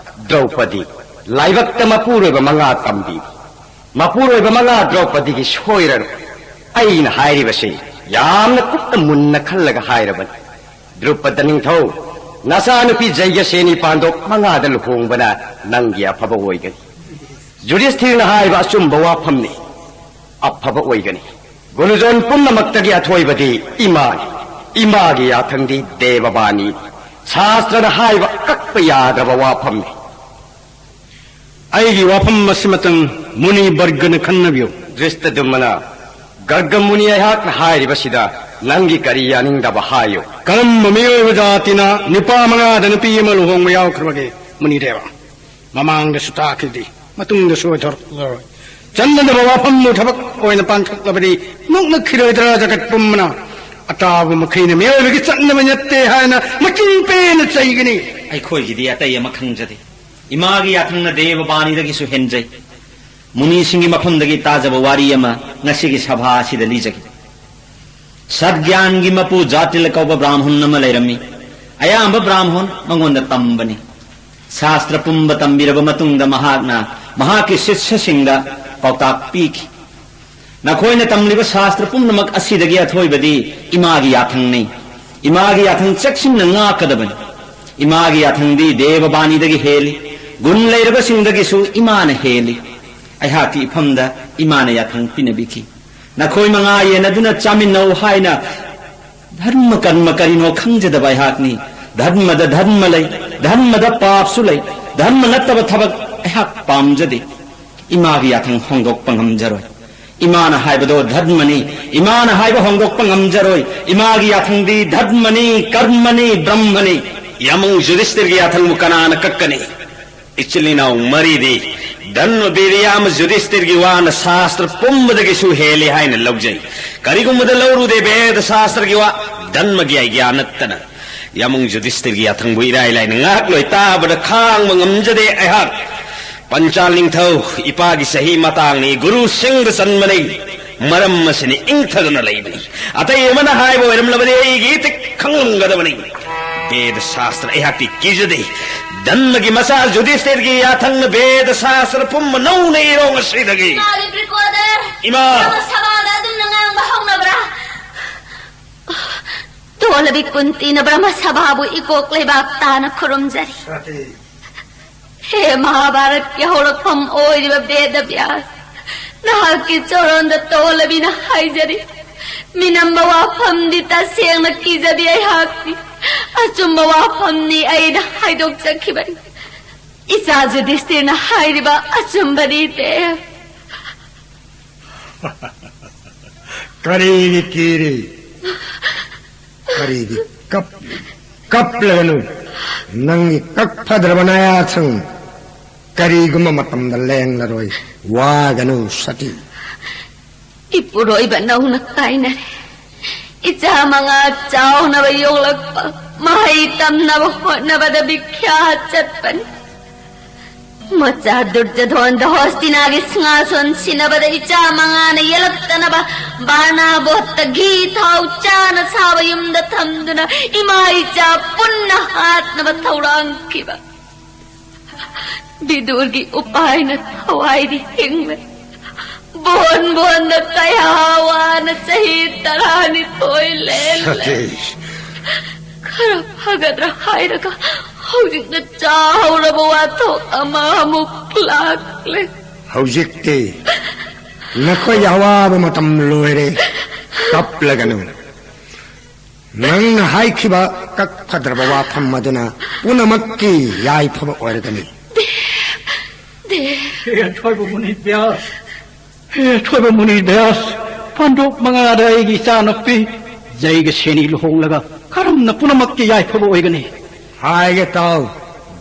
ꯗ꯭ꯔꯧꯄꯗꯤ ꯂꯥꯏꯕꯛꯇ ꯃꯄꯨꯔꯣꯏꯕ ꯃꯉꯥ ꯇꯝꯕꯤ꯫ ꯃꯄꯨꯔꯣꯏꯕ ꯃꯉꯥ ꯗ꯭ꯔꯧꯄꯗꯤꯒꯤ ꯁꯣꯏꯔꯔꯣꯏ꯫ ꯑꯩꯅ ꯍꯥꯏꯔꯤꯕꯁꯤ ꯌꯥꯝꯅ ꯀꯨꯞꯅ ꯃꯨꯟꯅ ꯈꯜꯂꯒ ꯍꯥꯏꯔꯕꯅꯤ꯫ ꯗ꯭ꯔꯨꯄꯗ ꯅꯤꯡꯊꯧ, ꯅꯆꯥꯅꯨꯄꯤ ꯖꯩꯒꯁꯦꯅꯤ ꯄꯥꯟꯗꯣꯞ ꯃꯉꯥꯗ ꯂꯨꯍꯣꯡꯕꯅ ꯅꯪꯒꯤ ꯑꯐꯕ ꯑꯣꯏꯒꯅꯤ꯫ ꯌꯨꯙꯤꯁꯊꯤꯔꯅ ꯍꯥꯏꯕ ꯑꯆꯨꯝꯕ ꯋꯥꯐꯝꯅꯤ, ꯑꯐꯕ ꯑꯣꯏꯒꯅꯤ꯫ ꯒꯨꯔꯨꯖꯣꯟ ꯄꯨꯝꯅꯃꯛꯇꯒꯤ ꯑꯊꯣꯏꯕꯗꯤ ꯏꯃꯥꯅꯤ꯫ ꯏꯃꯥꯒꯤ ꯌꯥꯊꯪꯗꯤ ꯗꯦꯕꯕꯥꯅꯤ꯫ ꯁꯥꯁꯇ꯭ꯔꯅ ꯍꯥꯏꯕ ꯀꯛꯄ ꯌꯥꯗ꯭ꯔꯕ ꯋꯥꯐꯝꯅꯤ꯫ ꯑꯩꯒꯤ ꯋꯥꯐꯝ ꯑꯁꯤꯃꯇꯪ ꯃꯨꯅꯤ ꯕꯔꯒꯅ ꯈꯟꯅꯕꯤꯌꯨ꯫ ꯗ꯭ꯔꯤꯁꯇꯗꯨꯝꯃꯅ, ꯒꯔꯒ ꯃꯨꯅꯤ, ꯑꯩꯍꯥꯛꯅ ꯍꯥꯏꯔꯤꯕꯁꯤꯗ ꯅꯪꯒꯤ ꯀꯔꯤ ꯌꯥꯅꯤꯡꯗꯕ ꯍꯥꯏꯌꯨ꯫ ꯀꯔꯝꯕ ꯃꯤꯑꯣꯏꯕ ꯖꯥꯇꯤꯅ ꯅꯨꯄꯥ ꯃꯉꯥꯗ ꯅꯨꯄꯤ ꯑꯃ ꯂꯨꯍꯣꯡꯕ ꯌꯥꯎꯈ꯭ꯔꯕꯒꯦ, ꯃꯨꯅꯤꯗꯦꯕ? ꯃꯃꯥꯡꯗꯁꯨ ꯇꯥꯈꯤꯗꯦ, ꯃꯇꯨꯡꯗꯁꯨ ꯑꯣꯏꯊꯣꯔꯛꯂꯔꯣꯏ꯫ ꯆꯠꯅꯗꯕ ꯋꯥꯐꯝꯕꯨ ꯊꯕꯛ ꯑꯣꯏꯅ ꯄꯥꯡꯊꯣꯛꯂꯕꯗꯤ ꯅꯣꯛꯅꯈꯤꯔꯣꯏꯗ꯭ꯔꯥ ꯖꯒꯠ ꯄꯨꯝꯕꯅ? ꯑꯇꯥꯕ ꯃꯈꯩꯅ ꯃꯤꯑꯣꯏꯕꯒꯤ ꯆꯠꯅꯕ ꯅꯠꯇꯦ ꯍꯥꯏꯅ ꯃꯆꯤꯟ ꯄꯦꯟꯅ ꯆꯩꯒꯅꯤ꯫ ꯑꯩꯈꯣꯏꯒꯤꯗꯤ ꯑꯇꯩ ꯑꯃ ꯈꯪꯖꯗꯦ꯫ ꯏꯃꯥꯒꯤ ꯌꯥꯊꯪꯅ ꯗꯦꯕ ꯕꯥꯅꯤꯗꯒꯤꯁꯨ ꯍꯦꯟꯖꯩ꯫ ꯃꯨꯅꯤꯁꯤꯡꯒꯤ ꯃꯐꯝꯗꯒꯤ ꯇꯥꯖꯕ ꯋꯥꯔꯤ ꯑꯃ ꯉꯁꯤꯒꯤ ꯁꯚꯥ ꯑꯁꯤꯗ ꯂꯤꯖꯒꯦ꯫ ꯁꯠꯒ꯭ꯌꯥꯟꯒꯤ ꯃꯄꯨ ꯖꯥꯇꯤꯜ ꯀꯧꯕ ꯕ꯭ꯔꯥꯝꯍꯨꯟ ꯑꯃ ꯂꯩꯔꯝꯃꯤ꯫ ꯑꯌꯥꯝꯕ ꯕ꯭ꯔꯥꯝꯍꯨꯟ ꯃꯉꯣꯟꯗ ꯇꯝꯕꯅꯤ꯫ ꯁꯥꯁꯇ꯭ꯔ ꯄꯨꯝꯕ ꯇꯝꯕꯤꯔꯕ ꯃꯇꯨꯡꯗ ꯃꯍꯥꯛꯅ ꯃꯍꯥꯛꯀꯤ ꯁꯤꯁ꯭ꯌꯁꯤꯡꯗ ꯄꯥꯎꯇꯥꯛ ꯄꯤꯈꯤ꯫ ꯅꯈꯣꯏꯅ ꯇꯝꯂꯤꯕ ꯁꯥꯁꯇ꯭ꯔ ꯄꯨꯝꯅꯃꯛ ꯑꯁꯤꯗꯒꯤ ꯑꯊꯣꯏꯕꯗꯤ ꯏꯃꯥꯒꯤ ꯌꯥꯊꯪꯅꯤ꯫ ꯏꯃꯥꯒꯤ ꯌꯥꯊꯪ ꯆꯦꯛꯁꯤꯟꯅ ꯉꯥꯛꯀꯗꯕꯅꯤ꯫ ꯏꯃꯥꯒꯤ ꯌꯥꯊꯪꯗꯤ ꯗꯦꯕꯕꯥꯅꯤꯗꯒꯤ ꯍꯦꯜꯂꯤ꯫ ꯒꯨꯟ ꯂꯩꯔꯕꯁꯤꯡꯗꯒꯤꯁꯨ ꯏꯃꯥꯅ ꯍꯦꯜꯂꯤ꯫ ꯑꯩꯍꯥꯛꯀꯤ ꯏꯐꯝꯗ ꯏꯃꯥꯅ ꯌꯥꯊꯪ ꯄꯤꯅꯕꯤꯈꯤ꯫ ꯅꯈꯣꯏ ꯃꯉꯥ ꯌꯦꯟꯅꯗꯨꯅ ꯆꯥꯃꯤꯟꯅꯧ ꯍꯥꯏꯅ ꯙꯔꯃ ꯀꯔꯃ ꯀꯔꯤꯅꯣ ꯈꯪꯖꯗꯕ ꯑꯩꯍꯥꯛꯅꯤ꯫ ꯙꯔꯃꯗ ꯙꯔꯃ ꯂꯩ, ꯙꯔꯃꯗ ꯄꯥꯞꯁꯨ ꯂꯩ꯫ ꯙꯔꯃ ꯅꯠꯇꯕ ꯊꯕꯛ ꯑꯩꯍꯥꯛ ꯄꯥꯝꯖꯗꯦ꯫ ꯏꯃꯥꯒꯤ ꯌꯥꯊꯪ ꯍꯣꯡꯗꯣꯛꯄ ꯉꯝꯖꯔꯣꯏ꯫ ꯏꯃꯥꯅ ꯍꯥꯏꯕꯗꯣ ꯙꯔꯃꯅꯤ꯫ ꯏꯃꯥꯅ ꯍꯥꯏꯕ ꯍꯣꯡꯗꯣꯛꯄ ꯉꯝꯖꯔꯣꯏ꯫ ꯏꯃꯥꯒꯤ ꯌꯥꯊꯪꯗꯤ ꯙꯔꯃꯅꯤ, ꯀꯔꯃꯅꯤ, ꯕ꯭ꯔꯍ꯭ꯃꯅꯤ꯫ ꯌꯥꯃꯪ ꯌꯨꯙꯤꯁꯇꯤꯔꯒꯤ ꯌꯥꯊꯪꯕꯨ ꯀꯅꯥꯅ ꯀꯛꯀꯅꯤ? ꯏꯆꯤꯜ ꯏꯅꯥꯎ ꯃꯔꯤꯗꯤ ꯙꯔꯃ ꯕꯤꯔꯤꯌꯥ ꯑꯃ ꯌꯨꯙꯤꯁꯇꯤꯔꯒꯤ ꯋꯥꯅ ꯁꯥꯁꯇ꯭ꯔ ꯄꯨꯝꯕꯗꯒꯤꯁꯨ ꯍꯦꯜꯂꯤ ꯍꯥꯏꯅ ꯂꯧꯖꯩ꯫ ꯀꯔꯤꯒꯨꯝꯕꯗ ꯂꯧꯔꯨꯗꯦ ꯚꯦꯗ ꯁꯥꯁꯇ꯭ꯔꯒꯤ ꯋꯥ, ꯙꯔꯃꯒꯤ ꯑꯥꯏꯒ꯭ꯌꯥ ꯅꯠꯇꯅ꯫ ꯌꯥꯃꯪ ꯌꯨꯙꯤꯁꯇꯤꯔꯒꯤ ꯌꯥꯊꯪꯕꯨ ꯏꯔꯥꯏ ꯂꯥꯏꯅ ꯉꯥꯏꯍꯥꯛꯂꯣꯏ ꯇꯥꯕꯗ ꯈꯥꯡꯕ ꯉꯝꯖꯗꯦ ꯑꯩꯍꯥꯛ꯫ ꯄꯟꯆꯥꯜ ꯅꯤꯡꯊꯧ, ꯏꯄꯥꯒꯤ ꯆꯍꯤ ꯃꯇꯥꯡꯅꯤ, ꯒꯨꯔꯨ ꯁꯤꯡꯗ ꯆꯟꯕꯅꯤ꯫ ꯃꯔꯝ ꯑꯁꯤꯅ ꯏꯪꯊꯗꯨꯅ ꯂꯩꯕꯅꯤ꯫ ꯑꯇꯩ ꯑꯃꯅ ꯍꯥꯏꯕ ꯑꯣꯏꯔꯝꯂꯕꯗꯤ ꯑꯩꯒꯤ ꯏꯇꯤꯛ ꯈꯪꯂꯝꯒꯗꯕꯅꯤ꯫ ꯚꯦꯗ ꯁꯥꯁꯇ꯭ꯔ ꯑꯩꯍꯥꯛꯇꯤ ꯀꯤꯖꯗꯦ꯫ ꯙꯔꯃꯒꯤ ꯃꯆꯥ ꯌꯨꯙꯤꯁꯇꯤꯔꯒꯤ ꯌꯥꯊꯪꯅ ꯚꯦꯗ ꯁꯥꯁꯇ꯭ꯔ ꯄꯨꯝꯕ ꯅꯧꯅ ꯏꯔꯣ ꯉꯁꯤꯗꯒꯤ꯫ ꯏꯃꯥ ꯂꯤꯄ꯭ꯔꯤꯀꯣꯗꯔ, ꯏꯃꯥ! ꯕ꯭ꯔꯍ꯭ꯃ ꯁꯚꯥꯗ ꯑꯗꯨꯝꯅ ꯉꯥꯡꯕ ꯍꯧꯅꯕ꯭ꯔꯥ? ꯇꯣꯜꯂꯕꯤ ꯀꯨꯟꯇꯤꯅ ꯕ꯭ꯔꯍ꯭ꯃ ꯁꯚꯥꯕꯨ ꯏꯀꯣꯛ ꯂꯩꯕꯥꯛ ꯇꯥꯅ ꯈꯨꯔꯨꯝꯖꯔꯤ꯫ ꯁꯇꯤ꯫ ꯍꯦ ꯃꯍꯥꯚꯥꯔꯠꯀꯤ ꯍꯧꯔꯛꯐꯝ ꯑꯣꯏꯔꯤꯕ ꯕꯦꯗ ꯕ꯭ꯌꯥꯁ, ꯅꯍꯥꯛꯀꯤ ꯆꯣꯔꯣꯟꯗ ꯇꯣꯜꯂꯕꯤꯅ ꯍꯥꯏꯖꯔꯤ꯫ ꯃꯤꯅꯝꯕ ꯋꯥꯐꯝꯗꯤ ꯇꯁꯦꯡꯅ ꯀꯤꯖꯕꯤ ꯑꯩꯍꯥꯛꯅꯤ꯫ ꯑꯆꯨꯝꯕ ꯋꯥꯐꯝꯅꯤ ꯑꯩꯅ ꯍꯥꯏꯗꯣꯛꯆꯈꯤꯕꯅꯤ꯫ ꯏꯆꯥ ꯌꯨꯙꯤꯁꯇꯤꯔꯅ ꯍꯥꯏꯔꯤꯕ ꯑꯆꯨꯝꯕꯅꯤ ꯗꯦꯕ꯫ ꯀꯔꯤꯒꯤ ꯀꯤꯔꯤ? ꯀꯔꯤꯒꯤ ꯀꯞꯂꯤ? ꯀꯞꯂꯒꯅꯨ꯫ ꯅꯪꯒꯤ ꯀꯛꯐꯗ꯭ꯔꯕ ꯅꯌꯥꯁꯪ ꯀꯔꯤꯒꯨꯝꯕ ꯃꯇꯝꯗ ꯂꯦꯡꯂꯔꯣꯏ꯫ ꯋꯥꯒꯅꯨ ꯁꯇꯤ꯫ ꯏꯄꯨꯔꯣꯏꯕ ꯅꯧꯅ ꯀꯥꯏꯅꯔꯦ꯫ ꯏꯆꯥ ꯃꯉꯥ ꯆꯥꯎꯅꯕ ꯌꯣꯛꯂꯛꯄ, ꯃꯍꯩ ꯇꯝꯅꯕ ꯍꯣꯠꯅꯕꯗ ꯕꯤꯈ꯭ꯌꯥ ꯆꯠꯄꯅꯤ꯫ ꯃꯆꯥ ꯗꯨꯔꯖꯣꯙꯣꯟꯗ ꯍꯣꯁꯇꯤꯅꯥꯒꯤ ꯁꯤꯡꯍꯥꯁꯣꯟ ꯁꯤꯟꯅꯕꯗ ꯏꯆꯥ ꯃꯉꯥꯅ ꯌꯦꯜꯂꯛꯇꯅꯕ ꯕꯥꯔꯅꯥꯕꯣꯠꯇ ꯘꯤ ꯊꯥꯎ ꯆꯥꯅ ꯁꯥꯕ ꯌꯨꯝꯗ ꯊꯝꯗꯨꯅ ꯏꯃꯥ ꯏꯆꯥ ꯄꯨꯟꯅ ꯍꯥꯠꯅꯕ ꯊꯧꯔꯥꯡꯈꯤꯕ꯫ ꯕꯤꯗꯨꯔꯒꯤ ꯎꯄꯥꯏꯅ ꯊꯋꯥꯏꯗꯤ ꯍꯤꯡꯂꯦ꯫ ꯕꯣꯟ ꯕꯣꯟꯗ ꯀꯌꯥ ꯋꯥꯅ ꯆꯍꯤ ꯇꯔꯥꯅꯤꯊꯣꯏ ꯂꯦꯜꯂꯦ꯫ ꯁꯇꯤꯁ꯫ ꯈꯔ ꯐꯒꯗ꯭ꯔꯥ ꯍꯥꯏꯔꯒ ꯍꯧꯖꯤꯛꯅ ꯆꯥꯍꯧꯔꯕ ꯋꯥꯊꯣꯛ ꯑꯃ ꯑꯃꯨꯛ ꯂꯥꯛꯂꯦ꯫ ꯍꯧꯖꯤꯛꯇꯤ ꯅꯈꯣꯏꯒꯤ ꯑꯋꯥꯕ ꯃꯇꯝ ꯂꯣꯏꯔꯦ꯫ ꯀꯞꯂꯒꯅꯨ꯫ ꯅꯪꯅ ꯍꯥꯏꯈꯤꯕ ꯀꯛꯐꯗ꯭ꯔꯕ ꯋꯥꯐꯝ ꯑꯗꯨꯅ ꯄꯨꯝꯅꯃꯛꯀꯤ ꯌꯥꯏꯐꯕ ꯑꯣꯏꯔꯒꯅꯤ꯫ ꯗꯦ, ꯗꯦ꯫ ꯍꯦ ꯑꯊꯣꯏꯕ ꯃꯨꯅꯤ ꯕ꯭ꯌꯥꯁ, ꯍꯦ ꯑꯊꯣꯏꯕ ꯃꯨꯅꯤ ꯕ꯭ꯌꯥꯁ, ꯄꯥꯟꯗꯣꯞ ꯃꯉꯥꯗ ꯑꯩꯒꯤ ꯏꯆꯥꯅꯨꯄꯤ ꯖꯩꯒ ꯁꯦꯅꯤ ꯂꯨꯍꯣꯡꯂꯒ ꯀꯔꯝꯅ ꯄꯨꯝꯅꯃꯛꯀꯤ ꯌꯥꯏꯐꯕ ꯑꯣꯏꯒꯅꯤ? ꯍꯥꯏꯒꯦ ꯇꯥꯎ,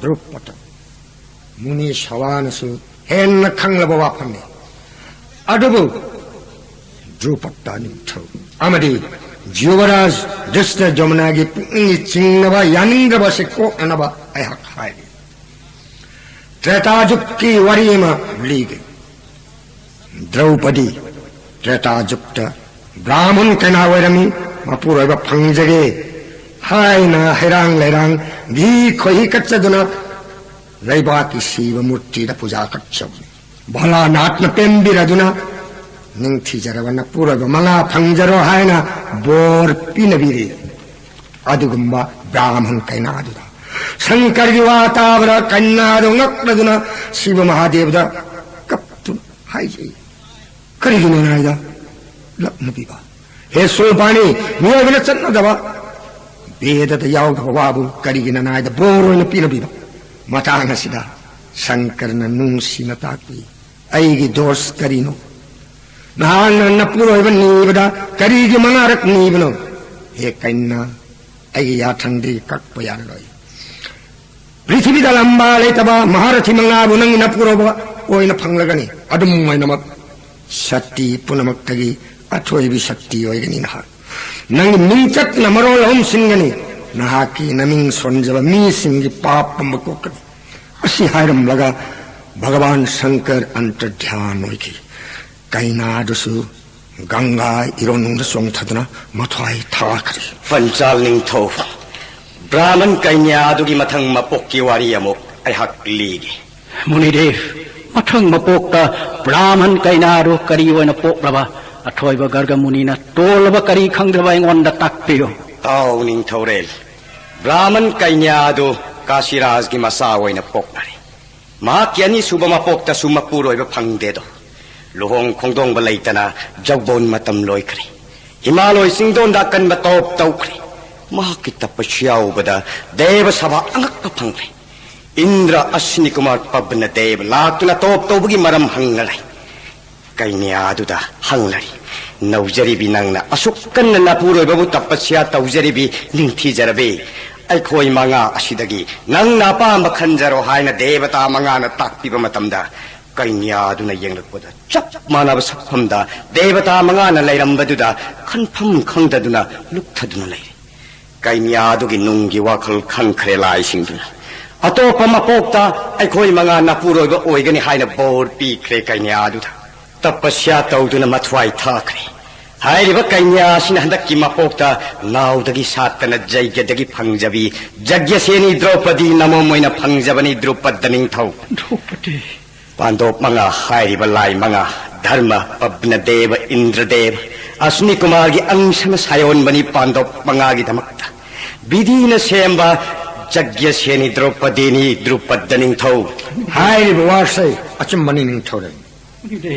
ꯗ꯭ꯔꯨꯄꯗ꯫ ꯃꯨꯅꯤ ꯁꯋꯥꯅꯁꯨ ꯍꯦꯟꯅ ꯈꯪꯂꯕ ꯋꯥꯐꯝꯅꯤ꯫ ꯑꯗꯨꯕꯨ ꯗ꯭ꯔꯨꯄꯗ ꯅꯤꯡꯊꯧ ꯑꯃꯗꯤ ꯖꯨꯕꯔꯥꯖ ꯙ꯭ꯔꯤꯁꯇ ꯖꯃꯨꯅꯥꯒꯤ ꯄꯨꯛꯅꯤꯡꯒꯤ ꯆꯤꯡꯅꯕ ꯌꯥꯅꯤꯡꯗ꯭ꯔꯕ ꯑꯁꯤ ꯀꯣꯛꯅꯅꯕ ꯑꯩꯍꯥꯛ ꯍꯥꯏꯔꯤ꯫ ꯇ꯭ꯔꯦꯇꯥ ꯖꯨꯒꯀꯤ ꯋꯥꯔꯤ ꯑꯃ ꯂꯤꯒꯦ꯫ ꯗ꯭ꯔꯧꯄꯗꯤ ꯇ꯭ꯔꯦꯇꯥ ꯖꯨꯒꯇ ꯕ꯭ꯔꯥꯍꯃꯟ ꯀꯩꯅꯥ ꯑꯣꯏꯔꯝꯃꯤ꯫ ꯃꯄꯨꯔꯣꯏꯕ ꯐꯪꯖꯒꯦ ꯍꯥꯏꯅ ꯍꯩꯔꯥꯡ ꯂꯩꯔꯥꯡ ꯘꯤ ꯈꯣꯏꯍꯤ ꯀꯠꯆꯗꯨꯅ ꯂꯩꯕꯥꯛꯀꯤ ꯁꯤꯕ ꯃꯨꯔꯇꯤꯗ ꯄꯨꯖꯥ ꯀꯠꯆꯕꯅꯤ꯫ ꯚꯣꯂꯥꯅꯥꯊꯅ ꯄꯦꯟꯕꯤꯔꯗꯨꯅ ꯅꯤꯡꯊꯤꯖꯔꯕ ꯅꯄꯨꯔꯣꯏꯕ ꯃꯉꯥ ꯐꯪꯖꯔꯣ ꯍꯥꯏꯅ ꯕꯣꯔ ꯄꯤꯅꯕꯤꯔꯤ꯫ ꯑꯗꯨꯒꯨꯝꯕ ꯕ꯭ꯔꯥꯍꯃꯟ ꯀꯩꯅꯥꯗꯨꯗ ꯁꯪꯀꯔꯒꯤ ꯋꯥ ꯇꯥꯕꯗ ꯀꯩꯅꯥꯗꯨ ꯉꯛꯂꯗꯨꯅ ꯁꯤꯕ ꯃꯍꯥꯗꯦꯕꯗ ꯀꯞꯇꯨꯅ ꯍꯥꯏꯖꯩ, "ꯀꯔꯤꯒꯤꯅꯣ ꯅꯥꯏꯗ ꯂꯛꯅꯕꯤꯕ? ꯍꯦ ꯁꯨꯔꯄꯥꯅꯤ, ꯃꯤꯑꯣꯏꯕꯅ ꯆꯠꯅꯗꯕ, ꯕꯦꯗꯗ ꯌꯥꯎꯗꯕ ꯋꯥꯕꯨ ꯀꯔꯤꯒꯤ ꯅꯅꯥꯏꯗ ꯕꯣꯔ ꯑꯣꯏꯅ ꯄꯤꯅꯕꯤꯕ?" ꯃꯇꯥꯡ ꯑꯁꯤꯗ ꯁꯪꯀꯔꯅ ꯅꯨꯡꯁꯤꯅ ꯇꯥꯛꯄꯤ, "ꯑꯩꯒꯤ ꯗꯣꯁ ꯀꯔꯤꯅꯣ? ꯅꯍꯥꯛꯅ ꯅꯄꯨꯔꯣꯏꯕ ꯅꯤꯕꯗ ꯀꯔꯤꯒꯤ ꯃꯉꯥꯔꯛ ꯅꯤꯕꯅꯣ? ꯍꯦ ꯀꯩꯅꯥ, ꯑꯩꯒꯤ ꯌꯥꯊꯪꯗꯤ ꯀꯛꯄ ꯌꯥꯔꯔꯣꯏ꯫ ꯄ꯭ꯔꯤꯊꯤꯕꯤꯗ ꯂꯝꯕꯥ ꯂꯩꯇꯕ ꯃꯍꯥꯔꯊꯤ ꯃꯉꯥꯕꯨ ꯅꯪꯒꯤ ꯅꯄꯨꯔꯣꯏꯕ ꯑꯣꯏꯅ ꯐꯪꯂꯒꯅꯤ꯫ ꯑꯗꯨꯝ ꯑꯣꯏꯅꯃꯛ, ꯁꯇꯤ ꯄꯨꯝꯅꯃꯛꯇꯒꯤ ꯑꯊꯣꯏꯕꯤ ꯁꯇꯤ ꯑꯣꯏꯒꯅꯤ ꯅꯍꯥꯛ꯫ ꯅꯪꯒꯤ ꯃꯤꯡꯆꯠꯅ ꯃꯔꯣꯜ ꯑꯍꯨꯝ ꯁꯤꯟꯒꯅꯤ꯫ ꯅꯍꯥꯛꯀꯤ ꯅꯃꯤꯡ ꯁꯣꯟꯖꯕ ꯃꯤꯁꯤꯡꯒꯤ ꯄꯥꯞ ꯄꯨꯝꯕ ꯀꯣꯛꯀꯅꯤ꯫ ꯑꯁꯤ ꯍꯥꯏꯔꯝꯂꯒ ꯚꯒꯋꯥꯟ ꯁꯪꯀꯔ ꯑꯟꯇꯔꯙ꯭ꯌꯥꯟ ꯑꯣꯏꯈꯤ꯫ ꯀꯩꯅꯥꯗꯨꯁꯨ ꯒꯪꯒꯥ ꯏꯔꯣꯟꯅꯨꯡꯗ ꯆꯣꯡꯊꯗꯨꯅ ꯃꯊ꯭ꯋꯥꯏ ꯊꯥꯈ꯭ꯔꯦ꯫ ꯄꯟꯆꯥꯜ ꯅꯤꯡꯊꯧ, ꯕ꯭ꯔꯥꯍꯃꯟ ꯀꯩꯅ꯭ꯌꯥꯗꯨꯒꯤ ꯃꯊꯪ ꯃꯄꯣꯛꯀꯤ ꯋꯥꯔꯤ ꯑꯃꯨꯛ ꯑꯩꯍꯥꯛ ꯂꯤꯒꯦ꯫ ꯃꯨꯅꯤꯗꯦꯕ, ꯃꯊꯪ ꯃꯄꯣꯛꯇ ꯕ꯭ꯔꯥꯍꯃꯟ ꯀꯩꯅꯥꯗꯨ ꯀꯔꯤ ꯑꯣꯏꯅ ꯄꯣꯛꯂꯕ? ꯑꯊꯣꯏꯕ ꯒꯔꯒ ꯃꯨꯅꯤꯅ ꯇꯣꯜꯂꯕ ꯀꯔꯤ ꯈꯪꯗ꯭ꯔꯕ ꯑꯩꯉꯣꯟꯗ ꯇꯥꯛꯄꯤꯌꯨ꯫ ꯇꯥꯎ ꯅꯤꯡꯊꯧꯔꯦꯜ, ꯕ꯭ꯔꯥꯍꯃꯟ ꯀꯩꯅ꯭ꯌꯥꯗꯨ ꯀꯥꯁꯤꯔꯥꯖꯒꯤ ꯃꯆꯥ ꯑꯣꯏꯅ ꯄꯣꯛꯅꯔꯦ꯫ ꯃꯍꯥꯛꯀꯤ ꯑꯅꯤꯁꯨꯕ ꯃꯄꯣꯛꯇꯁꯨ ꯃꯄꯨꯔꯣꯏꯕ ꯐꯪꯗꯦꯗꯣ꯫ ꯂꯨꯍꯣꯡ ꯈꯣꯡꯗꯣꯡꯕ ꯂꯩꯇꯅ ꯖꯧꯕꯣꯟ ꯃꯇꯝ ꯂꯣꯏꯈ꯭ꯔꯦ꯫ ꯍꯤꯃꯥꯂꯣꯏ ꯆꯤꯡꯗꯣꯟꯗ ꯑꯀꯟꯕ ꯇꯣꯞ ꯇꯧꯈ꯭ꯔꯦ꯫ ꯃꯍꯥꯛꯀꯤ ꯇꯄꯁ꯭ꯌꯥ ꯎꯕꯗ ꯗꯦꯕ ꯁꯚꯥ ꯑꯉꯛꯄ ꯐꯪꯂꯦ꯫ ꯏꯟꯗ꯭ꯔ ꯑꯁ꯭ꯅꯤ ꯀꯨꯃꯥꯔ ꯄꯕꯅ ꯗꯦꯕ ꯂꯥꯛꯇꯨꯅ ꯇꯣꯞ ꯇꯧꯕꯒꯤ ꯃꯔꯝ ꯍꯪꯅꯔꯦ꯫ ꯀꯩꯅ꯭ꯌꯥꯗꯨꯗ ꯍꯪꯂꯔꯤ, "ꯅꯧꯖꯔꯤꯕꯤ ꯅꯪꯅ ꯑꯁꯨꯛ ꯀꯟꯅ ꯅꯄꯨꯔꯣꯏꯕꯕꯨ ꯇꯄꯁ꯭ꯌꯥ ꯇꯧꯖꯔꯤꯕꯤ ꯅꯤꯡꯊꯤꯖꯔꯕꯤ꯫ ꯑꯩꯈꯣꯏ ꯃꯉꯥ ꯑꯁꯤꯗꯒꯤ ꯅꯪꯅ ꯑꯄꯥꯝꯕ ꯈꯟꯖꯔꯣ" ꯍꯥꯏꯅ ꯗꯦꯕꯇꯥ ꯃꯉꯥꯅ ꯇꯥꯛꯄꯤꯕ ꯃꯇꯝꯗ, ꯀꯩꯅ꯭ꯌꯥꯗꯨꯅ ꯌꯦꯡꯂꯛꯄꯗ ꯆꯞ ꯃꯥꯟꯅꯕ ꯁꯛꯐꯝꯗ ꯗꯦꯕꯇꯥ ꯃꯉꯥꯅ ꯂꯩꯔꯝꯕꯗꯨꯗ ꯈꯟꯐꯝ ꯈꯪꯗꯗꯨꯅ ꯂꯨꯞꯊꯗꯨꯅ ꯂꯩꯔꯦ꯫ ꯀꯩꯅ꯭ꯌꯥꯗꯨꯒꯤ ꯅꯨꯡꯒꯤ ꯋꯥꯈꯜ ꯈꯟꯈ꯭ꯔꯦ ꯂꯥꯏꯁꯤꯡꯗꯨꯅ꯫ ꯑꯇꯣꯞꯄ ꯃꯄꯣꯛꯇ ꯑꯩꯈꯣꯏ ꯃꯉꯥ ꯅꯄꯨꯔꯣꯏꯕ ꯑꯣꯏꯒꯅꯤ ꯍꯥꯏꯅ ꯕꯣꯔ ꯄꯤꯈ꯭ꯔꯦ ꯀꯩꯅ꯭ꯌꯥꯗꯨꯗ꯫ ꯇꯄꯁ꯭ꯌꯥ ꯇꯧꯗꯨꯅ ꯃꯊ꯭ꯋꯥꯏ ꯊꯥꯈ꯭ꯔꯦ꯫ ꯍꯥꯏꯔꯤꯕ ꯀꯩꯅ꯭ꯌꯥ ꯑꯁꯤꯅ ꯍꯟꯗꯛꯀꯤ ꯃꯄꯣꯛꯇ ꯅꯥꯎꯗꯒꯤ ꯁꯥꯠꯇꯅ ꯖꯩꯒꯗꯒꯤ ꯐꯪꯖꯕꯤ ꯖꯒ꯭ꯌꯁꯦꯅꯤ ꯗ꯭ꯔꯧꯄꯗꯤ ꯅꯃꯣꯝ ꯑꯣꯏꯅ ꯐꯪꯖꯕꯅꯤ ꯗ꯭ꯔꯨꯄꯗ ꯅꯤꯡꯊꯧ꯫ ꯗ꯭ꯔꯧꯄꯗꯤ꯫ ꯄꯥꯟꯗꯣꯞ ꯃꯉꯥ ꯍꯥꯏꯔꯤꯕ ꯂꯥꯏ ꯃꯉꯥ, ꯙꯔꯃ, ꯄꯕꯅꯗꯦꯕ, ꯏꯟꯗ꯭ꯔꯗꯦꯕ, ꯑꯁ꯭ꯅꯤ ꯀꯨꯃꯥꯔꯒꯤ ꯑꯪꯁꯅ ꯁꯥꯌꯣꯟꯕꯅꯤ ꯄꯥꯟꯗꯣꯞ ꯃꯉꯥꯒꯤꯗꯃꯛꯇ꯫ ꯕꯤꯙꯤꯅ ꯁꯦꯝꯕ ꯖꯒ꯭ꯌꯁꯦꯅꯤ ꯗ꯭ꯔꯧꯄꯗꯤꯅꯤ ꯗ꯭ꯔꯨꯄꯗ ꯅꯤꯡꯊꯧ꯫ ꯍꯥꯏꯔꯤꯕ ꯋꯥꯁꯦ ꯑꯆꯨꯝꯕꯅꯤ ꯅꯤꯡꯊꯧꯔꯦꯜ꯫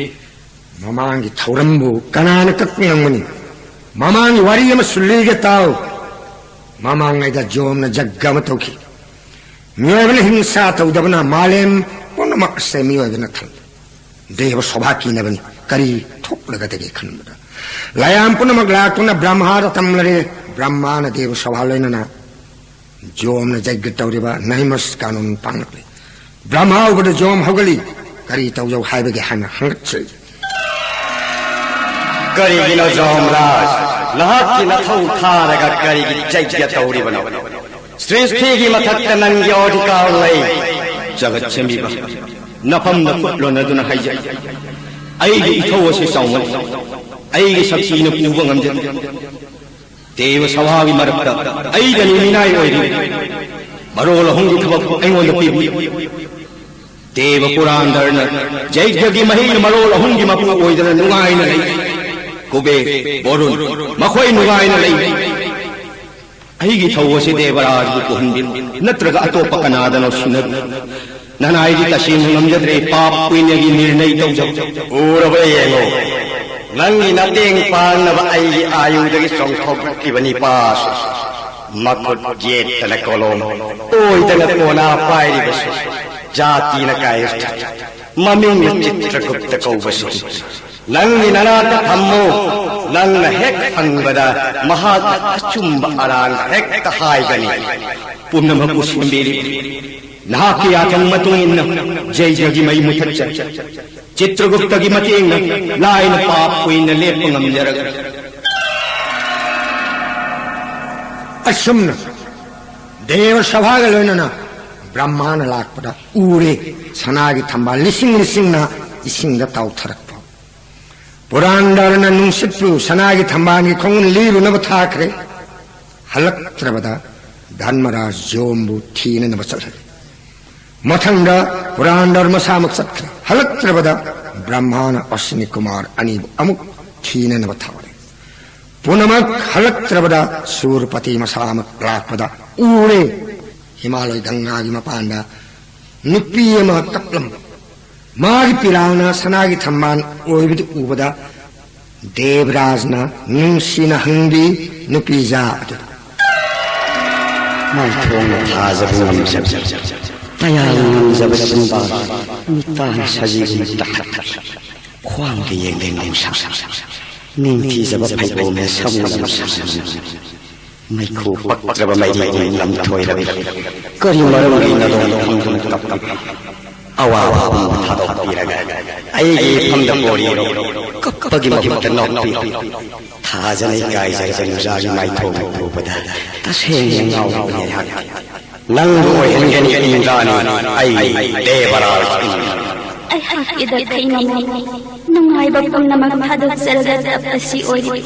ꯃꯃꯥꯡꯒꯤ ꯊꯧꯔꯝꯕꯨ ꯀꯅꯥꯅ ꯀꯛꯄ ꯉꯝꯒꯅꯤ? ꯃꯃꯥꯡꯒꯤ ꯋꯥꯔꯤ ꯑꯃꯁꯨ ꯂꯤꯒꯦ ꯇꯥꯎ꯫ ꯃꯃꯥꯡꯉꯩꯗ ꯖꯣꯝꯅ ꯖꯒ ꯑꯃ ꯇꯧꯈꯤ꯫ ꯃꯤꯑꯣꯏꯕꯅ ꯍꯤꯡꯁꯥ ꯇꯧꯗꯕꯅ ꯃꯥꯂꯦꯝ ꯄꯨꯝꯅꯃꯛ ꯑꯁꯦ ꯃꯤꯑꯣꯏꯕꯅ ꯊꯜꯂꯤ꯫ ꯗꯦꯕ ꯁꯣꯚꯥ ꯀꯤꯅꯕꯅꯤ꯫ ꯀꯔꯤ ꯊꯣꯛꯂꯒꯗꯒꯦ ꯈꯟꯕꯗ ꯂꯥꯏꯌꯥꯝ ꯄꯨꯝꯅꯃꯛ ꯂꯥꯛꯇꯨꯅ ꯕ꯭ꯔꯍ꯭ꯃꯥꯗ ꯇꯝꯂꯔꯦ꯫ ꯕ꯭ꯔꯍ꯭ꯃꯥꯅ ꯗꯦꯕ ꯁꯣꯚꯥ ꯂꯣꯏꯅꯅ ꯖꯣꯝꯅ ꯖꯒ ꯇꯧꯔꯤꯕ ꯅꯥꯏꯃꯁ ꯀꯥꯅꯨꯟ ꯄꯥꯡꯂꯛꯂꯤ꯫ ꯕ꯭ꯔꯍ꯭ꯃꯥ ꯎꯕꯗ ꯖꯣꯝ ꯍꯧꯒꯠꯂꯤ꯫ "ꯀꯔꯤ ꯇꯧꯖꯧ ꯍꯥꯏꯕꯒꯦ?" ꯍꯥꯏꯅ ꯍꯪꯒꯠꯆꯔꯤ꯫ "ꯀꯔꯤꯒꯤꯅꯣ ꯖꯣꯝꯔꯥꯖ? ꯅꯍꯥꯛꯀꯤ ꯅꯊꯧ ꯊꯥꯔꯒ ꯀꯔꯤꯒꯤ ꯖꯒ꯭ꯌ ꯇꯧꯔꯤꯕꯅꯣ? ꯁ꯭ꯔꯤꯁꯇꯤꯒꯤ ꯃꯊꯛꯇ ꯅꯪꯒꯤ ꯑꯣꯙꯤꯀꯥꯔ ꯂꯩ꯫ ꯖꯒꯠ ꯁꯦꯝꯕꯤꯕ ꯅꯐꯝꯗ ꯈꯨꯠ ꯂꯣꯟꯅꯗꯨꯅ ꯍꯥꯏꯖꯩ꯫ ꯑꯩꯒꯤ ꯏꯊꯧ ꯑꯁꯤ ꯆꯥꯎꯃꯟ, ꯑꯩꯒꯤ ꯁꯛꯇꯤꯅ ꯄꯨꯕ ꯉꯝꯖꯗꯦ꯫ ꯗꯦꯕ ꯁꯚꯥꯒꯤ ꯃꯔꯛꯇ ꯑꯩꯗꯅꯤ ꯃꯤꯅꯥꯏ ꯑꯣꯏꯔꯤ꯫ ꯃꯔꯣꯜ ꯑꯍꯨꯝꯒꯤ ꯊꯕꯛꯄꯨ ꯑꯩꯉꯣꯟꯗ ꯄꯤꯕꯤ꯫ ꯗꯦꯕ ꯄꯨꯔꯥꯟꯗꯔꯅ ꯖꯩꯒ꯭ꯌꯒꯤ ꯃꯍꯩꯅ ꯃꯔꯣꯜ ꯑꯍꯨꯝꯒꯤ ꯃꯄꯨ ꯑꯣꯏꯗꯅ ꯅꯨꯡꯉꯥꯏꯅ ꯂꯩ꯫ ꯀꯨꯕꯦꯔ, ꯕꯣꯔꯨꯟ, ꯃꯈꯣꯏ ꯅꯨꯡꯉꯥꯏꯅ ꯂꯩ꯫ ꯑꯩꯒꯤ ꯊꯧ ꯑꯁꯤ ꯗꯦꯕꯔꯥꯖꯕꯨ ꯄꯨꯍꯟꯕꯤꯔꯨ, ꯅꯠꯇ꯭ꯔꯒ ꯑꯇꯣꯞꯄ ꯀꯅꯥꯗꯅꯣ ꯁꯤꯟꯅꯔꯨ꯫ ꯅꯅꯥꯏꯗꯤ ꯇꯁꯦꯡꯅ ꯉꯝꯖꯗ꯭ꯔꯦ, ꯄꯥꯞ ꯄꯨꯏꯅꯒꯤ ꯅꯤꯔꯅꯩ ꯇꯧꯖꯧ꯫ ꯎꯔꯕ ꯌꯦꯡꯉꯣ, ꯅꯪꯒꯤ ꯅꯇꯦꯡ ꯄꯥꯡꯅꯕ ꯑꯩꯒꯤ ꯑꯥꯌꯨꯗꯒꯤ ꯆꯣꯡꯊꯣꯛꯂꯛꯈꯤꯕ ꯅꯤꯄꯥꯁꯨ, ꯃꯈꯨꯠ ꯌꯦꯠꯇꯅ ꯀꯣꯂꯣꯝ, ꯑꯣꯏꯗꯅ ꯀꯣꯅꯥ ꯄꯥꯏꯔꯤꯕꯁꯨ, ꯖꯥꯇꯤꯅ ꯀꯥꯏꯔ ꯃꯃꯤꯡꯅ ꯆꯤꯇ꯭ꯔꯒꯨꯞꯇ ꯀꯧꯕꯁꯨ, ꯅꯪꯒꯤ ꯅꯅꯥꯛꯇ ꯊꯝꯃꯨ꯫ ꯅꯪꯅ ꯍꯦꯛ ꯐꯪꯕꯗ ꯃꯍꯥꯛꯅ ꯑꯆꯨꯝꯕ ꯑꯔꯥꯟꯕ ꯍꯦꯛꯇ ꯍꯥꯏꯒꯅꯤ꯫ ꯄꯨꯝꯅꯃꯛꯄꯨ ꯁꯦꯝꯕꯤꯔꯤ꯫ ꯅꯍꯥꯛꯀꯤ ꯌꯥꯊꯪ ꯃꯇꯨꯡ ꯏꯟꯅ ꯖꯩꯒ꯭ꯌꯒꯤ ꯃꯩ ꯃꯨꯊꯠꯆꯩ꯫ ꯆꯤꯇ꯭ꯔꯒꯨꯞꯇꯒꯤ ꯃꯇꯦꯡꯅ ꯂꯥꯏꯅ ꯄꯥꯞ ꯀꯨꯏꯅ ꯂꯦꯞꯄ ꯉꯝꯖꯔꯒꯅꯤ꯫ ꯑꯁꯨꯝꯅ ꯗꯦꯕ ꯁꯚꯥꯒ ꯂꯣꯏꯅꯅ ꯕ꯭ꯔꯍ꯭ꯃꯥꯅ ꯂꯥꯛꯄꯗ ꯎꯔꯦ꯫ ꯁꯅꯥꯒꯤ ꯊꯝꯕꯥꯜ ꯂꯤꯁꯤꯡ ꯂꯤꯁꯤꯡꯅ ꯏꯁꯤꯡꯗ ꯇꯥꯎꯊꯔꯛꯄ꯫ ꯄꯨꯔꯥꯟꯗꯔꯅ ꯅꯨꯡꯁꯤꯠꯄꯨ ꯁꯅꯥꯒꯤ ꯊꯝꯕꯥꯜꯒꯤ ꯈꯣꯡꯒꯨꯟ ꯂꯤꯔꯨꯅꯕ ꯊꯥꯈ꯭ꯔꯦ꯫ ꯍꯜꯂꯛꯇ꯭ꯔꯕꯗ ꯙꯔꯃꯔꯥꯖ ꯖꯣꯝꯕꯨ ꯊꯤꯅꯅꯕ ꯆꯠꯍꯜꯂꯤ꯫ ꯃꯊꯪꯗ ꯄꯨꯔꯥꯟꯗꯔ ꯃꯁꯥꯃꯛ ꯆꯠꯈ꯭ꯔꯦ꯫ ꯍꯜꯂꯛꯇ꯭ꯔꯕꯗ ꯕ꯭ꯔꯍ꯭ꯃꯥꯅ ꯑꯁ꯭ꯋꯤꯅꯤ ꯀꯨꯃꯥꯔ ꯑꯅꯤꯕꯨ ꯑꯃꯨꯛ ꯊꯤꯅꯅꯕ ꯊꯥꯔꯦ꯫ ꯄꯨꯝꯅꯃꯛ ꯍꯜꯂꯛꯇ꯭ꯔꯕꯗ ꯁꯨꯔꯄꯇꯤ ꯃꯁꯥꯃꯛ ꯂꯥꯛꯄꯗ ꯎꯔꯦ꯫ ꯍꯤꯃꯥꯂꯣꯏ ꯒꯪꯒꯥꯒꯤ ꯃꯄꯥꯟꯗ ꯅꯨꯄꯤ ꯑꯃ ꯀꯞꯂꯝꯕ꯫ ꯃꯥꯒꯤ ꯄꯤꯔꯥꯡꯅ ꯁꯅꯥꯒꯤ ꯊꯝꯕꯥꯜ ꯑꯣꯏꯕꯗꯨ ꯎꯕꯗ ꯗꯦꯕꯔꯥꯖꯅ ꯅꯨꯡꯁꯤꯅ ꯍꯪꯕꯤ ꯅꯨꯄꯤꯖꯥ ꯑꯗꯨꯗ꯫ ꯃꯥꯏꯊꯣꯡꯅ ꯊꯥꯖꯕ ꯉꯝꯖꯕ, ꯇꯌꯥꯜ ꯉꯝꯖꯕ ꯆꯤꯟꯕꯥꯜ, ꯃꯤꯠꯇꯥꯡ ꯁꯖꯤꯒꯨꯝ ꯇꯥꯈꯠ, ꯈ꯭ꯋꯥꯡꯒ ꯌꯦꯡꯂꯦꯟ ꯅꯨꯡꯁꯥ, ꯅꯤꯡꯊꯤꯖꯕ ꯐꯩꯕꯣꯝꯅ ꯁꯃꯨ ꯂꯝꯁꯥꯡ꯫ ꯃꯩꯈꯨ ꯄꯛꯇ꯭ꯔꯕ ꯃꯩꯔꯤꯒꯨꯝ ꯂꯝꯊꯣꯏꯔꯕꯤ, ꯀꯔꯤ ꯃꯔꯝꯒꯤ ꯅꯗꯣꯝ ꯐꯝꯗꯨꯅ ꯀꯞꯄꯤ? ꯑꯋꯥꯕ ꯄꯨꯝꯕ ꯊꯥꯗꯣꯛꯄꯤꯔꯒ ꯑꯩꯒꯤ ꯏꯐꯝꯗ ꯄꯣꯔꯤꯔꯣ, ꯀꯞꯄꯒꯤ ꯃꯍꯨꯠꯇ ꯅꯣꯛꯄꯤꯔꯣ꯫ ꯊꯥꯖꯅ ꯏꯀꯥꯏꯖꯔꯕ ꯅꯨꯡꯖꯥꯒꯤ ꯃꯥꯏꯊꯣꯡ ꯎꯕꯗ ꯇꯁꯦꯡꯅ ꯉꯥꯎꯔꯕꯅꯤ ꯑꯩꯍꯥꯛ꯫ ꯅꯪꯕꯨ ꯑꯣꯏꯍꯟꯒꯅꯤ ꯏꯟꯗ꯭ꯔꯥꯅꯤ, ꯑꯩ ꯗꯦꯕꯔꯥꯖ ꯏꯟꯗ꯭ꯔ꯫ ꯑꯩꯍꯥꯛꯀꯤꯗ ꯊꯩꯅꯃꯣ, ꯅꯨꯡꯉꯥꯏꯕ ꯄꯨꯝꯅꯃꯛ ꯊꯥꯗꯣꯛꯆꯔꯒ ꯇꯞꯄꯁꯤ ꯑꯣꯏꯔꯤ꯫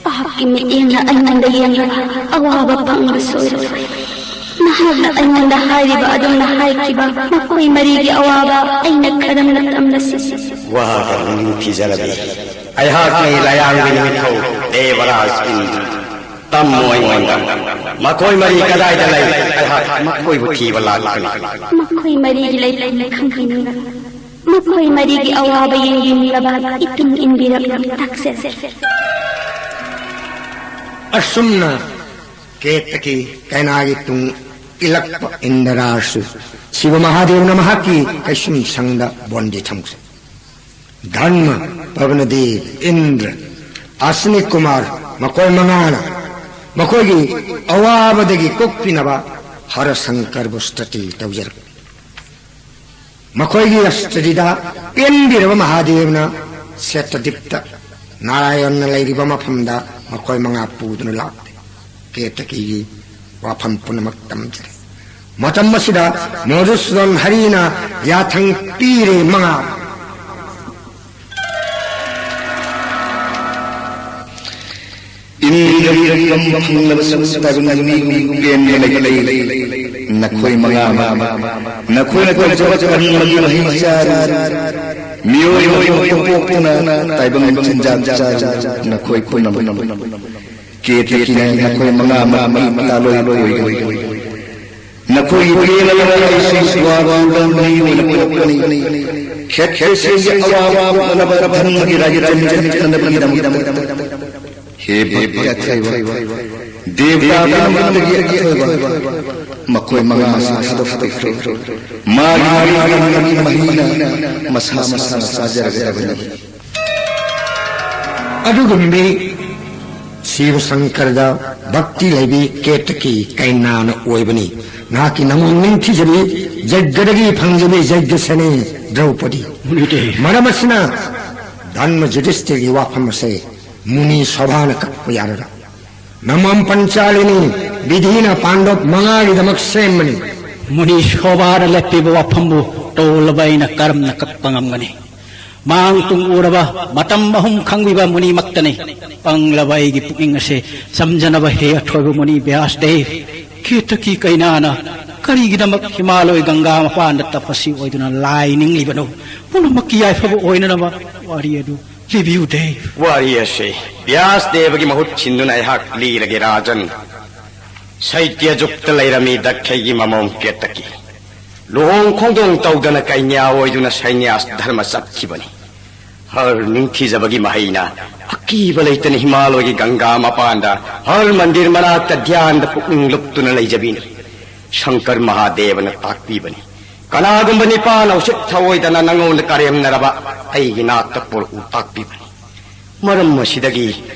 ꯄꯥꯞꯀꯤ ꯃꯤꯠꯌꯦꯡꯅ ꯑꯩꯉꯣꯟꯗ ꯌꯦꯡꯂꯒ ꯑꯋꯥꯕ ꯐꯪꯕ ꯁꯣꯏꯔꯣꯏ꯫ ꯅꯍꯥꯛꯅ ꯑꯩꯉꯣꯟꯗ ꯍꯥꯏꯔꯤꯕ ꯑꯗꯨꯝꯅ ꯍꯥꯏꯈꯤꯕ ꯃꯈꯣꯏ ꯃꯔꯤꯒꯤ ꯑꯋꯥꯕ ꯑꯩꯅ ꯀꯔꯝꯅ ꯇꯝꯂꯁꯤ? ꯋꯥꯒ ꯅꯤꯡꯊꯤꯖꯔꯕꯤ, ꯑꯩꯍꯥꯛꯅꯤ ꯂꯥꯌꯥꯡꯒꯤ ꯅꯤꯡꯊꯧ ꯗꯦꯕꯔꯥꯖ ꯏꯟꯗ꯭ꯔ꯫ ꯇꯝꯃꯣ ꯑꯩꯉꯣꯟꯗ꯫ ꯃꯈꯣꯏ ꯃꯔꯤ ꯀꯗꯥꯏꯗ ꯂꯩ? ꯑꯩꯍꯥꯛ ꯃꯈꯣꯏꯕꯨ ꯊꯤꯕ ꯂꯥꯛꯀꯅꯤ꯫ ꯃꯈꯣꯏ ꯃꯔꯤꯒꯤ ꯂꯩꯐꯝ ꯈꯪꯍꯟꯅꯤꯡꯕ, ꯃꯈꯣꯏ ꯃꯔꯤꯒꯤ ꯑꯋꯥꯕ ꯌꯦꯡꯕꯤꯅꯕ ꯏꯇꯨꯡ ꯏꯟꯕꯤꯔꯛꯂꯨ, ꯇꯥꯛꯆꯔꯦ꯫ ꯑꯁꯨꯝꯅ ꯀꯦꯇꯀꯤ ꯀꯩꯅꯥꯒꯤ ꯇꯨꯡ ꯏꯜꯂꯛꯄ ꯏꯟꯗ꯭ꯔꯥꯁꯨ ꯁꯤꯕ ꯃꯍꯥꯗꯦꯕꯅ ꯃꯍꯥꯛꯀꯤ ꯀꯩꯁꯨꯝ ꯁꯪꯗ ꯕꯣꯟꯗꯤ ꯊꯝꯈ꯭ꯔꯦ꯫ ꯙꯔꯃ, ꯄꯕꯅꯗꯦꯕ, ꯏꯟꯗ꯭ꯔ, ꯑꯁꯅꯤ ꯀꯨꯃꯥꯔ, ꯃꯈꯣꯏ ꯃꯉꯥꯅ ꯃꯈꯣꯏꯒꯤ ꯑꯋꯥꯕꯗꯒꯤ ꯀꯣꯛꯄꯤꯅꯕ ꯍꯔ ꯁꯪꯀꯔꯕꯨ ꯁ꯭ꯇꯨꯇꯤ ꯇꯧꯖꯔꯛꯏ꯫ ꯃꯈꯣꯏꯒꯤ ꯁ꯭ꯇꯨꯇꯤꯗ ꯄꯦꯟꯕꯤꯔꯕ ꯃꯍꯥꯗꯦꯕꯅ ꯁꯦꯇꯗꯤꯞꯇ ꯅꯥꯔꯥꯌꯟꯅ ꯂꯩꯔꯤꯕ ꯃꯐꯝꯗ ꯃꯈꯣꯏ ꯃꯉꯥ ꯄꯨꯗꯨꯅ ꯂꯥꯛꯂꯦ꯫ ꯀꯦꯇꯀꯤꯒꯤ ꯋꯥꯐꯝ ꯄꯨꯝꯅꯃꯛ ꯇꯝꯖꯔꯦ꯫ ꯃꯇꯝ ꯑꯁꯤꯗ ꯃꯣꯗꯨꯁꯨꯗꯟ ꯍꯔꯤꯅ ꯌꯥꯊꯪ ꯄꯤꯔꯦ ꯃꯉꯥ꯫ ꯏꯟꯗ꯭ꯔꯒꯤ ꯐꯪꯂꯕꯁꯨ ꯇꯥꯏꯕꯪ ꯃꯤꯒꯨꯝ ꯄꯦꯟꯕ ꯂꯩꯇꯦ꯫ ꯅꯈꯣꯏ ꯃꯉꯥ ꯑꯃ ꯅꯈꯣꯏꯅ ꯇꯧꯖꯕ ꯀꯔꯃꯒꯤ ꯃꯍꯩ ꯆꯥꯔꯤ꯫ ꯃꯤꯑꯣꯏ ꯑꯃ ꯄꯣꯛꯇꯨꯅ ꯇꯥꯏꯕꯪ ꯆꯤꯟꯖꯥꯛ ꯆꯥꯔꯤ꯫ ꯅꯈꯣꯏ ꯄꯨꯝꯅꯃꯛ ꯀꯦꯇꯀꯤꯅ ꯅꯈꯣꯏ ꯃꯉꯥ ꯑꯃ ꯃꯤ ꯇꯥꯂꯣꯏ ꯑꯣꯏꯒꯅꯤ꯫ ꯅꯈꯣꯏꯒꯤ ꯄꯦꯜꯂꯕ ꯂꯥꯏꯁꯤꯡ ꯁ꯭ꯋꯥꯔꯒ ꯃꯤ ꯑꯣꯏꯅ ꯄꯣꯛꯀꯅꯤ꯫ ꯈꯦꯇ꯭ꯔꯤꯁꯤꯡꯒꯤ ꯑꯋꯥꯕ ꯀꯣꯛꯅꯅꯕ ꯙꯔꯃꯒꯤ ꯔꯥꯖ꯭ꯌ ꯆꯠꯅꯅꯕꯒꯤꯗꯃꯛꯇ꯫ ꯍꯦ ꯚꯛꯇꯤ ꯑꯊꯣꯏꯕ, ꯗꯦꯕꯇꯥ ꯄꯨꯝꯅꯃꯛꯇꯒꯤ ꯑꯊꯣꯏꯕ, ꯃꯈꯣꯏ ꯃꯉꯥ ꯑꯁꯤ ꯊꯥꯗꯣꯛꯄꯤꯈ꯭ꯔꯣ꯫ ꯃꯥꯒꯤ ꯃꯥꯒꯤ ꯃꯍꯤꯅ ꯃꯁꯥ ꯃꯁꯥꯅ ꯆꯥꯖꯔꯒꯗꯕꯅꯤ꯫ ꯑꯗꯨꯒꯨꯝꯕꯤ ꯁꯤꯕ ꯁꯪꯀꯔꯗ ꯚꯛꯇꯤ ꯂꯩꯕꯤ ꯀꯦꯇꯀꯤ ꯀꯩꯅꯥꯅ ꯑꯣꯏꯕꯅꯤ꯫ ꯅꯍꯥꯛꯀꯤ ꯅꯃꯣꯟ ꯅꯤꯡꯊꯤꯖꯕꯤ ꯌꯖ꯭ઞꯗꯒꯤ ꯐꯪꯖꯕꯤ ꯌꯖ꯭ઞꯁꯦꯅꯤ ꯗ꯭ꯔꯧꯄꯗꯤ꯫ ꯃꯔꯝ ꯑꯁꯤꯅ ꯙꯔꯃ ꯖꯨꯙꯤꯁꯇꯤꯔꯒꯤ ꯋꯥꯐꯝ ꯑꯁꯦ ꯃꯨꯅꯤ ꯁꯣꯚꯥꯅ ꯀꯛꯄ ꯌꯥꯔꯔꯣꯏ꯫ ꯅꯃꯝ ꯄꯟꯆꯥꯂꯤꯅꯤ, ꯕꯤꯙꯤꯅ ꯄꯥꯟꯗꯣꯞ ꯃꯉꯥꯒꯤꯗꯃꯛ ꯁꯦꯝꯕꯅꯤ꯫ ꯃꯨꯅꯤ ꯁꯣꯚꯥꯅ ꯂꯦꯞꯄꯤꯕ ꯋꯥꯐꯝꯕꯨ ꯇꯣꯜꯂꯕ ꯑꯩꯅ ꯀꯔꯝꯅ ꯀꯛꯄ ꯉꯝꯒꯅꯤ? ꯃꯥꯡ ꯇꯨꯡ ꯎꯔꯕ, ꯃꯇꯝ ꯑꯍꯨꯝ ꯈꯪꯕꯤꯕ ꯃꯨꯅꯤꯃꯛꯇꯅꯤ꯫ ꯄꯪꯂꯕ ꯑꯩꯒꯤ ꯄꯨꯛꯅꯤꯡ ꯑꯁꯦ ꯆꯝꯖꯅꯕ, ꯍꯦ ꯑꯊꯣꯏꯕ ꯃꯨꯅꯤ ꯕ꯭ꯌꯥꯁ ꯗꯦꯕ꯫ ꯀꯦꯇꯀꯤ ꯀꯩꯅꯥꯅ ꯀꯔꯤꯒꯤꯗꯃꯛ ꯍꯤꯃꯥꯂꯣꯏ ꯒꯪꯒꯥ ꯃꯄꯥꯟꯗ ꯇꯄꯁꯤ ꯑꯣꯏꯗꯨꯅ ꯂꯥꯏ ꯅꯤꯡꯂꯤꯕꯅꯣ? ꯄꯨꯝꯅꯃꯛꯀꯤ ꯌꯥꯏꯐꯕ ꯑꯣꯏꯅꯅꯕ ꯋꯥꯔꯤ ꯑꯗꯨ ꯂꯤꯕꯤꯌꯨ ꯗꯦꯕ꯫ ꯋꯥꯔꯤ ꯑꯁꯤ ꯕ꯭ꯌꯥꯁ ꯗꯦꯕꯒꯤ ꯃꯍꯨꯠ ꯁꯤꯟꯗꯨꯅ ꯑꯩꯍꯥꯛ ꯂꯤꯔꯒꯦ ꯔꯥꯖꯟ꯫ ꯁꯩꯇ꯭ꯌ ꯖꯨꯛꯇ ꯂꯩꯔꯝꯃꯤ ꯗꯛꯈꯩꯒꯤ ꯃꯃꯣꯝ ꯀꯦꯇꯀꯤ꯫ ꯂꯨꯍꯣꯡ ꯈꯣꯡꯗꯣꯡ ꯇꯧꯗꯅ ꯀꯩꯅ꯭ꯌꯥ ꯑꯣꯏꯗꯨꯅ ꯁꯩꯅ꯭ꯌꯥꯁ ꯙꯔꯃ ꯆꯠꯈꯤꯕꯅꯤ꯫ ꯍꯔ ꯅꯤꯡꯊꯤꯖꯕꯒꯤ ꯃꯍꯩꯅ ꯑꯀꯤꯕ ꯂꯩꯇꯅ ꯍꯤꯃꯥꯂꯣꯏꯒꯤ ꯒꯪꯒꯥ ꯃꯄꯥꯟꯗ ꯍꯔ ꯃꯟꯗꯤꯔ ꯃꯅꯥꯛꯇ ꯙ꯭ꯌꯥꯟꯗ ꯄꯨꯛꯅꯤꯡ ꯂꯨꯞꯇꯨꯅ ꯂꯩꯖꯕꯤꯅꯤ꯫ ꯁꯪꯀꯔ ꯃꯍꯥꯗꯦꯕꯅ ꯇꯥꯛꯄꯤꯕꯅꯤ꯫ ꯀꯅꯥꯒꯨꯝꯕ ꯅꯤꯄꯥꯅ ꯎꯁꯤꯠ ꯊꯑꯣꯏꯗꯅ ꯅꯉꯣꯟꯗ ꯀꯔꯦꯝꯅꯔꯕ ꯑꯩꯒꯤ ꯅꯥꯛꯇ ꯄꯨꯔꯛꯎ ꯇꯥꯛꯄꯤꯕꯅꯤ꯫ ꯃꯔꯝ ꯑꯁꯤꯗꯒꯤ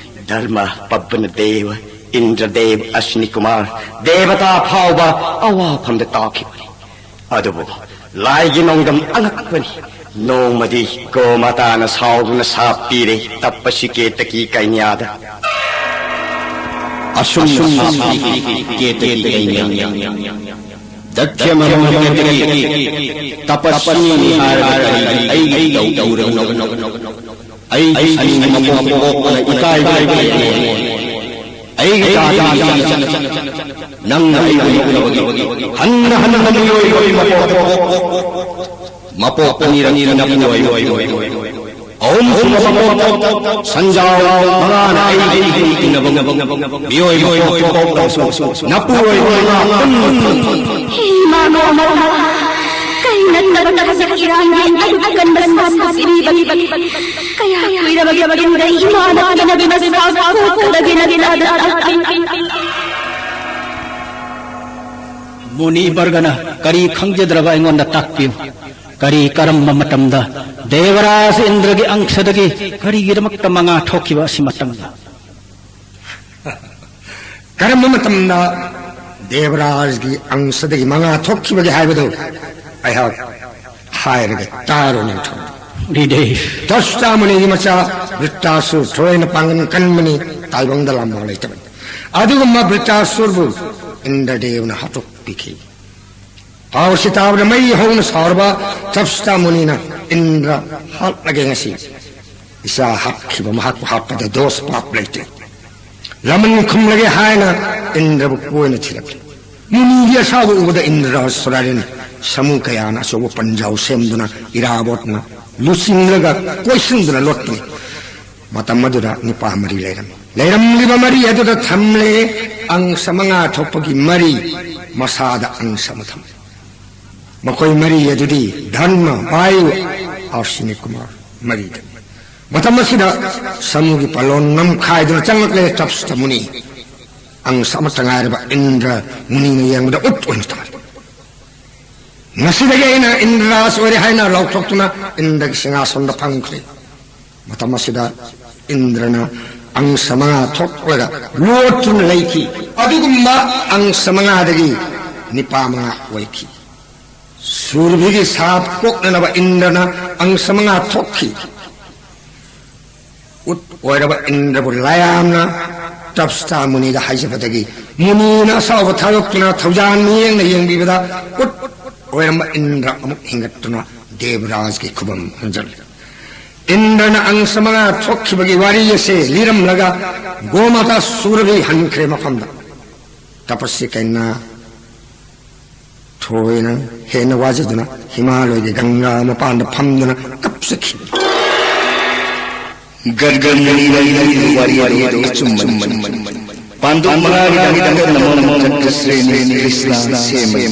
ꯙꯔꯃ, ꯄꯕꯅ ꯗꯦꯕ, ꯏꯟꯗ꯭ꯔ ꯗꯦꯕ, ꯑꯁ꯭ꯅꯤ ꯀꯨꯃꯥꯔ, ꯗꯦꯕꯇꯥ ꯐꯥꯎꯕ ꯑꯋꯥꯐꯝꯗ ꯇꯥꯈꯤꯕꯅꯤ꯫ ꯑꯗꯨꯕꯨ ꯂꯥꯏꯒꯤ ꯅꯣꯡꯗꯝ ꯑꯉꯛꯄꯅꯤ꯫ ꯅꯣꯡꯃꯗꯤ ꯒꯣꯃꯥꯇꯥꯅ ꯁꯥꯎꯗꯨꯅ ꯁꯥꯞ ꯄꯤꯔꯦ ꯇꯞꯄꯁꯤ ꯀꯦꯇꯀꯤ ꯀꯩꯅ꯭ꯌꯥꯗ꯫ ꯑꯁꯨꯝꯅ ꯁꯥꯞ ꯄꯤꯈꯤ ꯀꯦꯇꯀꯤ ꯀꯩꯅ꯭ꯌꯥ꯫ ꯗꯛꯈ꯭ꯌ ꯃꯃꯣꯟ ꯀꯦꯇꯀꯤ, ꯇꯄꯁ꯭ꯋꯤꯅꯤ ꯍꯥꯏꯔꯒ ꯀꯔꯤꯒꯤ ꯑꯩꯒꯤ ꯇꯧ ꯇꯧꯔꯕꯅꯣ? ꯑꯩꯒꯤ ꯁꯅꯤ ꯃꯄꯣꯛ ꯄꯣꯛꯄꯅ ꯏꯀꯥꯏꯕ ꯂꯩꯕ ꯂꯩꯇꯦ꯫ ꯑꯩꯒꯤ ꯇꯥꯗꯤ ꯏꯆꯟ ꯆꯟ, ꯅꯪꯅ ꯑꯩꯕꯨ ꯅꯣꯛꯅꯕꯒꯤ ꯍꯟꯅ ꯍꯟꯅ ꯃꯤꯑꯣꯏꯕꯒꯤ ꯃꯄꯣꯛ ꯄꯣꯛ, ꯃꯄꯣꯛ ꯑꯅꯤꯔꯛ ꯅꯞꯄꯨ ꯑꯣꯏ꯫ ꯑꯍꯨꯝꯁꯨꯕ ꯃꯄꯣꯛꯇ ꯁꯟꯖꯥꯎ ꯃꯉꯥꯅ ꯑꯩꯒꯤ ꯏꯍꯨꯜ ꯏꯟꯅꯕ ꯃꯤꯑꯣꯏ ꯃꯄꯣꯛ ꯄꯣꯛꯂꯕꯁꯨ ꯅꯄꯨꯔꯣꯏꯕ ꯃꯉꯥ ꯄꯨꯟꯅ ꯐꯪ꯫ ꯍꯦ ꯏꯃꯥ ꯒꯣꯃꯥꯇꯥ, ꯀꯩ ꯅꯠꯇꯕ ꯊꯥꯖꯕ ꯏꯔꯥꯡꯒꯤ ꯑꯗꯨꯛ ꯀꯟꯕ ꯁꯥꯐꯨ ꯄꯤꯕꯤꯕꯒꯤ? ꯀꯌꯥ ꯀꯨꯏꯔꯕꯒꯤ ꯃꯇꯨꯡꯗ ꯏꯃꯥꯅ ꯀꯤꯅꯕꯤ ꯃꯁꯥ ꯐꯨꯒꯗꯒꯦ ꯅꯆꯥꯗ ꯇꯥꯛꯄꯤ꯫ ꯃꯨꯅꯤ ꯕꯔꯒꯅ ꯀꯔꯤ ꯈꯪꯖꯗ꯭ꯔꯕ ꯑꯩꯉꯣꯟꯗ ꯇꯥꯛꯄꯤꯌꯨ꯫ ꯀꯔꯤ ꯀꯔꯝꯕ ꯃꯇꯝꯗ ꯗꯦꯕꯔꯥꯖ ꯏꯟꯗ꯭ꯔꯒꯤ ꯑꯪꯁꯗꯒꯤ ꯀꯔꯤꯒꯤꯗꯃꯛꯇ ꯃꯉꯥ ꯊꯣꯛꯈꯤꯕ ꯑꯁꯤ ꯃꯇꯝꯗ? ꯀꯔꯝꯕ ꯃꯇꯝꯗ ꯗꯦꯕꯔꯥꯖꯒꯤ ꯑꯪꯁꯗꯒꯤ ꯃꯉꯥ ꯊꯣꯛꯈꯤꯕꯒꯦ ꯍꯥꯏꯕꯗꯨ ꯑꯩꯍꯥꯛ ꯍꯥꯏꯔꯒꯦ, ꯇꯥꯔꯣ ꯅꯤꯡꯊꯧ꯫ ꯗꯤꯗꯦ꯫ ꯗꯁꯇꯥꯃꯨꯅꯤꯒꯤ ꯃꯆꯥ ꯕ꯭ꯔꯤꯇꯥꯁꯨ ꯊꯣꯏꯅ ꯄꯥꯡꯒꯟ ꯀꯟꯕꯅꯤ, ꯇꯥꯏꯕꯪꯗ ꯂꯥꯟꯕ ꯂꯩꯇꯕꯅꯤ꯫ ꯑꯗꯨꯒꯨꯝꯕ ꯕ꯭ꯔꯤꯇꯥꯁꯨꯔꯕꯨ ꯏꯟꯗ꯭ꯔꯗꯦꯕꯅ ꯍꯥꯠꯇꯣꯛꯄꯤꯈꯤ꯫ ꯄꯥꯎꯁꯤ ꯇꯥꯕꯗ ꯃꯩ ꯍꯧꯅ ꯁꯥꯎꯔꯕ ꯇꯞꯁꯤꯇꯥ ꯃꯨꯅꯤꯅ, "ꯏꯟꯗ꯭ꯔ ꯍꯥꯠꯂꯒꯦ ꯉꯁꯤ꯫ ꯏꯆꯥ ꯍꯥꯠꯈꯤꯕ ꯃꯍꯥꯛꯄꯨ ꯍꯥꯠꯄꯗ ꯗꯣꯁ ꯄꯥꯞ ꯂꯩꯇꯦ꯫ ꯂꯃꯟ ꯈꯨꯝꯂꯒꯦ" ꯍꯥꯏꯅ ꯏꯟꯗ꯭ꯔꯕꯨ ꯀꯣꯏꯅ ꯊꯤꯔꯛꯂꯤ꯫ ꯃꯨꯅꯤꯒꯤ ꯑꯁꯥꯎꯕ ꯎꯕꯗ ꯏꯟꯗ꯭ꯔ ꯁꯨꯔꯥꯔꯤꯟ ꯁꯥꯃꯨ ꯀꯌꯥꯅ ꯑꯆꯧꯕ ꯄꯟꯖꯥꯎ ꯁꯦꯝꯗꯨꯅ ꯏꯔꯥꯕꯣꯠꯅ ꯂꯨꯆꯤꯡꯂꯒ ꯀꯣꯏꯁꯤꯟꯗꯨꯅ ꯂꯣꯠꯄꯅꯤ꯫ ꯃꯇꯝ ꯑꯗꯨꯗ ꯅꯨꯄꯥ ꯃꯔꯤ ꯂꯩꯔꯝꯃꯤ꯫ ꯂꯩꯔꯝꯂꯤꯕ ꯃꯔꯤ ꯑꯗꯨꯗ ꯊꯝꯂꯦ ꯑꯪꯁ ꯃꯉꯥ ꯊꯣꯛꯄꯒꯤ ꯃꯔꯤ, ꯃꯁꯥꯗ ꯑꯪꯁ ꯑꯃ ꯊꯝꯂꯦ꯫ ꯃꯈꯣꯏ ꯃꯔꯤ ꯑꯗꯨꯗꯤ ꯙꯔꯃ, ꯚꯥꯌꯨ, ꯑꯁ꯭ꯋꯤꯅꯤ ꯀꯨꯃꯥꯔ ꯃꯔꯤꯗ꯫ ꯃꯇꯝ ꯑꯁꯤꯗ ꯁꯥꯃꯨꯒꯤ ꯄꯥꯂꯣꯟ ꯅꯝꯈꯥꯏꯗꯨꯅ ꯆꯪꯂꯛꯂꯦ ꯇꯞꯁꯤꯇꯥ ꯃꯨꯅꯤ꯫ ꯑꯪꯁ ꯑꯃꯠꯇ ꯉꯥꯏꯔꯕ ꯏꯟꯗ꯭ꯔ ꯃꯨꯅꯤꯅ ꯌꯦꯡꯕꯗ ꯎꯠ ꯑꯣꯏꯅ ꯇꯥꯔꯦ꯫ "ꯉꯁꯤꯗꯒꯤ ꯑꯩꯅ ꯏꯟꯗ꯭ꯔꯔꯥꯖ ꯑꯣꯏꯔꯦ" ꯍꯥꯏꯅ ꯂꯥꯎꯊꯣꯛꯇꯨꯅ ꯏꯟꯗ꯭ꯔꯒꯤ ꯁꯤꯡꯍꯥꯁꯟꯗ ꯐꯝꯈ꯭ꯔꯦ꯫ ꯃꯇꯝ ꯑꯁꯤꯗ ꯏꯟꯗ꯭ꯔꯅ ꯑꯪꯁ ꯃꯉꯥ ꯊꯣꯛꯂꯒ ꯂꯣꯠꯇꯨꯅ ꯂꯩꯈꯤ꯫ ꯑꯗꯨꯒꯨꯝꯕ ꯑꯪꯁ ꯃꯉꯥꯗꯒꯤ ꯅꯤꯄꯥ ꯃꯉꯥ ꯑꯣꯏꯈꯤ꯫ ꯁꯨꯔꯚꯤꯒꯤ ꯁꯥꯞ ꯀꯣꯛꯅꯅꯕ ꯏꯟꯗ꯭ꯔꯅ ꯑꯪꯁ ꯃꯉꯥ ꯊꯣꯛꯈꯤ꯫ ꯎꯠ ꯑꯣꯏꯔꯕ ꯏꯟꯗ꯭ꯔꯕꯨ ꯂꯥꯌꯥꯝꯅ ꯇꯞꯁꯤꯇꯥ ꯃꯨꯅꯤꯗ ꯍꯥꯏꯖꯕꯗꯒꯤ, ꯃꯨꯅꯤꯅ ꯑꯁꯥꯎꯕ ꯊꯥꯗꯣꯛꯇꯨꯅ ꯊꯧꯖꯥꯜ ꯃꯤꯠꯌꯦꯡꯅ ꯌꯦꯡꯕꯤꯕꯗ, ꯎꯠ ꯑꯣꯏꯔꯝꯕ ꯏꯟꯗ꯭ꯔ ꯑꯃꯨꯛ ꯍꯤꯡꯒꯠꯇꯨꯅ ꯗꯦꯕꯔꯥꯖꯒꯤ ꯈꯨꯕꯝ ꯍꯟꯖꯜꯂꯤ꯫ ꯏꯟꯗ꯭ꯔꯅ ꯑꯪꯁ ꯃꯉꯥ ꯊꯣꯛꯈꯤꯕꯒꯤ ꯋꯥꯔꯤ ꯑꯁꯦ ꯂꯤꯔꯝꯂꯒ ꯒꯣꯃꯥꯇꯥ ꯁꯨꯔꯚꯤ ꯍꯟꯈ꯭ꯔꯦ ꯃꯐꯝꯗ꯫ ꯇꯄꯁꯤ ꯀꯩꯅꯥ ꯊꯣꯏꯅ ꯍꯦꯟꯅ ꯋꯥꯖꯗꯨꯅ ꯍꯤꯃꯥꯂꯣꯏꯒꯤ ꯒꯪꯒꯥ ꯃꯄꯥꯟꯗ ꯐꯝꯗꯨꯅ ꯀꯞꯆꯈꯤ꯫ ꯒꯔꯒ ꯃꯨꯅꯤꯅ ꯂꯤꯔꯤꯕ ꯋꯥꯔꯤ ꯑꯗꯨ ꯑꯆꯨꯝꯕꯅꯤ꯫ ꯄꯥꯟꯗꯨꯞ ꯃꯉꯥꯒꯤꯗꯃꯛꯇ ꯅꯃꯣꯟ ꯆꯛꯀꯁ꯭ꯔꯦꯅꯤ ꯀ꯭ꯔꯤꯁꯅ ꯁꯦꯝꯃꯤ꯫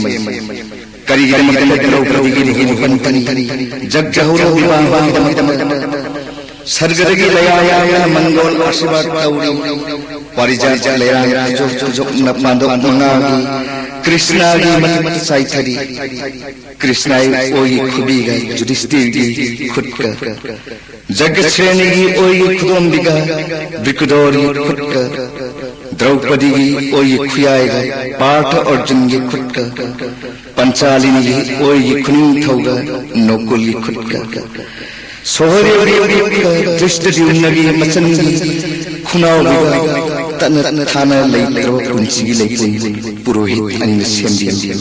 ꯀꯔꯤꯒꯤꯗꯃꯛꯇ ꯗ꯭ꯔꯧꯄꯗꯤꯒꯤ ꯂꯨꯍꯣꯡꯕ ꯄꯟꯊꯅꯤ? ꯖꯒ ꯍꯧꯔꯣ ꯕꯤꯕꯥꯍꯒꯤꯗꯃꯛꯇ꯫ ꯁꯔꯒꯗꯒꯤ ꯂꯌꯥ ꯌꯥꯎꯅ ꯃꯪꯒꯣꯜ ꯑꯥꯁꯤꯔꯕꯥꯗ ꯇꯧꯔꯤ꯫ ꯄꯥꯔꯤꯖꯥꯠ ꯂꯩꯔꯥꯡ ꯈꯨꯖꯣꯞ ꯈꯨꯖꯣꯞꯅ ꯄꯥꯟꯗꯣꯞ ꯃꯉꯥꯒꯤ ꯀ꯭ꯔꯤꯁꯅꯒꯤ ꯃꯊꯛꯇ ꯆꯥꯏꯊꯔꯤ꯫ ꯀ꯭ꯔꯤꯁꯅꯒꯤ ꯑꯣꯏꯒꯤ ꯈꯨꯕꯤꯒ ꯌꯨꯙꯤꯁꯇꯤꯔꯒꯤ ꯈꯨꯠꯀ, ꯖꯒꯁ꯭ꯔꯦꯅꯤꯒꯤ ꯑꯣꯏꯒꯤ ꯈꯨꯗꯣꯝꯕꯤꯒ ꯕ꯭ꯔꯤꯀꯨꯗꯣꯔꯒꯤ ꯈꯨꯠꯀ, ꯗ꯭ꯔꯧꯄꯗꯤꯒꯤ ꯑꯣꯏꯒꯤ ꯈꯨꯌꯥꯏꯒ ꯄꯥꯔꯊ ꯑꯔꯖꯨꯟꯒꯤ ꯈꯨꯠꯀ, ꯄꯟꯆꯥꯂꯤꯅꯤꯒꯤ ꯑꯣꯏꯒꯤ ꯈꯨꯅꯤꯡꯊꯧꯒ ꯅꯣꯀꯨꯜꯒꯤ ꯈꯨꯠꯀ, ꯁꯣꯍꯗꯦꯕꯒꯤ ꯈꯨꯠꯀ ꯙ꯭ꯔꯤꯁꯇꯗ꯭ꯌꯨꯝꯅꯒꯤ ꯃꯆꯟꯒꯤ ꯈꯨꯅꯥꯎꯕꯤꯒ, ꯇꯠꯅ ꯊꯥꯅ ꯂꯩꯇ꯭ꯔꯕ ꯄꯨꯟꯁꯤꯒꯤ ꯂꯩꯄꯨꯟ ꯄꯨꯔꯣꯍꯤꯠ ꯑꯅꯤꯅ ꯁꯦꯝꯕꯤꯕ꯫